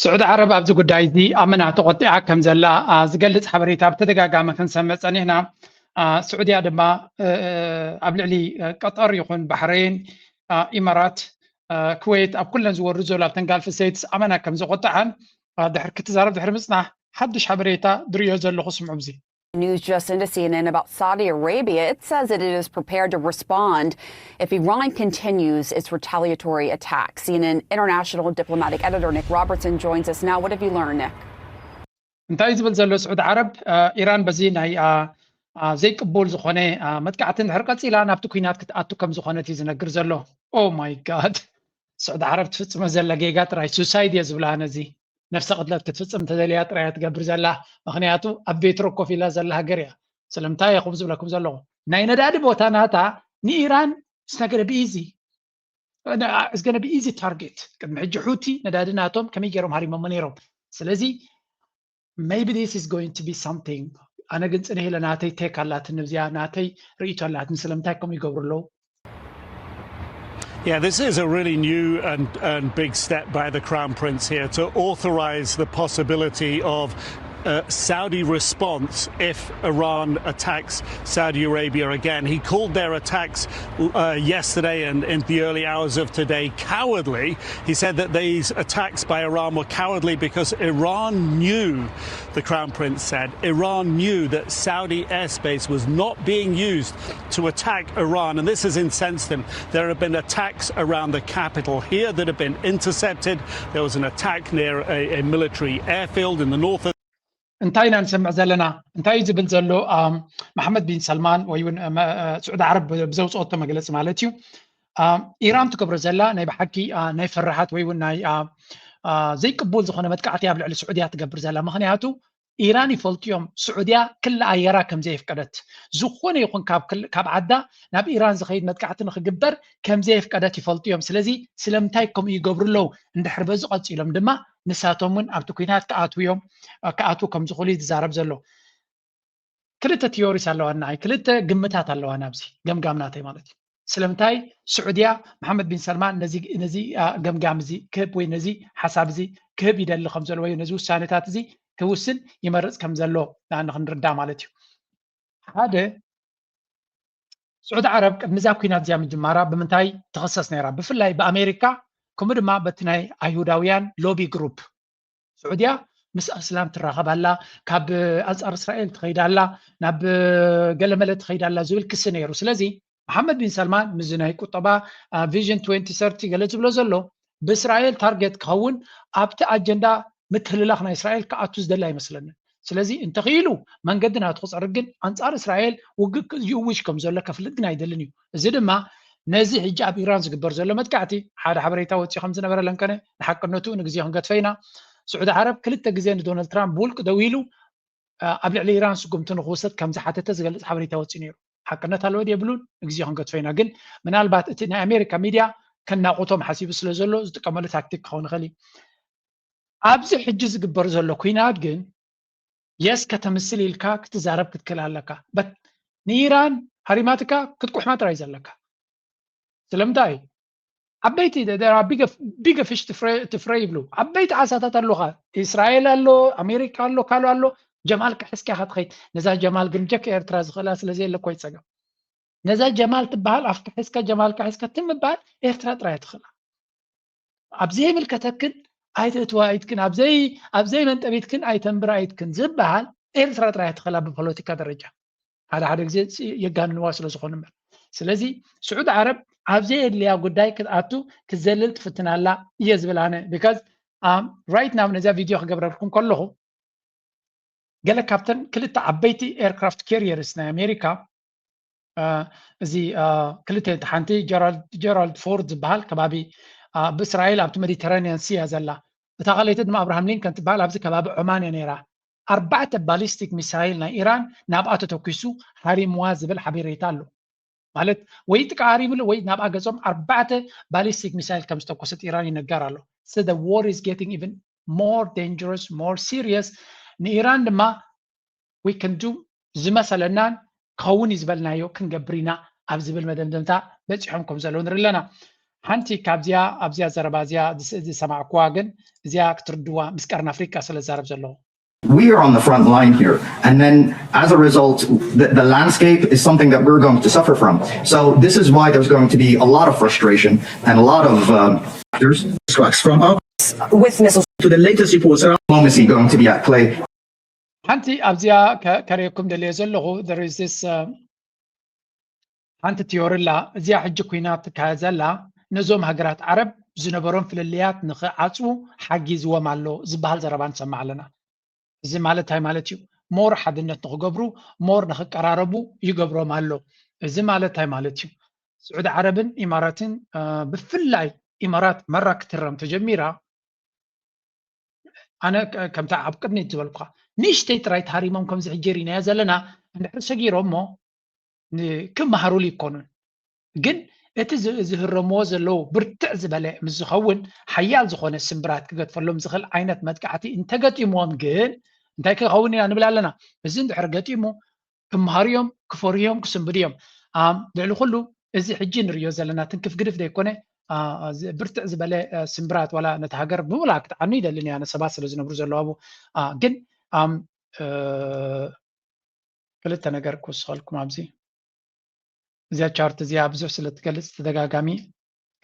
ስዑዲ ዓረብ ኣብዚ ጉዳይ እዚ ኣመና ተቖጢዓ ከም ዘላ ዝገልጽ ሓበሬታ ብተደጋጋሚ ክንሰምዕ ጸኒሕና። ስዑድያ ድማ ኣብ ልዕሊ ቀጠር ይኹን ባሕሬን፣ ኢማራት፣ ኩዌት ኣብ ኩለን ዝወርዱ ዘሎ ኣብተን ጋልፍ ስቴትስ ኣመና ከም ዘቆጠዓን ድሕር ክትዛረብ ድሕሪ ምጽናሕ ሓድሽ ሓበሬታ ድርእዮ ዘለኹ ስምዑ ብዚ። News just into C N N about Saudi Arabia. It says that it is prepared to respond if Iran continues its retaliatory attack. C N N international diplomatic editor Nick Robertson joins us now. What have you learned, Nick? እንታይ ዝብል ዘሎ ስዑድ ዓረብ ኢራን በዚ ናይ ዘይቅቡል ዝኾነ መጥቃዕቲ እንድሕር ቀፂላ ናብቲ ኩናት ክትኣቱ ከም ዝኾነት እዩ ዝነግር ዘሎ። Oh my God፣ ስዑድ ዓረብ ትፍፅመ ዘለ ጌጋ ጥራይ ሱሳይድ እየ ዝብላ ነዚ ነፍሰ ቅትለት ክትፍፅም እንተደልያ ጥራያ ትገብር ዘላ። ምክንያቱ ኣብ ቤትሮ ኮፍ ኢላ ዘላ ሃገር እያ። ስለምንታይ ኢኹም ዝብለኩም ዘለኹ ናይ ነዳዲ ቦታ ናታ ንኢራን ስነገደ ብኢዚ is going to be easy target። ቅድሚ ሕጂ ሑቲ ነዳዲ ናቶም ከመይ ገይሮም ሃሪሞሞ ነይሮም። ስለዚ maybe this is going to be something። ኣነ ግን ፅንህ ኢለ ናተይ ቴክ ኣላትኒ እዚኣ ናተይ ርእይቶ ኣላትኒ። ስለምንታይ ከምኡ ይገብሩ ኣለዉ? Yeah, this is a really new and, and big step by the Crown Prince here to authorize the possibility of uh, Saudi response if Iran attacks Saudi Arabia again. He called their attacks uh, yesterday and in the early hours of today cowardly. He said that these attacks by Iran were cowardly because Iran knew, the Crown Prince said, Iran knew that Saudi airspace was not being used to attack Iran, and this has incensed him. There have been attacks around the capital here that have been intercepted. There was an attack near a, a military airfield in the north of እንታይ ኢና ንሰምዕ ዘለና? እንታይ እዩ ዝብል ዘሎ? መሓመድ ቢን ሰልማን ወይ እውን ስዑድ ዓረብ ብዘውፅኦቶ መግለፂ ማለት እዩ። ኢራን ትገብሮ ዘላ ናይ ብሓቂ ናይ ፍርሃት ወይ እውን ናይ ዘይቅቡል ዝኾነ መጥቃዕቲ ኣብ ልዕሊ ስዑድያ ትገብር ዘላ። ምክንያቱ ኢራን ይፈልጡ እዮም ስዑድያ ክላ ኣየራ ከም ዘየፍቀደት፣ ዝኾነ ይኹን ካብ ዓዳ ናብ ኢራን ዝኸይድ መጥቃዕቲ ንክግበር ከም ዘየፍቀደት ይፈልጡ እዮም። ስለዚ ስለምንታይ ከምኡ ይገብሩ ኣለዉ? እንድሕር በዚ ቀፂሎም ድማ ንሳቶም እውን ኣብቲ ኩናት ክኣትዉ እዮም ክኣትዉ ከም ዝኽእሉ እዩ ዝዛረብ ዘሎ። ክልተ ቲዮሪስ ኣለዋ ንዓይ፣ ክልተ ግምታት ኣለዋ ናብዚ ገምጋም ናተይ ማለት እዩ። ስለምንታይ ስዑድያ መሓመድ ቢን ሰልማን ነዚ ገምጋም እዚ ክህብ ወይ ነዚ ሓሳብ እዚ ክህብ ይደሊ ከም ዘሎ ወይ ነዚ ውሳኔታት እዚ ክውስን ይመርፅ ከም ዘሎ ንክንርዳእ ማለት እዩ። ሓደ ስዑዲ ዓረብ ቅድሚ እዛ ኩናት እዚኣ ምጅማራ ብምንታይ ትኽሰስ ነይራ? ብፍላይ ብኣሜሪካ ከምኡ ድማ በቲ ናይ ኣይሁዳውያን ሎቢ ግሩፕ። ስዑድያ ምስ ኣስላም ትራኸብ ኣላ፣ ካብ ኣንጻር እስራኤል ትኸይድ ኣላ፣ ናብ ገለመለ ትኸይድ ኣላ ዝብል ክሲ ነይሩ። ስለዚ መሓመድ ቢን ሰልማን ምስዚ ናይ ቁጠባ ቪዥን ትወንቲ ሰርቲ ገለ ዝብሎ ዘሎ ብእስራኤል ታርጌት ክኸውን ኣብቲ ኣጀንዳ ምትህልላኽ ናይ እስራኤል ክኣቱ ዝደሊ ኣይመስለንን። ስለዚ እንተኽኢሉ መንገዲ ናቱ ክፀርግ ግን ኣንፃር እስራኤል ውግእ ይእውጅ ከም ዘሎ ከፍልጥ ግን ኣይደልን እዩ። እዚ ድማ ነዚ ሕጂ ኣብ ኢራን ዝግበር ዘሎ መጥቃዕቲ ሓደ ሓበሬታ ወፂኡ ከም ዝነበረ ለንከነ ንሓቅነቱ ንግዜ ክንገድፈ ኢና። ስዑዲ ዓረብ ክልተ ግዜ ንዶናልድ ትራምፕ ብውልቂ ደው ኢሉ ኣብ ልዕሊ ኢራን ስጉምቲ ንክውሰድ ከም ዝሓተተ ዝገልፅ ሓበሬታ ወፂኡ ነይሩ። ሓቅነት ኣለዎ የብሉን ንግዜ ክንገድፈ ኢና። ግን ምናልባት እቲ ናይ ኣሜሪካ ሚድያ ከናቁቶም ሓሲቡ ስለ ዘሎ ዝጥቀመሉ ታክቲክ ክኸውን ይኽእል እዩ። ኣብዚ ሕጂ ዝግበር ዘሎ ኩናት ግን የስ ከተምስል ኢልካ ክትዛረብ ክትክእል ኣለካ። በት ንኢራን ሃሪማትካ ክትቁሕማ ጥራይ ዘለካ። ስለምንታይ ዓበይቲ ቢገ ፊሽ ትፍረ ይብሉ። ዓበይቲ ዓሳታት ኣለኻ። እስራኤል ኣሎ፣ ኣሜሪካ ኣሎ፣ ካልኦ ኣሎ። ጀማል ክሕዝካ ኢኻ ትኸይድ። ነዛ ጀማል ግን ጀክ ኤርትራ ዝኽእላ ስለ ዘየለ እኮ ይጸገም። ነዛ ጀማል ትበሃል ኣፍካ ሒዝካ ጀማል ክሕዝካ ትምባል ኤርትራ ጥራይ ትኽእላ። ኣብ ዘይምልከተክን ኣይተእትዋ ኢትክን፣ ኣብ ዘይ ኣብ ዘይመንጠቢትክን ኣይተንብራ ኢትክን ዝበሃል ኤርትራ ጥራይ ትኽእላ ብፖለቲካ ደረጃ። ሓደ ሓደ ግዜ የጋንንዋ ስለ ዝኾኑ እምበር። ስለዚ ስዑድ ዓረብ ኣብ ዘየድልያ ጉዳይ ክትኣቱ ክትዘልል ትፍትን ኣላ እየ ዝብል ኣነ። ቢካዝ ራይት ናው ነዚያ ቪድዮ ክገብረልኩም ከለኹ ገለ ካብተን ክልተ ዓበይቲ ኤርክራፍት ካሪየርስ ናይ ኣሜሪካ እዚ ክልተ ሓንቲ ጀራልድ ፎርድ ዝበሃል ከባቢ ብእስራኤል ኣብቲ ሜዲተራኒያን ሲያ ዘላ እታ ካልኣይቲ ድማ ኣብርሃም ሊንከን ትበሃል ኣብዚ ከባቢ ዖማን እያ ነይራ። ኣርባዕተ ባሊስቲክ ሚሳይል ናይ ኢራን ናብኣ ተተኪሱ ሃሪምዋ ዝብል ሓበሬታ ኣሎ። ማለት ወይ ጥቃ ሃሪምሉ ወይ ናብኣ ገጾም ኣርባዕተ ባሊስቲክ ሚሳይል ከም ዝተኮሰት ኢራን ይነገር ኣሎ። So the war is getting even more dangerous, more serious። ንኢራን ድማ we can do ዝመሰለናን ክኸውን እዩ ዝበልናዮ ክንገብር ኢና ኣብ ዝብል መደምደምታ በፂሖም ከም ዘለዉ ንርኢ ኣለና። ሓንቲ ካብዚኣ ኣብዚኣ ዘረባ እዚኣ ዝሰማዕኩዋ ግን እዚኣ ክትርድዋ ምስ ቀርኒ ኣፍሪቃ ስለ ዝዛረብ ዘለኹ We are on the front line here. And then as a result, the, the landscape is something that we're going to suffer from. So this is why there's going to be a lot of frustration and a lot of um, factors. From up with missiles. To the latest reports around Diplomacy going to be at play. ሓንቲ ኣብዚኣ ከ- ከርእየኩም ደልየ ዘለኹ there is this ሓንቲ ቲዮሪ ኣላ። እዚኣ ሕጂ ኩናት ትካየድ ዘላ ነዞም ሃገራት ዓረብ ዝነበሮም ፍልልያት ንኽዓፅዉ ሓጊዝዎም ኣሎ ዝበሃል ዘረባ ንሰማዕ ኣለና። እዚ ማለት እንታይ ማለት እዩ? ሞር ሓድነት ንኽገብሩ ሞር ንኽቀራረቡ ይገብሮም ኣሎ። እዚ ማለት እንታይ ማለት እዩ? ስዑዲ ዓረብን ኢማራትን ብፍላይ ኢማራት መራ ክትረም ተጀሚራ ኣነ ከምታ ኣብ ቅድሚት ዝበልኳ ንእሽተይ ጥራይ ተሃሪሞም ከምዚ ሕጂ ርኢናዮ ዘለና እንድሕር ሰጊሮም እሞ ክመሃሩሉ ይኮኑን ግን እቲ ዝህረምዎ ዘለዉ ብርትዕ ዝበለ ምስ ዝኸውን ሓያል ዝኾነ ስምብራት ክገድፈሎም ዝኽእል ዓይነት መጥቃዕቲ እንተገጢምዎም ግን እንታይ ክኸውን ኢና ንብል ኣለና። እዚ እንድሕር ገጢሙ ክመሃሩ እዮም፣ ክፈርሁ እዮም፣ ክስንብዱ እዮም። ልዕሊ ኩሉ እዚ ሕጂ ንሪኦ ዘለና ትንክፍ ግድፍ ዘይኮነ ብርትዕ ዝበለ ስምብራት ዋላ ነቲ ሃገር ብምሉኣ ክትዓኑ ይደልን እያ ሰባት ስለ ዝነብሩ ዘለዉ ኣብኡ ግን ክልተ ነገር ክውስኸልኩም ኣብዚ እዚኣ ቻርት እዚኣ ብዙሕ ስለ ትገልፅ ተደጋጋሚ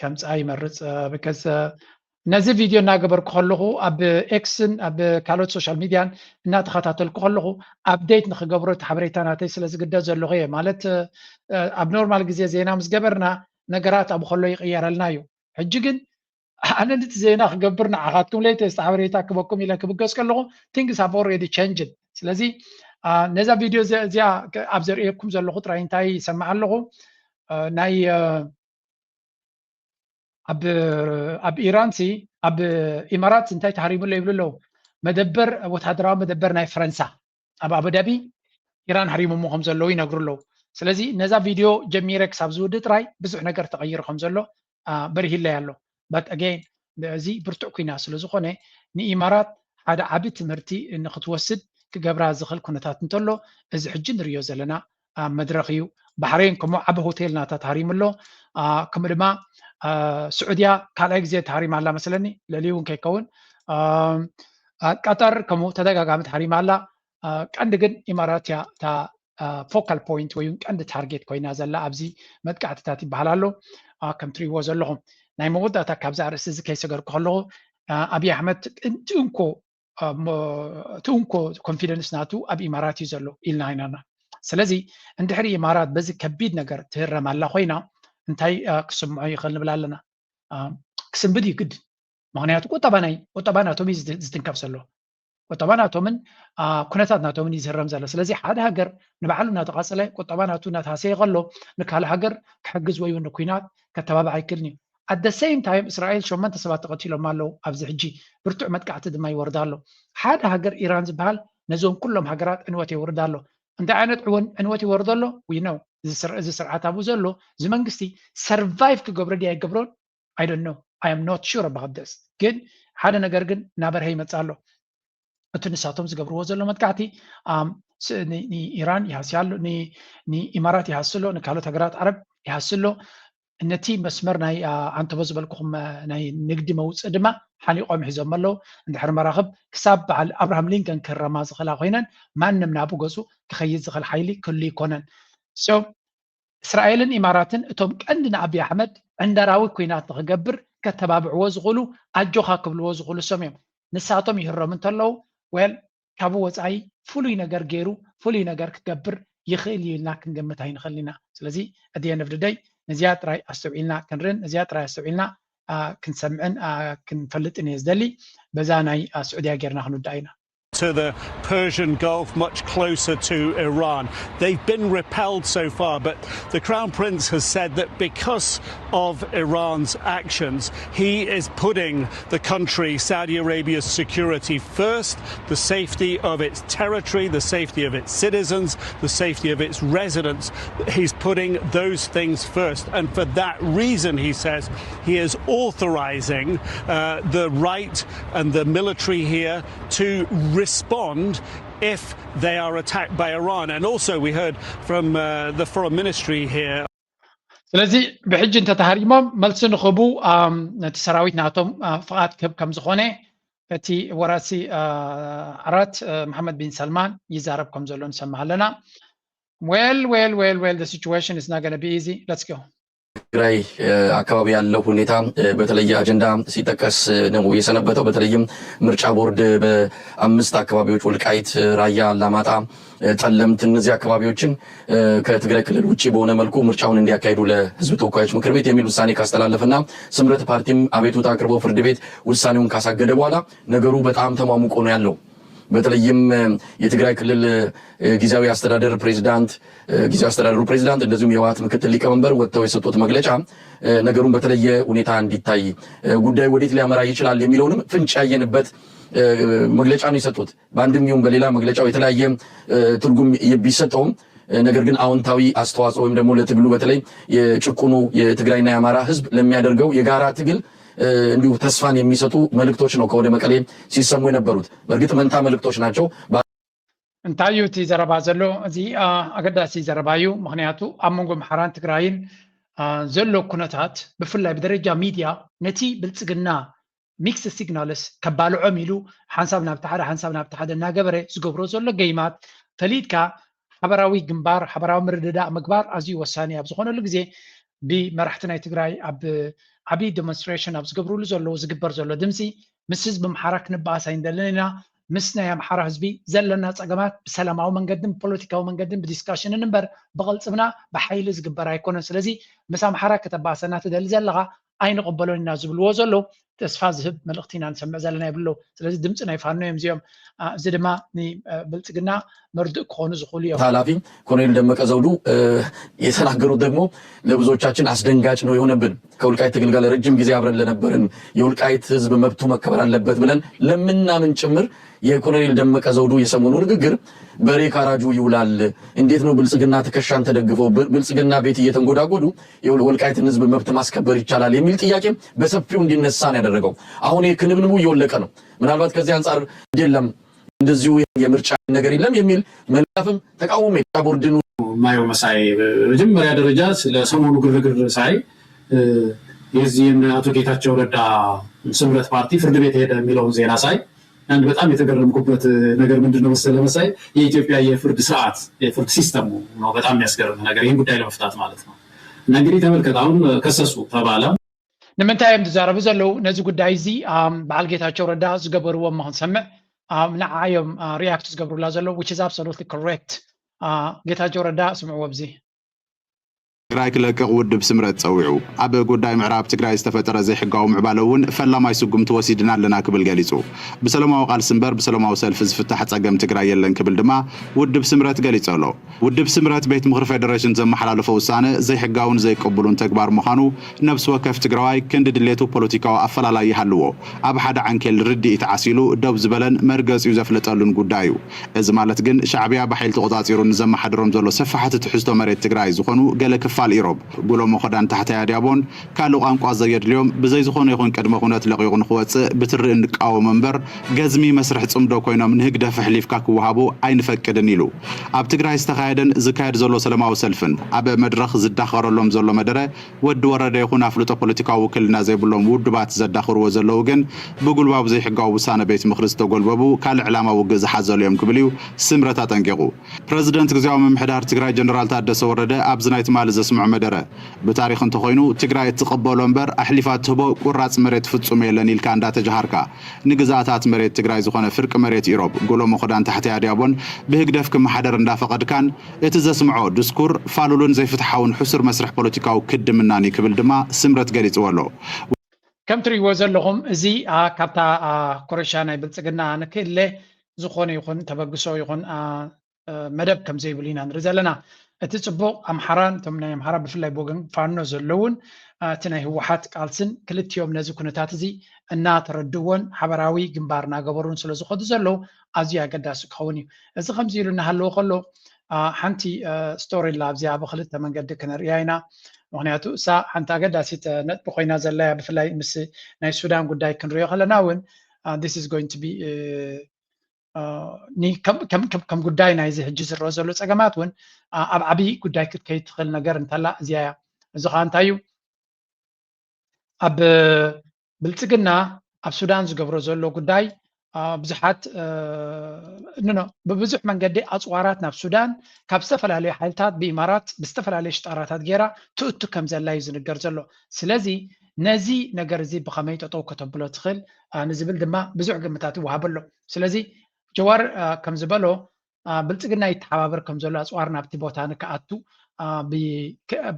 ከምፅኣ ይመርፅ ብከስ ነዚ ቪድዮ እናገበርኩ ከለኹ ኣብ ኤክስን ኣብ ካልኦት ሶሻል ሚድያን እናተኸታተልኩ ከለኹ ኣፕዴት ንክገብሮ እቲ ሓበሬታ ናተይ ስለ ዝግደድ ዘለኹ እየ ማለት ኣብ ኖርማል ግዜ ዜና ምስ ገበርና ነገራት ኣብ ከሎ ይቅየረልና እዩ ሕጂ ግን ኣነ ነቲ ዜና ክገብር ንዓኻትኩም ለይተ ዝተሓበሬታ ክበኩም ኢለ ክብገስ ከለኹ things have already changed ስለዚ ነዛ ቪድዮ እዚኣ ኣብ ዘርእየኩም ዘለኹ ጥራይ እንታይ ይሰማዕ ኣለኹ ናይ ኣብ ኢራን ሲ ኣብ ኢማራት እንታይ ተሃሪሙ ኣሎ ይብሉ ኣለዉ መደበር ወታደራዊ መደበር ናይ ፈረንሳ ኣብ ኣቡዳቢ ኢራን ሃሪሞሞ ከም ዘለዉ ይነግሩ ኣለዉ ስለዚ ነዛ ቪድዮ ጀሚረ ክሳብ ዝውድእ ጥራይ ብዙሕ ነገር ተቐይሩ ከም ዘሎ በርሂለይ ኣሎ but again እዚ ብርቱዕ ኩናት ስለ ዝኾነ ንኢማራት ሓደ ዓቢ ትምህርቲ ንክትወስድ ክገብራ ዝኽእል ኩነታት እንተሎ እዚ ሕጂ ንሪዮ ዘለና መድረኽ እዩ ባሕሬን ከምኡ ዓቢ ሆቴል ናታ ተሃሪሙ ኣሎ ከምኡ ድማ ስዑድያ ካልኣይ ግዜ ተሃሪማ ኣላ መስለኒ ልዕሊ እውን ከይከውን ቀጠር ከምኡ ተደጋጋሚ ተሃሪማ ኣላ ቀንዲ ግን ኢማራት እያ እታ focal point ወይ ቀንዲ ታርጌት ኮይና ዘላ ኣብዚ መጥቃዕትታት ይበሃል ኣሎ ከም ትሪእዎ ዘለኹም ናይ መወዳእታ ካብዚ ኣርእስቲ እዚ ከይሰገርኩ ከለኹ ኣብይ ኣሕመድ ጥንቲ እንኮ እቲ እንኮ ኮንፊደንስ ናቱ ኣብ ኢማራት እዩ ዘሎ ኢልና ኢና ስለዚ እንድሕሪ ኢማራት በዚ ከቢድ ነገር ትህረም ኣላ ኮይና እንታይ ክስምዖ ይኽእል ንብል ኣለና ክስንብድ እዩ ግድ ምክንያቱ ቁጠባ ናይ ቁጠባ ናቶም እዩ ዝትንከፍ ዘሎ ቁጠባ ናቶምን ኩነታት ናቶምን እዩ ዝህረም ዘሎ ስለዚ ሓደ ሃገር ንባዕሉ እናተቃፀለ ቁጠባ ናቱ እናተሃሰየ ከሎ ንካልእ ሃገር ክሕግዝ ወይ ንኩናት ከተባብዕ ኣይክልን እዩ at the same time እስራኤል ሸመንተ ሰባት ተቐቲሎም ኣለዉ ኣብዚ ሕጂ ብርቱዕ መጥቃዕቲ ድማ ይወርዳ ኣሎ ሓደ ሃገር ኢራን ዝበሃል ነዞም ኩሎም ሃገራት ዕንወት የውርዳ ኣሎ እንታይ ዓይነት ዕወን ዕንወት ይወርዶ ኣሎ we know እዚ ስርዓት ኣብኡ ዘሎ እዚ መንግስቲ survive ክገብሮ ድዩ ኣይገብሮን I don't know I am not sure about this ግን ሓደ ነገር ግን እናበርሀ ይመፅእ ኣሎ እቲ ንሳቶም ዝገብርዎ ዘሎ መጥቃዕቲ ንኢራን ይሃሲ ኣሎ ንኢማራት ይሃሲ ኣሎ ንካልኦት ሃገራት ዓረብ ይሃሲ ኣሎ ነቲ መስመር ናይ ኣንተቦ ዝበልኩኹም ናይ ንግዲ መውፅእ ድማ ሓኒቆም ሒዞም ኣለዉ እንድሕር መራኽብ ክሳብ በዓል ኣብርሃም ሊንከን ክህረማ ዝኽእላ ኮይነን ማንም ናብኡ ገፁ ክኸይድ ዝኽእል ሓይሊ ክህሉ ይኮነን so እስራኤልን ኢማራትን እቶም ቀንዲ ንኣብይ ኣሕመድ ዕንደራዊ ኩናት ንክገብር ከተባብዕዎ ዝኽእሉ ኣጆኻ ክብልዎ ዝኽእሉ እሶም እዮም ንሳቶም ይህረሙ እንተለዉ well ካብኡ ወፃኢ ፍሉይ ነገር ገይሩ ፍሉይ ነገር ክገብር ይኽእል እዩ ኢልና ክንገምት ኣይንኽእል ኢና ስለዚ at the end of the day ነዚኣ ጥራይ ኣስተውዒልና ክንርን ነዚኣ ጥራይ ኣስተውዒልና ክንሰምዕን ክንፈልጥን እየ ዝደሊ በዛ ናይ ስዑድያ ጌርና ክንውዳእ ኢና to the Persian Gulf, much closer to Iran. They've been repelled so far, but the Crown Prince has said that because of Iran's actions, he is putting the country, Saudi Arabia's security first, the safety of its territory, the safety of its citizens, the safety of its residents. He's putting those things first. And for that reason, he says, he is authorizing uh, the right and the military here to respond if they are attacked by Iran. And also, we heard from uh, the foreign ministry here. ስለዚ ብሕጂ እንተተሃሪሞም መልሲ ንኽቡ ነቲ ሰራዊት ናቶም ፍቓድ ክህብ ከም ዝኾነ እቲ ወራሲ ዓራት መሓመድ ቢን ሰልማን ይዛረብ ከም ዘሎ ንሰምዕ ኣለና። Well, well, well, well, the situation is not going to be easy. Let's go. ትግራይ አካባቢ ያለው ሁኔታ በተለየ አጀንዳ ሲጠቀስ ነው የሰነበተው። በተለይም ምርጫ ቦርድ በአምስት አካባቢዎች ወልቃይት፣ ራያ አላማጣ፣ ጠለምት፣ እነዚህ አካባቢዎችን ከትግራይ ክልል ውጭ በሆነ መልኩ ምርጫውን እንዲያካሂዱ ለህዝብ ተወካዮች ምክር ቤት የሚል ውሳኔ ካስተላለፈና ስምረት ፓርቲም አቤቱታ አቅርቦ ፍርድ ቤት ውሳኔውን ካሳገደ በኋላ ነገሩ በጣም ተሟሙቆ ነው ያለው። በተለይም የትግራይ ክልል ጊዜያዊ አስተዳደር ፕሬዚዳንት ጊዜያዊ አስተዳደሩ ፕሬዚዳንት እንደዚሁም የህወሓት ምክትል ሊቀመንበር ወጥተው የሰጡት መግለጫ ነገሩን በተለየ ሁኔታ እንዲታይ፣ ጉዳዩ ወዴት ሊያመራ ይችላል የሚለውንም ፍንጭ ያየንበት መግለጫ ነው የሰጡት። በአንድም ይሁን በሌላ መግለጫው የተለያየ ትርጉም ቢሰጠውም ነገር ግን አዎንታዊ አስተዋጽኦ ወይም ደግሞ ለትግሉ በተለይ የጭቁኑ የትግራይና የአማራ ህዝብ ለሚያደርገው የጋራ ትግል እንዲሁ ተስፋን የሚሰጡ መልእክቶች ነው ከወደ መቀሌ ሲሰሙ የነበሩት። በእርግጥ መንታ መልእክቶች ናቸው። እንታይ እዩ እቲ ዘረባ ዘሎ? እዚ ኣገዳሲ ዘረባ እዩ። ምክንያቱ ኣብ መንጎ ኣምሓራን ትግራይን ዘሎ ኩነታት ብፍላይ ብደረጃ ሚድያ ነቲ ብልፅግና ሚክስ ሲግናልስ ከባልዖም ኢሉ ሓንሳብ ናብቲ ሓደ ሓንሳብ ናብቲ ሓደ እናገበረ ዝገብሮ ዘሎ ገይማት ፈሊጥካ ሓበራዊ ግንባር ሓበራዊ ምርድዳእ ምግባር ኣዝዩ ወሳኒ ኣብ ዝኾነሉ ግዜ ብመራሕቲ ናይ ትግራይ ኣብ ዓብዪ ዴሞንስትሬሽን ኣብ ዝገብርሉ ዘለዉ ዝግበር ዘሎ ድምፂ ምስ ህዝቢ ኣምሓራ ክንበኣስ ኣይንደልን ኢና። ምስ ናይ ኣምሓራ ህዝቢ ዘለና ፀገማት ብሰላማዊ መንገድን ብፖለቲካዊ መንገድን ብዲስካሽንን እምበር ብቕልፅምና ብሓይሊ ዝግበር ኣይኮነን። ስለዚ ምስ ኣምሓራ ከተባእሰና ትደሊ ዘለኻ ኣይንቕበሎን ኢና ዝብልዎ ዘለዉ ተስፋ ዝህብ መልእኽቲ ኢና ንሰምዕ ዘለና ይብሉ። ስለዚ ድምፂ ናይ ፋኖ እዮም እዚኦም። እዚ ድማ ንብልፅግና መርድእ ክኾኑ ዝኽእሉ እዮም። ኃላፊ ኮሎኔል ደመቀ ዘውዱ የተናገሩት ደግሞ ለብዙዎቻችን አስደንጋጭ ነው የሆነብን። ከወልቃይት ትግል ጋር ለረጅም ጊዜ አብረን ለነበርን የወልቃይት ህዝብ መብቱ መከበር አለበት ብለን ለምናምን ጭምር የኮሎኔል ደመቀ ዘውዱ የሰሞኑ ንግግር በሬ ካራጁ ይውላል። እንዴት ነው ብልጽግና ትከሻን ተደግፈው ብልጽግና ቤት እየተንጎዳጎዱ የወልቃይትን ህዝብ መብት ማስከበር ይቻላል የሚል ጥያቄ በሰፊው እንዲነሳ ነው ያደረገው። አሁን ይህ ክንብንቡ እየወለቀ ነው። ምናልባት ከዚህ አንጻር የለም እንደዚሁ የምርጫ ነገር የለም የሚል መላፍም ተቃውሞ የምርጫ ቦርድን የማየው መሳይ፣ በመጀመሪያ ደረጃ ስለ ሰሞኑ ግርግር ሳይ የዚህን አቶ ጌታቸው ረዳ ስምረት ፓርቲ ፍርድ ቤት ሄደ የሚለውን ዜና ሳይ አንድ በጣም የተገረምኩበት ነገር ምንድን ነው መሰለህ መሳይ፣ የኢትዮጵያ የፍርድ ስርዓት የፍርድ ሲስተሙ ነው በጣም የሚያስገርም ነገር፣ ይህን ጉዳይ ለመፍታት ማለት ነው። እና እንግዲህ ተመልከት፣ አሁን ከሰሱ ተባለ። ንምንታይ እዮም ዝዛረቡ ዘለዉ ነዚ ጉዳይ እዚ? በዓል ጌታቸው ረዳ ዝገበርዎ እሞ ክንሰምዕ ንዓ እዮም ሪያክት ዝገብሩላ ዘለዉ which is absolutely correct። ጌታቸው ረዳ ስምዕዎ ኣብዚ። ትግራይ ክለቅቕ ውድብ ስምረት ጸዊዑ። ኣብ ጉዳይ ምዕራብ ትግራይ ዝተፈጠረ ዘይሕጋዊ ምዕባለ እውን ፈላማይ ስጉምቲ ወሲድና ኣለና ክብል ገሊጹ። ብሰላማዊ ቃልሲ እምበር ብሰላማዊ ሰልፊ ዝፍታሕ ጸገም ትግራይ የለን ክብል ድማ ውድብ ስምረት ገሊጹ ኣሎ። ውድብ ስምረት ቤት ምኽሪ ፌደሬሽን ዘመሓላለፎ ውሳነ ዘይሕጋውን ዘይቅቡሉን ተግባር ምዃኑ ነብሲ ወከፍ ትግራዋይ ክንዲ ድሌቱ ፖለቲካዊ ኣፈላላይ ይሃልዎ ኣብ ሓደ ዓንኬል ርድኢት ዓሲሉ ደው ዝበለን መርገጺኡ ዘፍለጠሉን ጉዳይ እዩ። እዚ ማለት ግን ሻዕብያ ብሓይሊ ተቖጻጺሩ ንዘመሓድሮም ዘሎ ሰፋሕቲ ትሕዝቶ መሬት ትግራይ ዝኾኑ ገለ ክፋል ኢሮብ፣ ጉሎ ሞኸዳን ታሕታይ ኣድያቦን ካልእ ቋንቋ ዘየድልዮም ብዘይ ዝኾነ ይኹን ቅድመ ኩነት ለቒቑ ንኽወጽእ ብትርኢ እንቃወሞ እምበር ገዝሚ መስርሕ ጽምዶ ኮይኖም ንህግደፍ ኣሕሊፍካ ክወሃቡ ኣይንፈቅድን ኢሉ። ኣብ ትግራይ ዝተኻየደን ዝካየድ ዘሎ ሰለማዊ ሰልፍን ኣብ መድረኽ ዝዳኸረሎም ዘሎ መደረ ወዲ ወረደ ይኹን ኣፍልጦ ፖለቲካዊ ውክልና ዘይብሎም ውድባት ዘዳኽርዎ ዘለዉ ግን ብጉልባብ ዘይሕጋዊ ውሳነ ቤት ምኽሪ ዝተጎልበቡ ካልእ ዕላማ ውግእ ዝሓዘሉ እዮም ክብል እዩ ስምረት ኣጠንቂቑ። ፕረዚደንት ግዝያዊ ምምሕዳር ትግራይ ጀነራል ታደሰ ወረደ ኣብዚ ናይ ትማሊ ዘስምዖ መደረ ብታሪኽ እንተኾይኑ ትግራይ እትቕበሎ እምበር ኣሕሊፋ እትህቦ ቁራፅ መሬት ፍፁም የለን ኢልካ እንዳተጃሃርካ ንግዝኣታት መሬት ትግራይ ዝኾነ ፍርቂ መሬት ኢሮብ፣ ጉሎ ሞኸዳን ታሕታይ ኣድያቦን ብህግደፍ ክመሓደር እንዳፈቐድካን እቲ ዘስምዖ ድስኩር ፋሉልን ዘይፍትሓውን ሕሱር መስርሕ ፖለቲካዊ ክድምናን እዩ ክብል ድማ ስምረት ገሊፅዎ ኣሎ። ከም ትሪእዎ ዘለኹም እዚ ካብታ ኮረሻ ናይ ብልፅግና ንክእለ ዝኾነ ይኹን ተበግሶ ይኹን መደብ ከም ዘይብሉ ኢና ንርኢ ዘለና። እቲ ፅቡቕ ኣምሓራን እቶም ናይ ኣምሓራ ብፍላይ ብወገን ፋኖ ዘለውን እቲ ናይ ህወሓት ቃልስን ክልቲኦም ነዚ ኩነታት እዚ እናተረድዎን ሓበራዊ ግንባር እናገበሩን ስለ ዝኸዱ ዘለዉ ኣዝዩ ኣገዳሲ ክኸውን እዩ። እዚ ከምዚ ኢሉ እናሃለወ ከሎ ሓንቲ ስቶሪ ላ ኣብዚኣ ብክልተ መንገዲ ክነርእያ ኢና። ምክንያቱ እሳ ሓንቲ ኣገዳሲት ነጥቢ ኮይና ዘለያ ብፍላይ ምስ ናይ ሱዳን ጉዳይ ክንሪኦ ከለና እውን this is going to be ከም ጉዳይ ናይዚ ሕጂ ዝረአ ዘሎ ፀገማት እውን ኣብ ዓብዪ ጉዳይ ክትከይድ ትኽእል ነገር እንተላ እዚያ እያ። እዚ ከዓ እንታይ እዩ? ኣብ ብልፅግና ኣብ ሱዳን ዝገብሮ ዘሎ ጉዳይ ብዙሓት ብብዙሕ መንገዲ ኣፅዋራት ናብ ሱዳን ካብ ዝተፈላለዩ ሓይልታት ብኢማራት ብዝተፈላለዩ ሽጣራታት ገይራ ትእቱ ከም ዘላ እዩ ዝንገር ዘሎ። ስለዚ ነዚ ነገር እዚ ብኸመይ ጠጠው ከተብሎ ትኽእል ንዝብል ድማ ብዙሕ ግምታት ይወሃበሎ። ስለዚ ጀዋር ከም ዝበሎ ብልፅግና ይተሓባበር ከም ዘሎ ኣፅዋር ናብቲ ቦታ ንክኣቱ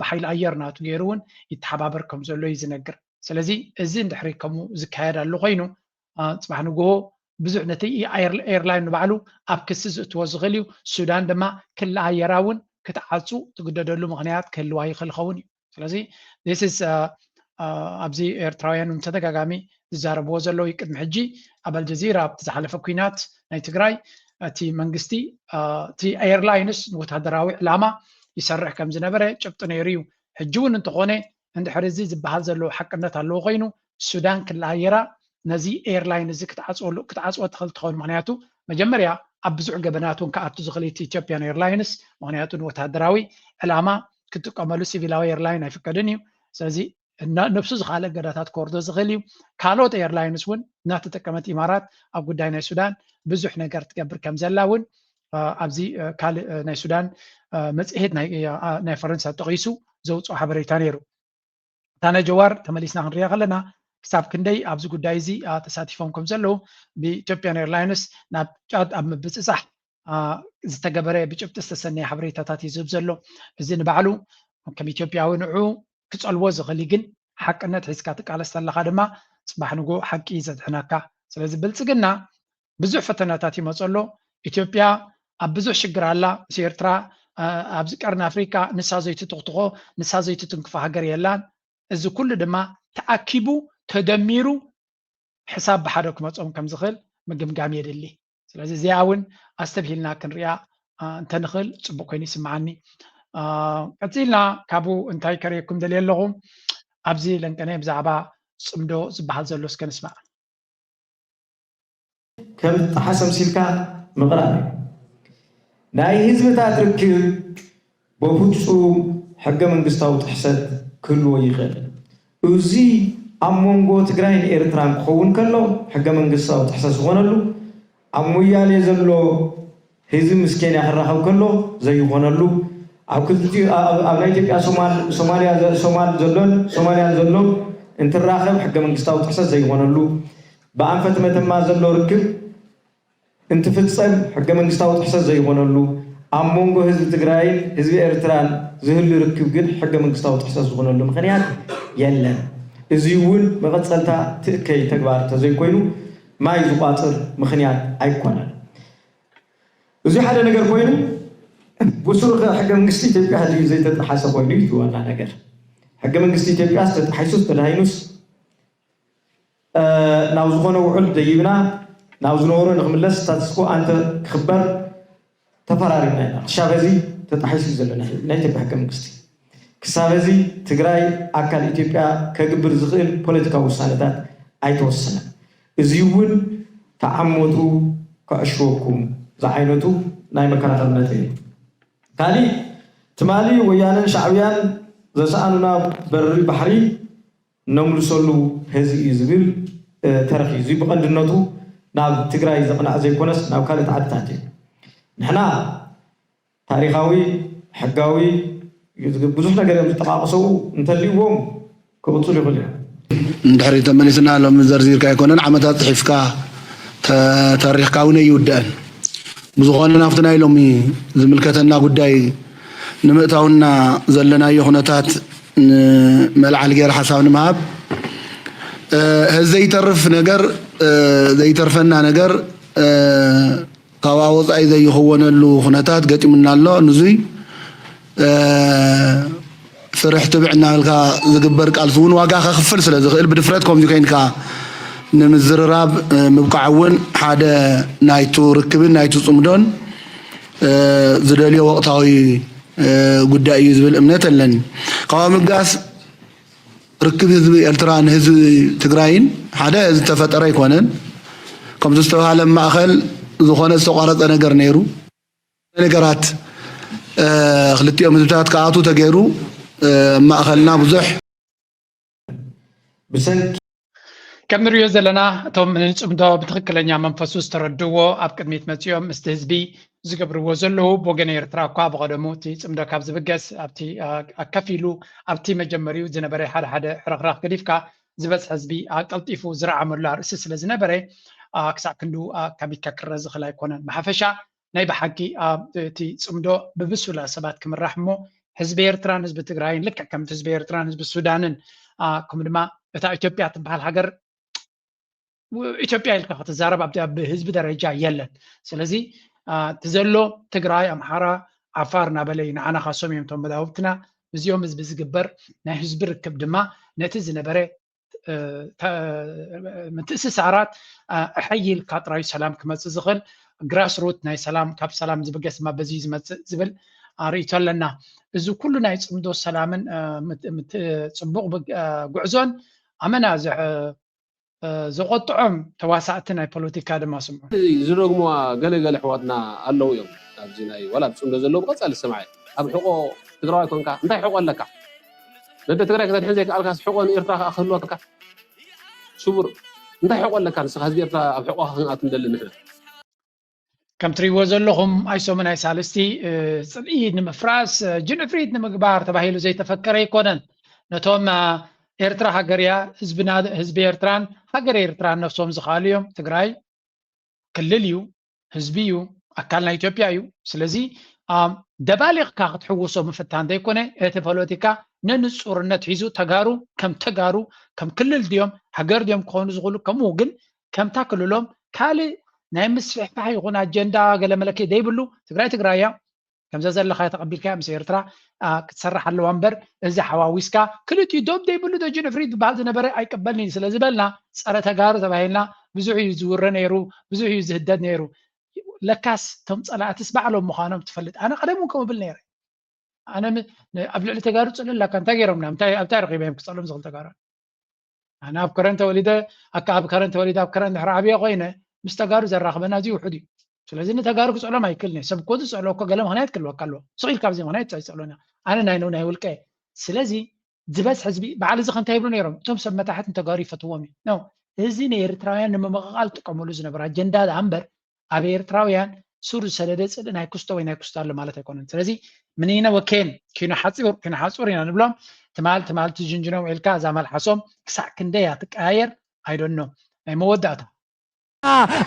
ብሓይሊ ኣየር ናቱ ገይሩ እውን ይተሓባበር ከም ዘሎ እዩ ዝነግር። ስለዚ እዚ እንድሕሪ ከምኡ ዝካየድ ኣሎ ኮይኑ ፅባሕ ንግሆ ብዙሕ ነቲ ኤርላይን ንባዕሉ ኣብ ክሲ ዝእትዎ ዝኽእል እዩ። ሱዳን ድማ ክልኣየራ እውን ክትዓፁ ትግደደሉ ምክንያት ክህልዋ ይኽእል ኸውን እዩ። ስለዚ ኣብዚ ኤርትራውያን ተደጋጋሚ ዝዛረብዎ ዘለዉ እዩ። ቅድሚ ሕጂ ኣብ ኣልጀዚራ ኣብቲ ዝሓለፈ ኩናት ናይ ትግራይ እቲ መንግስቲ እቲ ኤርላይንስ ንወታደራዊ ዕላማ ይሰርሕ ከም ዝነበረ ጭብጢ ነይሩ እዩ። ሕጂ እውን እንተኾነ እንድሕር እዚ ዝበሃል ዘሎ ሓቅነት ኣለዎ ኮይኑ ሱዳን ክለኣየራ ነዚ ኤርላይን እዚ ክትዓፅወሉ ክትዓፅወ ትኽእል ትኸውን። ምክንያቱ መጀመርያ ኣብ ብዙሕ ገበናት እውን ክኣቱ ዝኽእል ኢትዮጵያን ኤርላይንስ ምክንያቱ ንወታደራዊ ዕላማ ክትጥቀመሉ ሲቪላዊ ኤርላይን ኣይፍቀድን እዩ። ስለዚ ነብሱ ዝካለ እገዳታት ክወርዶ ዝኽእል እዩ። ካልኦት ኤርላይንስ እውን እናተጠቀመት ኢማራት ኣብ ጉዳይ ናይ ሱዳን ብዙሕ ነገር ትገብር ከም ዘላ እውን ኣብዚ ካልእ ናይ ሱዳን መፅሄት ናይ ፈረንሳ ጠቒሱ ዘውፅኦ ሓበሬታ ነይሩ። እታ ናይ ጀዋር ተመሊስና ክንሪኣ ከለና ክሳብ ክንደይ ኣብዚ ጉዳይ እዚ ተሳቲፎም ከም ዘለዉ ብኢትዮጵያን ኤርላይንስ ናብ ጫድ ኣብ ምብፅፃሕ ዝተገበረ ብጭብጢ ዝተሰነየ ሓበሬታታት እዩ ዝህብ ዘሎ። እዚ ንባዕሉ ከም ኢትዮጵያዊ ንዑ ክፀልዎ ዝኽእል ግን ሓቅነት ሒዝካ ትቃለስ ተለካ ድማ ፅባሕ ንግሆ ሓቂ እዩ ዘድሕነካ። ስለዚ ብልፅግና ብዙሕ ፈተናታት ይመፀ ኣሎ። ኢትዮጵያ ኣብ ብዙሕ ሽግር ኣላ ምስ ኤርትራ ኣብዚ ቀርኒ ኣፍሪካ ንሳ ዘይትትኽትኾ ንሳ ዘይትትንክፎ ሃገር የላን። እዚ ኩሉ ድማ ተኣኪቡ ተደሚሩ ሕሳብ ብሓደ ክመፆም ከም ዝኽእል ምግምጋም የድሊ። ስለዚ እዚኣ እውን ኣስተብሂልና ክንሪኣ እንተንኽእል ፅቡቅ ኮይኑ ይስምዓኒ። ቀፂልና ካብኡ እንታይ ከርእየኩም ደልየ ኣለኹ ኣብዚ ለንቀነ ብዛዕባ ፅምዶ ዝበሃል ዘሎ እስከ ንስማዕ። ከም ጥሓስ ኣምሲልካ ምቕራብ እዩ። ናይ ህዝብታት ርክብ በፍፁም ሕገ መንግስታዊ ጥሕሰት ክህልዎ ይኽእል። እዚ ኣብ መንጎ ትግራይን ኤርትራን ክኸውን ከሎ ሕገ መንግስታዊ ጥሕሰት ዝኾነሉ፣ ኣብ ሞያሌ ዘሎ ህዝቢ ምስ ኬንያ ክራኸብ ከሎ ዘይኾነሉ፣ ኣብ ክልቲኡ ኣብ ናይ ኢትዮጵያ ሶማል ሶማልያ ሶማል ዘሎን ሶማልያን ዘሎ እንትራኸብ ሕገ መንግስታዊ ጥሕሰት ዘይኾነሉ፣ ብኣንፈት መተማ ዘሎ ርክብ እንትፍፀም ሕገ መንግስታዊ ጥሕሰት ዘይኾነሉ፣ ኣብ መንጎ ህዝቢ ትግራይን ህዝቢ ኤርትራን ዝህሉ ርክብ ግን ሕገ መንግስታዊ ጥሕሰት ዝኾነሉ ምኽንያት የለን። እዚ እውን መቐፀልታ ትእከይ ተግባር ተዘይኮይኑ ማይ ዝቋፅር ምኽንያት ኣይኮነን። እዚ ሓደ ነገር ኮይኑ ብሱሩ ከ ሕገ መንግስቲ ኢትዮጵያ ህዝቢ ዘይተጠሓሰ ኮይኑ እዩ ዋና ነገር። ሕገ መንግስቲ ኢትዮጵያ ዝተጣሒሱስ ተዳሂኑስ ናብ ዝኾነ ውዕል ደይብና ናብ ዝነበሮ ንክምለስ ስታትስኮ ኣንተ ክኽበር ተፈራሪምና ኢና። ክሻብ ሕዚ ተጣሒሱ እዩ ዘሎ ናይ ኢትዮጵያ ሕገ መንግስቲ። ክሳብ ሕዚ ትግራይ ኣካል ኢትዮጵያ ከግብር ዝኽእል ፖለቲካዊ ውሳነታት ኣይተወሰነን። እዚ እውን ተዓሞቱ ከዕሽወኩም ዝዓይነቱ ናይ መከራኸሪ ነጥቢ እዩ። ካሊእ ትማሊ ወያነን ሻዕብያን ዘሰኣኑና በሪ ባሕሪ ነምልሰሉ ሕዚ እዩ ዝብል ተረኽ እዩ። እዚ ብቐንድነቱ ናብ ትግራይ ዘቕንዐ ዘይኮነስ ናብ ካልኦት ዓድታት እዩ። ንሕና ታሪኻዊ፣ ሕጋዊ፣ ብዙሕ ነገር እዮም ዝጠቓቕሰው እንተልይዎም ክቕፅሉ ይኽእሉ እዮም። ንድሕሪት ተመሊስና ሎሚ ዘርዚርካ ኣይኮነን ዓመታት ፅሒፍካ ተሪኽካ እውን ኣይውድአን። ብዝኾነ ናብቲ ናይ ሎሚ ዝምልከተና ጉዳይ ንምእታውና ዘለናዮ ኩነታት ንመልዓል ገይረ ሓሳብ ንምሃብ እ፣ ዘይተርፍ ነገር እ፣ ዘይተርፈና ነገር እ፣ ካብኣ ወፃኢ ዘይኸወነሉ ኩነታት ገጢሙና ኣሎ። ንዙይ እ፣ ፍርሕ ትብዕ እናበልካ ዝግበር ቃልሲ እውን ዋጋ ከኽፍል ስለ ዝኽእል ብድፍረት ከምዚ ኮይንካ ንምዝርራብ እ፣ ምብቃዕ እውን ሓደ ናይቱ ርክብን ናይቱ ፅምዶን እ፣ ዝደልዮ ወቕታዊ እ፣ ጉዳይ እዩ ዝብል እምነት ኣለኒ። ካብኣ ምጋስ ርክብ ህዝቢ ኤርትራን ህዝቢ ትግራይን ሓደ ዝተፈጠረ ኣይኮነን። ከምዚ ዝተባሃለ ማእኸል ዝኾነ ዝተቋረፀ ነገር ነይሩ። ነገራት እ፣ ክልቲኦም ህዝብታት ክኣቱ ተገይሩ እ፣ ኣብ ማእኸልና ብዙሕ ብሰንኪ ከም ንሪኦ ዘለና እቶም ንፅምዶ ብትኽክለኛ መንፈሱ ዝተረድዎ ኣብ ቅድሚት መፂኦም ምስቲ ህዝቢ ዝገብርዎ ዘለዉ ብወገን ኤርትራ እኳ ብቐደሙ እቲ ፅምዶ ካብ ዝብገስ ኣብቲ ኣከፊሉ ኣብቲ መጀመሪኡ ዝነበረ ሓደ ሓደ ሕርኽራኽ ገዲፍካ ዝበዝሐ ህዝቢ ቀልጢፉ ዝረዓመሉ ኣርእስቲ ስለ ዝነበረ ክሳዕ ክንዱ ኣካቢድካ ክረ ዝኽእል ኣይኮነን። ብሓፈሻ ናይ ብሓቂ እቲ ፅምዶ ብብሱላ ሰባት ክምራሕ እሞ ህዝቢ ኤርትራን ህዝቢ ትግራይን ልክዕ ከምቲ ህዝቢ ኤርትራን ህዝቢ ሱዳንን ከምኡ ድማ እታ ኢትዮጵያ ትበሃል ሃገር ኢትዮጵያ ኢልካ ክትዛረብ ኣብ ህዝቢ ደረጃ የለን። ስለዚ እቲ ዘሎ ትግራይ፣ ኣምሓራ፣ ዓፋር እናበለ እዩ ንዓና ካሶም እዮም እቶም መዳውብትና። እዚኦም ህዝቢ ዝግበር ናይ ህዝቢ ርክብ ድማ ነቲ ዝነበረ ምትእስሳራት ኣሐይልካ ጥራዩ ሰላም ክመፅእ ዝኽእል ግራስ ሩት ናይ ሰላም ካብ ሰላም ዝብገስ ድማ በዚ ዝመፅእ ዝብል ርእይቶ ኣለና። እዚ ኩሉ ናይ ፅምዶ ሰላምን ፅቡቕ ጉዕዞን ኣመና ዘቆጥዖም ተዋሳእቲ ናይ ፖለቲካ ድማ ስምዑ። ዝደግሙዋ ገለ ገለ ኣሕዋትና ኣለዉ እዮም። ኣብዚ ናይ ዋላ ኣብ ፅምዶ ዘለዉ ብቐፃሊ ስምዓይ ኣብ ሕቆ ትግራዋይ ኮንካ እንታይ ሕቆ ኣለካ? ነደ ትግራይ ክተድሕን ዘይከኣልካስ ሕቆ ንኤርትራ ከኣ ክህልወካ ስቡር እንታይ ሕቆ ኣለካ? ንስኻ ህዝቢ ኤርትራ ኣብ ሕቆ ክንኣቱ ንደሊ ንሕና። ከም ትሪእዎ ዘለኹም ኣይሶምን ኣይሳልስቲ ፅልኢ ንምፍራስ ጅንፍሪት ንምግባር ተባሂሉ ዘይተፈከረ ኣይኮነን። ነቶም ኤርትራ ሃገር እያ ህዝብና ህዝቢ ኤርትራን ሃገር ኤርትራን ነፍሶም ዝኻሉ እዮም። ትግራይ ክልል እዩ፣ ህዝቢ እዩ፣ ኣካል ናይ ኢትዮጵያ እዩ። ስለዚ ደባሊቕካ ክትሕውሶ ምፍታን ዘይኮነ እቲ ፖለቲካ ንንፁርነት ሒዙ ተጋሩ ከም ተጋሩ ከም ክልል ድዮም ሃገር ድዮም ክኾኑ ዝኽእሉ ከምኡ ግን ከምታ ክልሎም ካልእ ናይ ምስፍሕፋሕ ይኹን ኣጀንዳ ገለ መለኪ ዘይብሉ ትግራይ ትግራይ እያ። ከምዛ ዘለኻያ ተቐቢልካያ ምስ ኤርትራ ክትሰርሕ ኣለዋ እምበር እዚ ሓዋዊስካ ክልቲኡ ዶብ ዘይብሉ ዶ ጅንፍሪት ዝበሃል ዝነበረ ኣይቅበልን እዩ ስለ ዝበልና ፀረ ተጋሩ ተባሂልና ብዙሕ እዩ ዝውረ ነይሩ፣ ብዙሕ እዩ ዝህደድ ነይሩ። ለካስ እቶም ፀላእትስ ባዕሎም ምዃኖም ትፈልጥ። ኣነ ቀደም እውን ከምኡ ብል ነይረ። ኣነ ኣብ ልዕሊ ተጋሩ ፅልእ ኣለካ እንታይ ገይሮምና ኣብታይ ረኪበ እዮም ክፀልኦም ዝኽእል ተጋሩ ኣነ ኣብ ከረን ተወሊደ ኣካ ኣብ ከረን ተወሊደ ኣብ ከረን ድሕሪ ዓብየ ኮይነ ምስ ተጋሩ ዘራኽበና እዚ ውሑድ እዩ። ስለዚ ንተጋሩ ክፅዕሎም ኣይክእልን እየ። ሰብ እኮ ዝፅዕሎ እኮ ገለ ምክንያት ክልወካ ኣለዎ። ስቕ ኢልካ ኣብዚ ምክንያት ኣይፅዕሎን እያ። ኣነ ናይ ናይ ውልቀ እየ። ስለዚ ዝበዝሐ ህዝቢ በዓል እዚ ከ እንታይ ይብሉ ነይሮም? እቶም ሰብ መታሕት ንተጋሩ ይፈትዎም እዩ። ኖ እዚ ንኤርትራውያን ንምምቕቓል ጥቀመሉ ዝነበረ ኣጀንዳ ደኣ እምበር ኣብ ኤርትራውያን ሱር ዝሰደደ ፅልኢ ናይ ኩስቶ ወይ ናይ ኩስቶ ኣሎ ማለት ኣይኮነን። ስለዚ ምንይነ ወኬን ኪኖ ሓፂር ኪኖ ሓፁር ኢና ንብሎም። ትማል ትማል ትጅንጅኖም ኢልካ እዛ መልሓሶም ክሳዕ ክንደይ እያ ትቀያየር? I don't know። ናይ መወዳእታ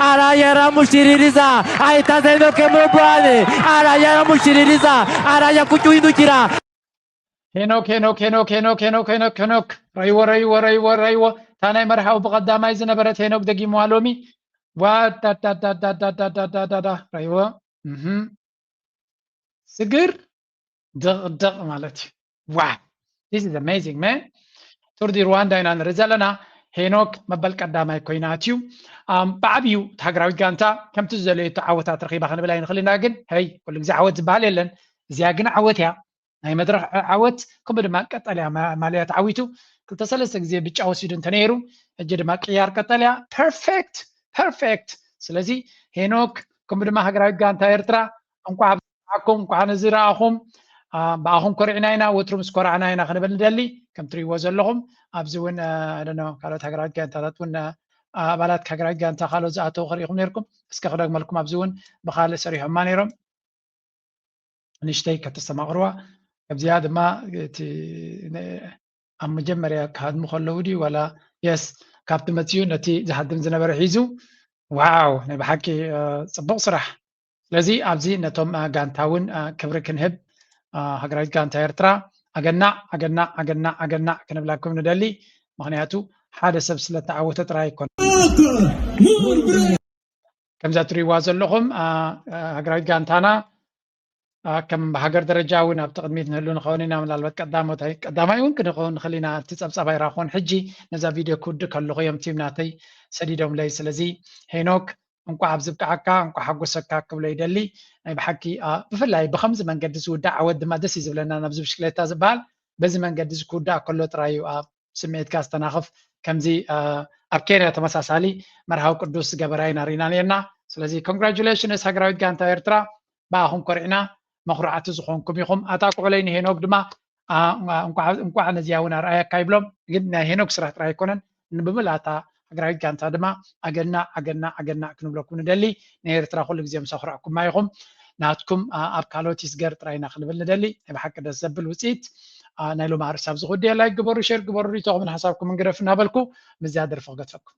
Arayara mushiririza aitazeno kemobwale arayara mushiririza araya kuchuindukira ሄኖክ ሄኖክ ሄኖክ ሄኖክ ሄኖክ ሄኖክ ሄኖክ ረይዎ ረይዎ ረይዎ ረይዎ እታ ናይ መርሃዊ ብቐዳማይ ዝነበረት ሄኖክ ደጊምዋ ሎሚ ዋዳዳዳዳዳዳዳዳዳ ረይዎ እህም። ስግር ድቕድቕ ማለት እዩ። Wow, this is amazing, man. ቱር ዲ ሩዋንዳ ኢና ንርኢ ዘለና። ሄኖክ መበል ቀዳማይ ኮይኑ ኣትዩ። ኣም፣ ብዓብዩ እቲ ሃገራዊት ጋንታ ከምቲ ዝደለየቶ ዓወታት ረኺባ ክንብል ኣይንኽእል ኢና። ግን ሄይ፣ ኩሉ ግዜ ዓወት ዝበሃል የለን። እዚኣ ግን ዓወት እያ። ናይ መድረኽ ዓወት ከምኡ ድማ ቀጠልያ ማ- ማልያ ተዓዊቱ ክልተ ሰለስተ ግዜ ብጫ ወሲዱ እንተነይሩ፣ ሕጂ ድማ ቅያር ቀጠልያ። ፐርፌክት፣ ፐርፌክት። ስለዚ ሄኖክ ከምኡ ድማ ሃገራዊት ጋንታ ኤርትራ እንኳዕ ኣብዓኩም እንኳዕ ነዚ ረኣኹም። ብኣኹም ኮሪዕና ኢና። ወትሩ ምስ ኮራዕና ኢና ክንብል ንደሊ። ከም ትሪእዎ ዘለኹም ኣብዚ እውን ካልኦት ሃገራዊት ጋንታታት እውን ኣባላት ሃገራዊት ጋንታ ካልኦት ዝኣተዉ ክርኢኹም ነርኩም። እስከ ክደግመልኩም ኣብዚ እውን ብካልእ ሰሪሖማ ነይሮም። ንሽተይ ከተስተማቕርዋ። ካብዚኣ ድማ እቲ ኣብ መጀመርያ ክሃድሙ ከለዉ ድዩ ዋላ የስ ካብቲ መፅኡ ነቲ ዝሃድም ዝነበረ ሒዙ ዋው ናይ ብሓቂ ፅቡቕ ስራሕ። ስለዚ ኣብዚ ነቶም ጋንታ እውን ክብሪ ክንህብ ሃገራዊት ጋንታ ኤርትራ ኣገናዕ ኣገናዕ ኣገናዕ ኣገናዕ ክንብላኩም ንደሊ። ምክንያቱ ሓደ ሰብ ስለተዓወተ ጥራይ ኣይኮነ። ከምዛ ትሪእዋ ዘለኹም ሃገራዊት ጋንታና ከም ሃገር ደረጃ እውን ኣብቲ ቅድሚት ንህሉ ንኸውን ኢና። ምናልባት ቀዳሞታይ ቀዳማይ እውን ክንኸውን ንኽእል ኢና። ኣብቲ ፀብፃብ ኣይራኹን ሕጂ ነዛ ቪድዮ ክውድእ ከለኹ እዮም ቲም ናተይ ሰዲዶምለይ። ስለዚ ሄኖክ እንኳዕ ኣብዚ ብቅዓካ እንኳዕ ሓጎሰካ ክብሎ ይደሊ። ናይ ብሓቂ ብፍላይ ብከምዚ መንገዲ ዝውዳእ ዓወት ድማ ደስ እዩ ዝብለና። ናብዚ ብሽክሌታ ዝበሃል በዚ መንገዲ እዚ ክውዳእ ከሎ ጥራይ እዩ ስምዒትካ ዝተናኽፍ ከምዚ ኣብ ኬንያ ተመሳሳሊ መርሃዊ ቅዱስ ገበራ ኢና ርኢና ነርና። ስለዚ congratulations ሃገራዊት ጋንታ ኤርትራ ብኣኹም ኮሪዕና መኹርዓቲ ዝኾንኩም ኢኹም። ኣታ ኩዕለይ ንሄኖክ ድማ እንኳዕ ነዚኣ እውን ኣርኣየካ ይብሎም። ግን ናይ ሄኖክ ስራሕ ጥራይ ኣይኮነን ብምላታ ትግራዊት ጋንታ ድማ ኣገናዕ ኣገናዕ ኣገናዕ ክንብለኩም ንደሊ። ንኤርትራ ኩሉ ግዜ ምስ ኣኹራዕኩማ ኢኹም። ናትኩም ኣብ ካልኦት ይስገር ጥራይ ኢና ክንብል ንደሊ። ናይ ብሓቂ ደስ ዘብል ውፅኢት ናይ ሎሚ ኣርእስቲ ኣብዚ ክውድእ። ላይክ ግበሩ፣ ሼር ግበሩ፣ ሪኢቶኹምን ሓሳብኩምን ግደፉ እናበልኩ ምስዚኣ ደርፊ ክገድፈኩም።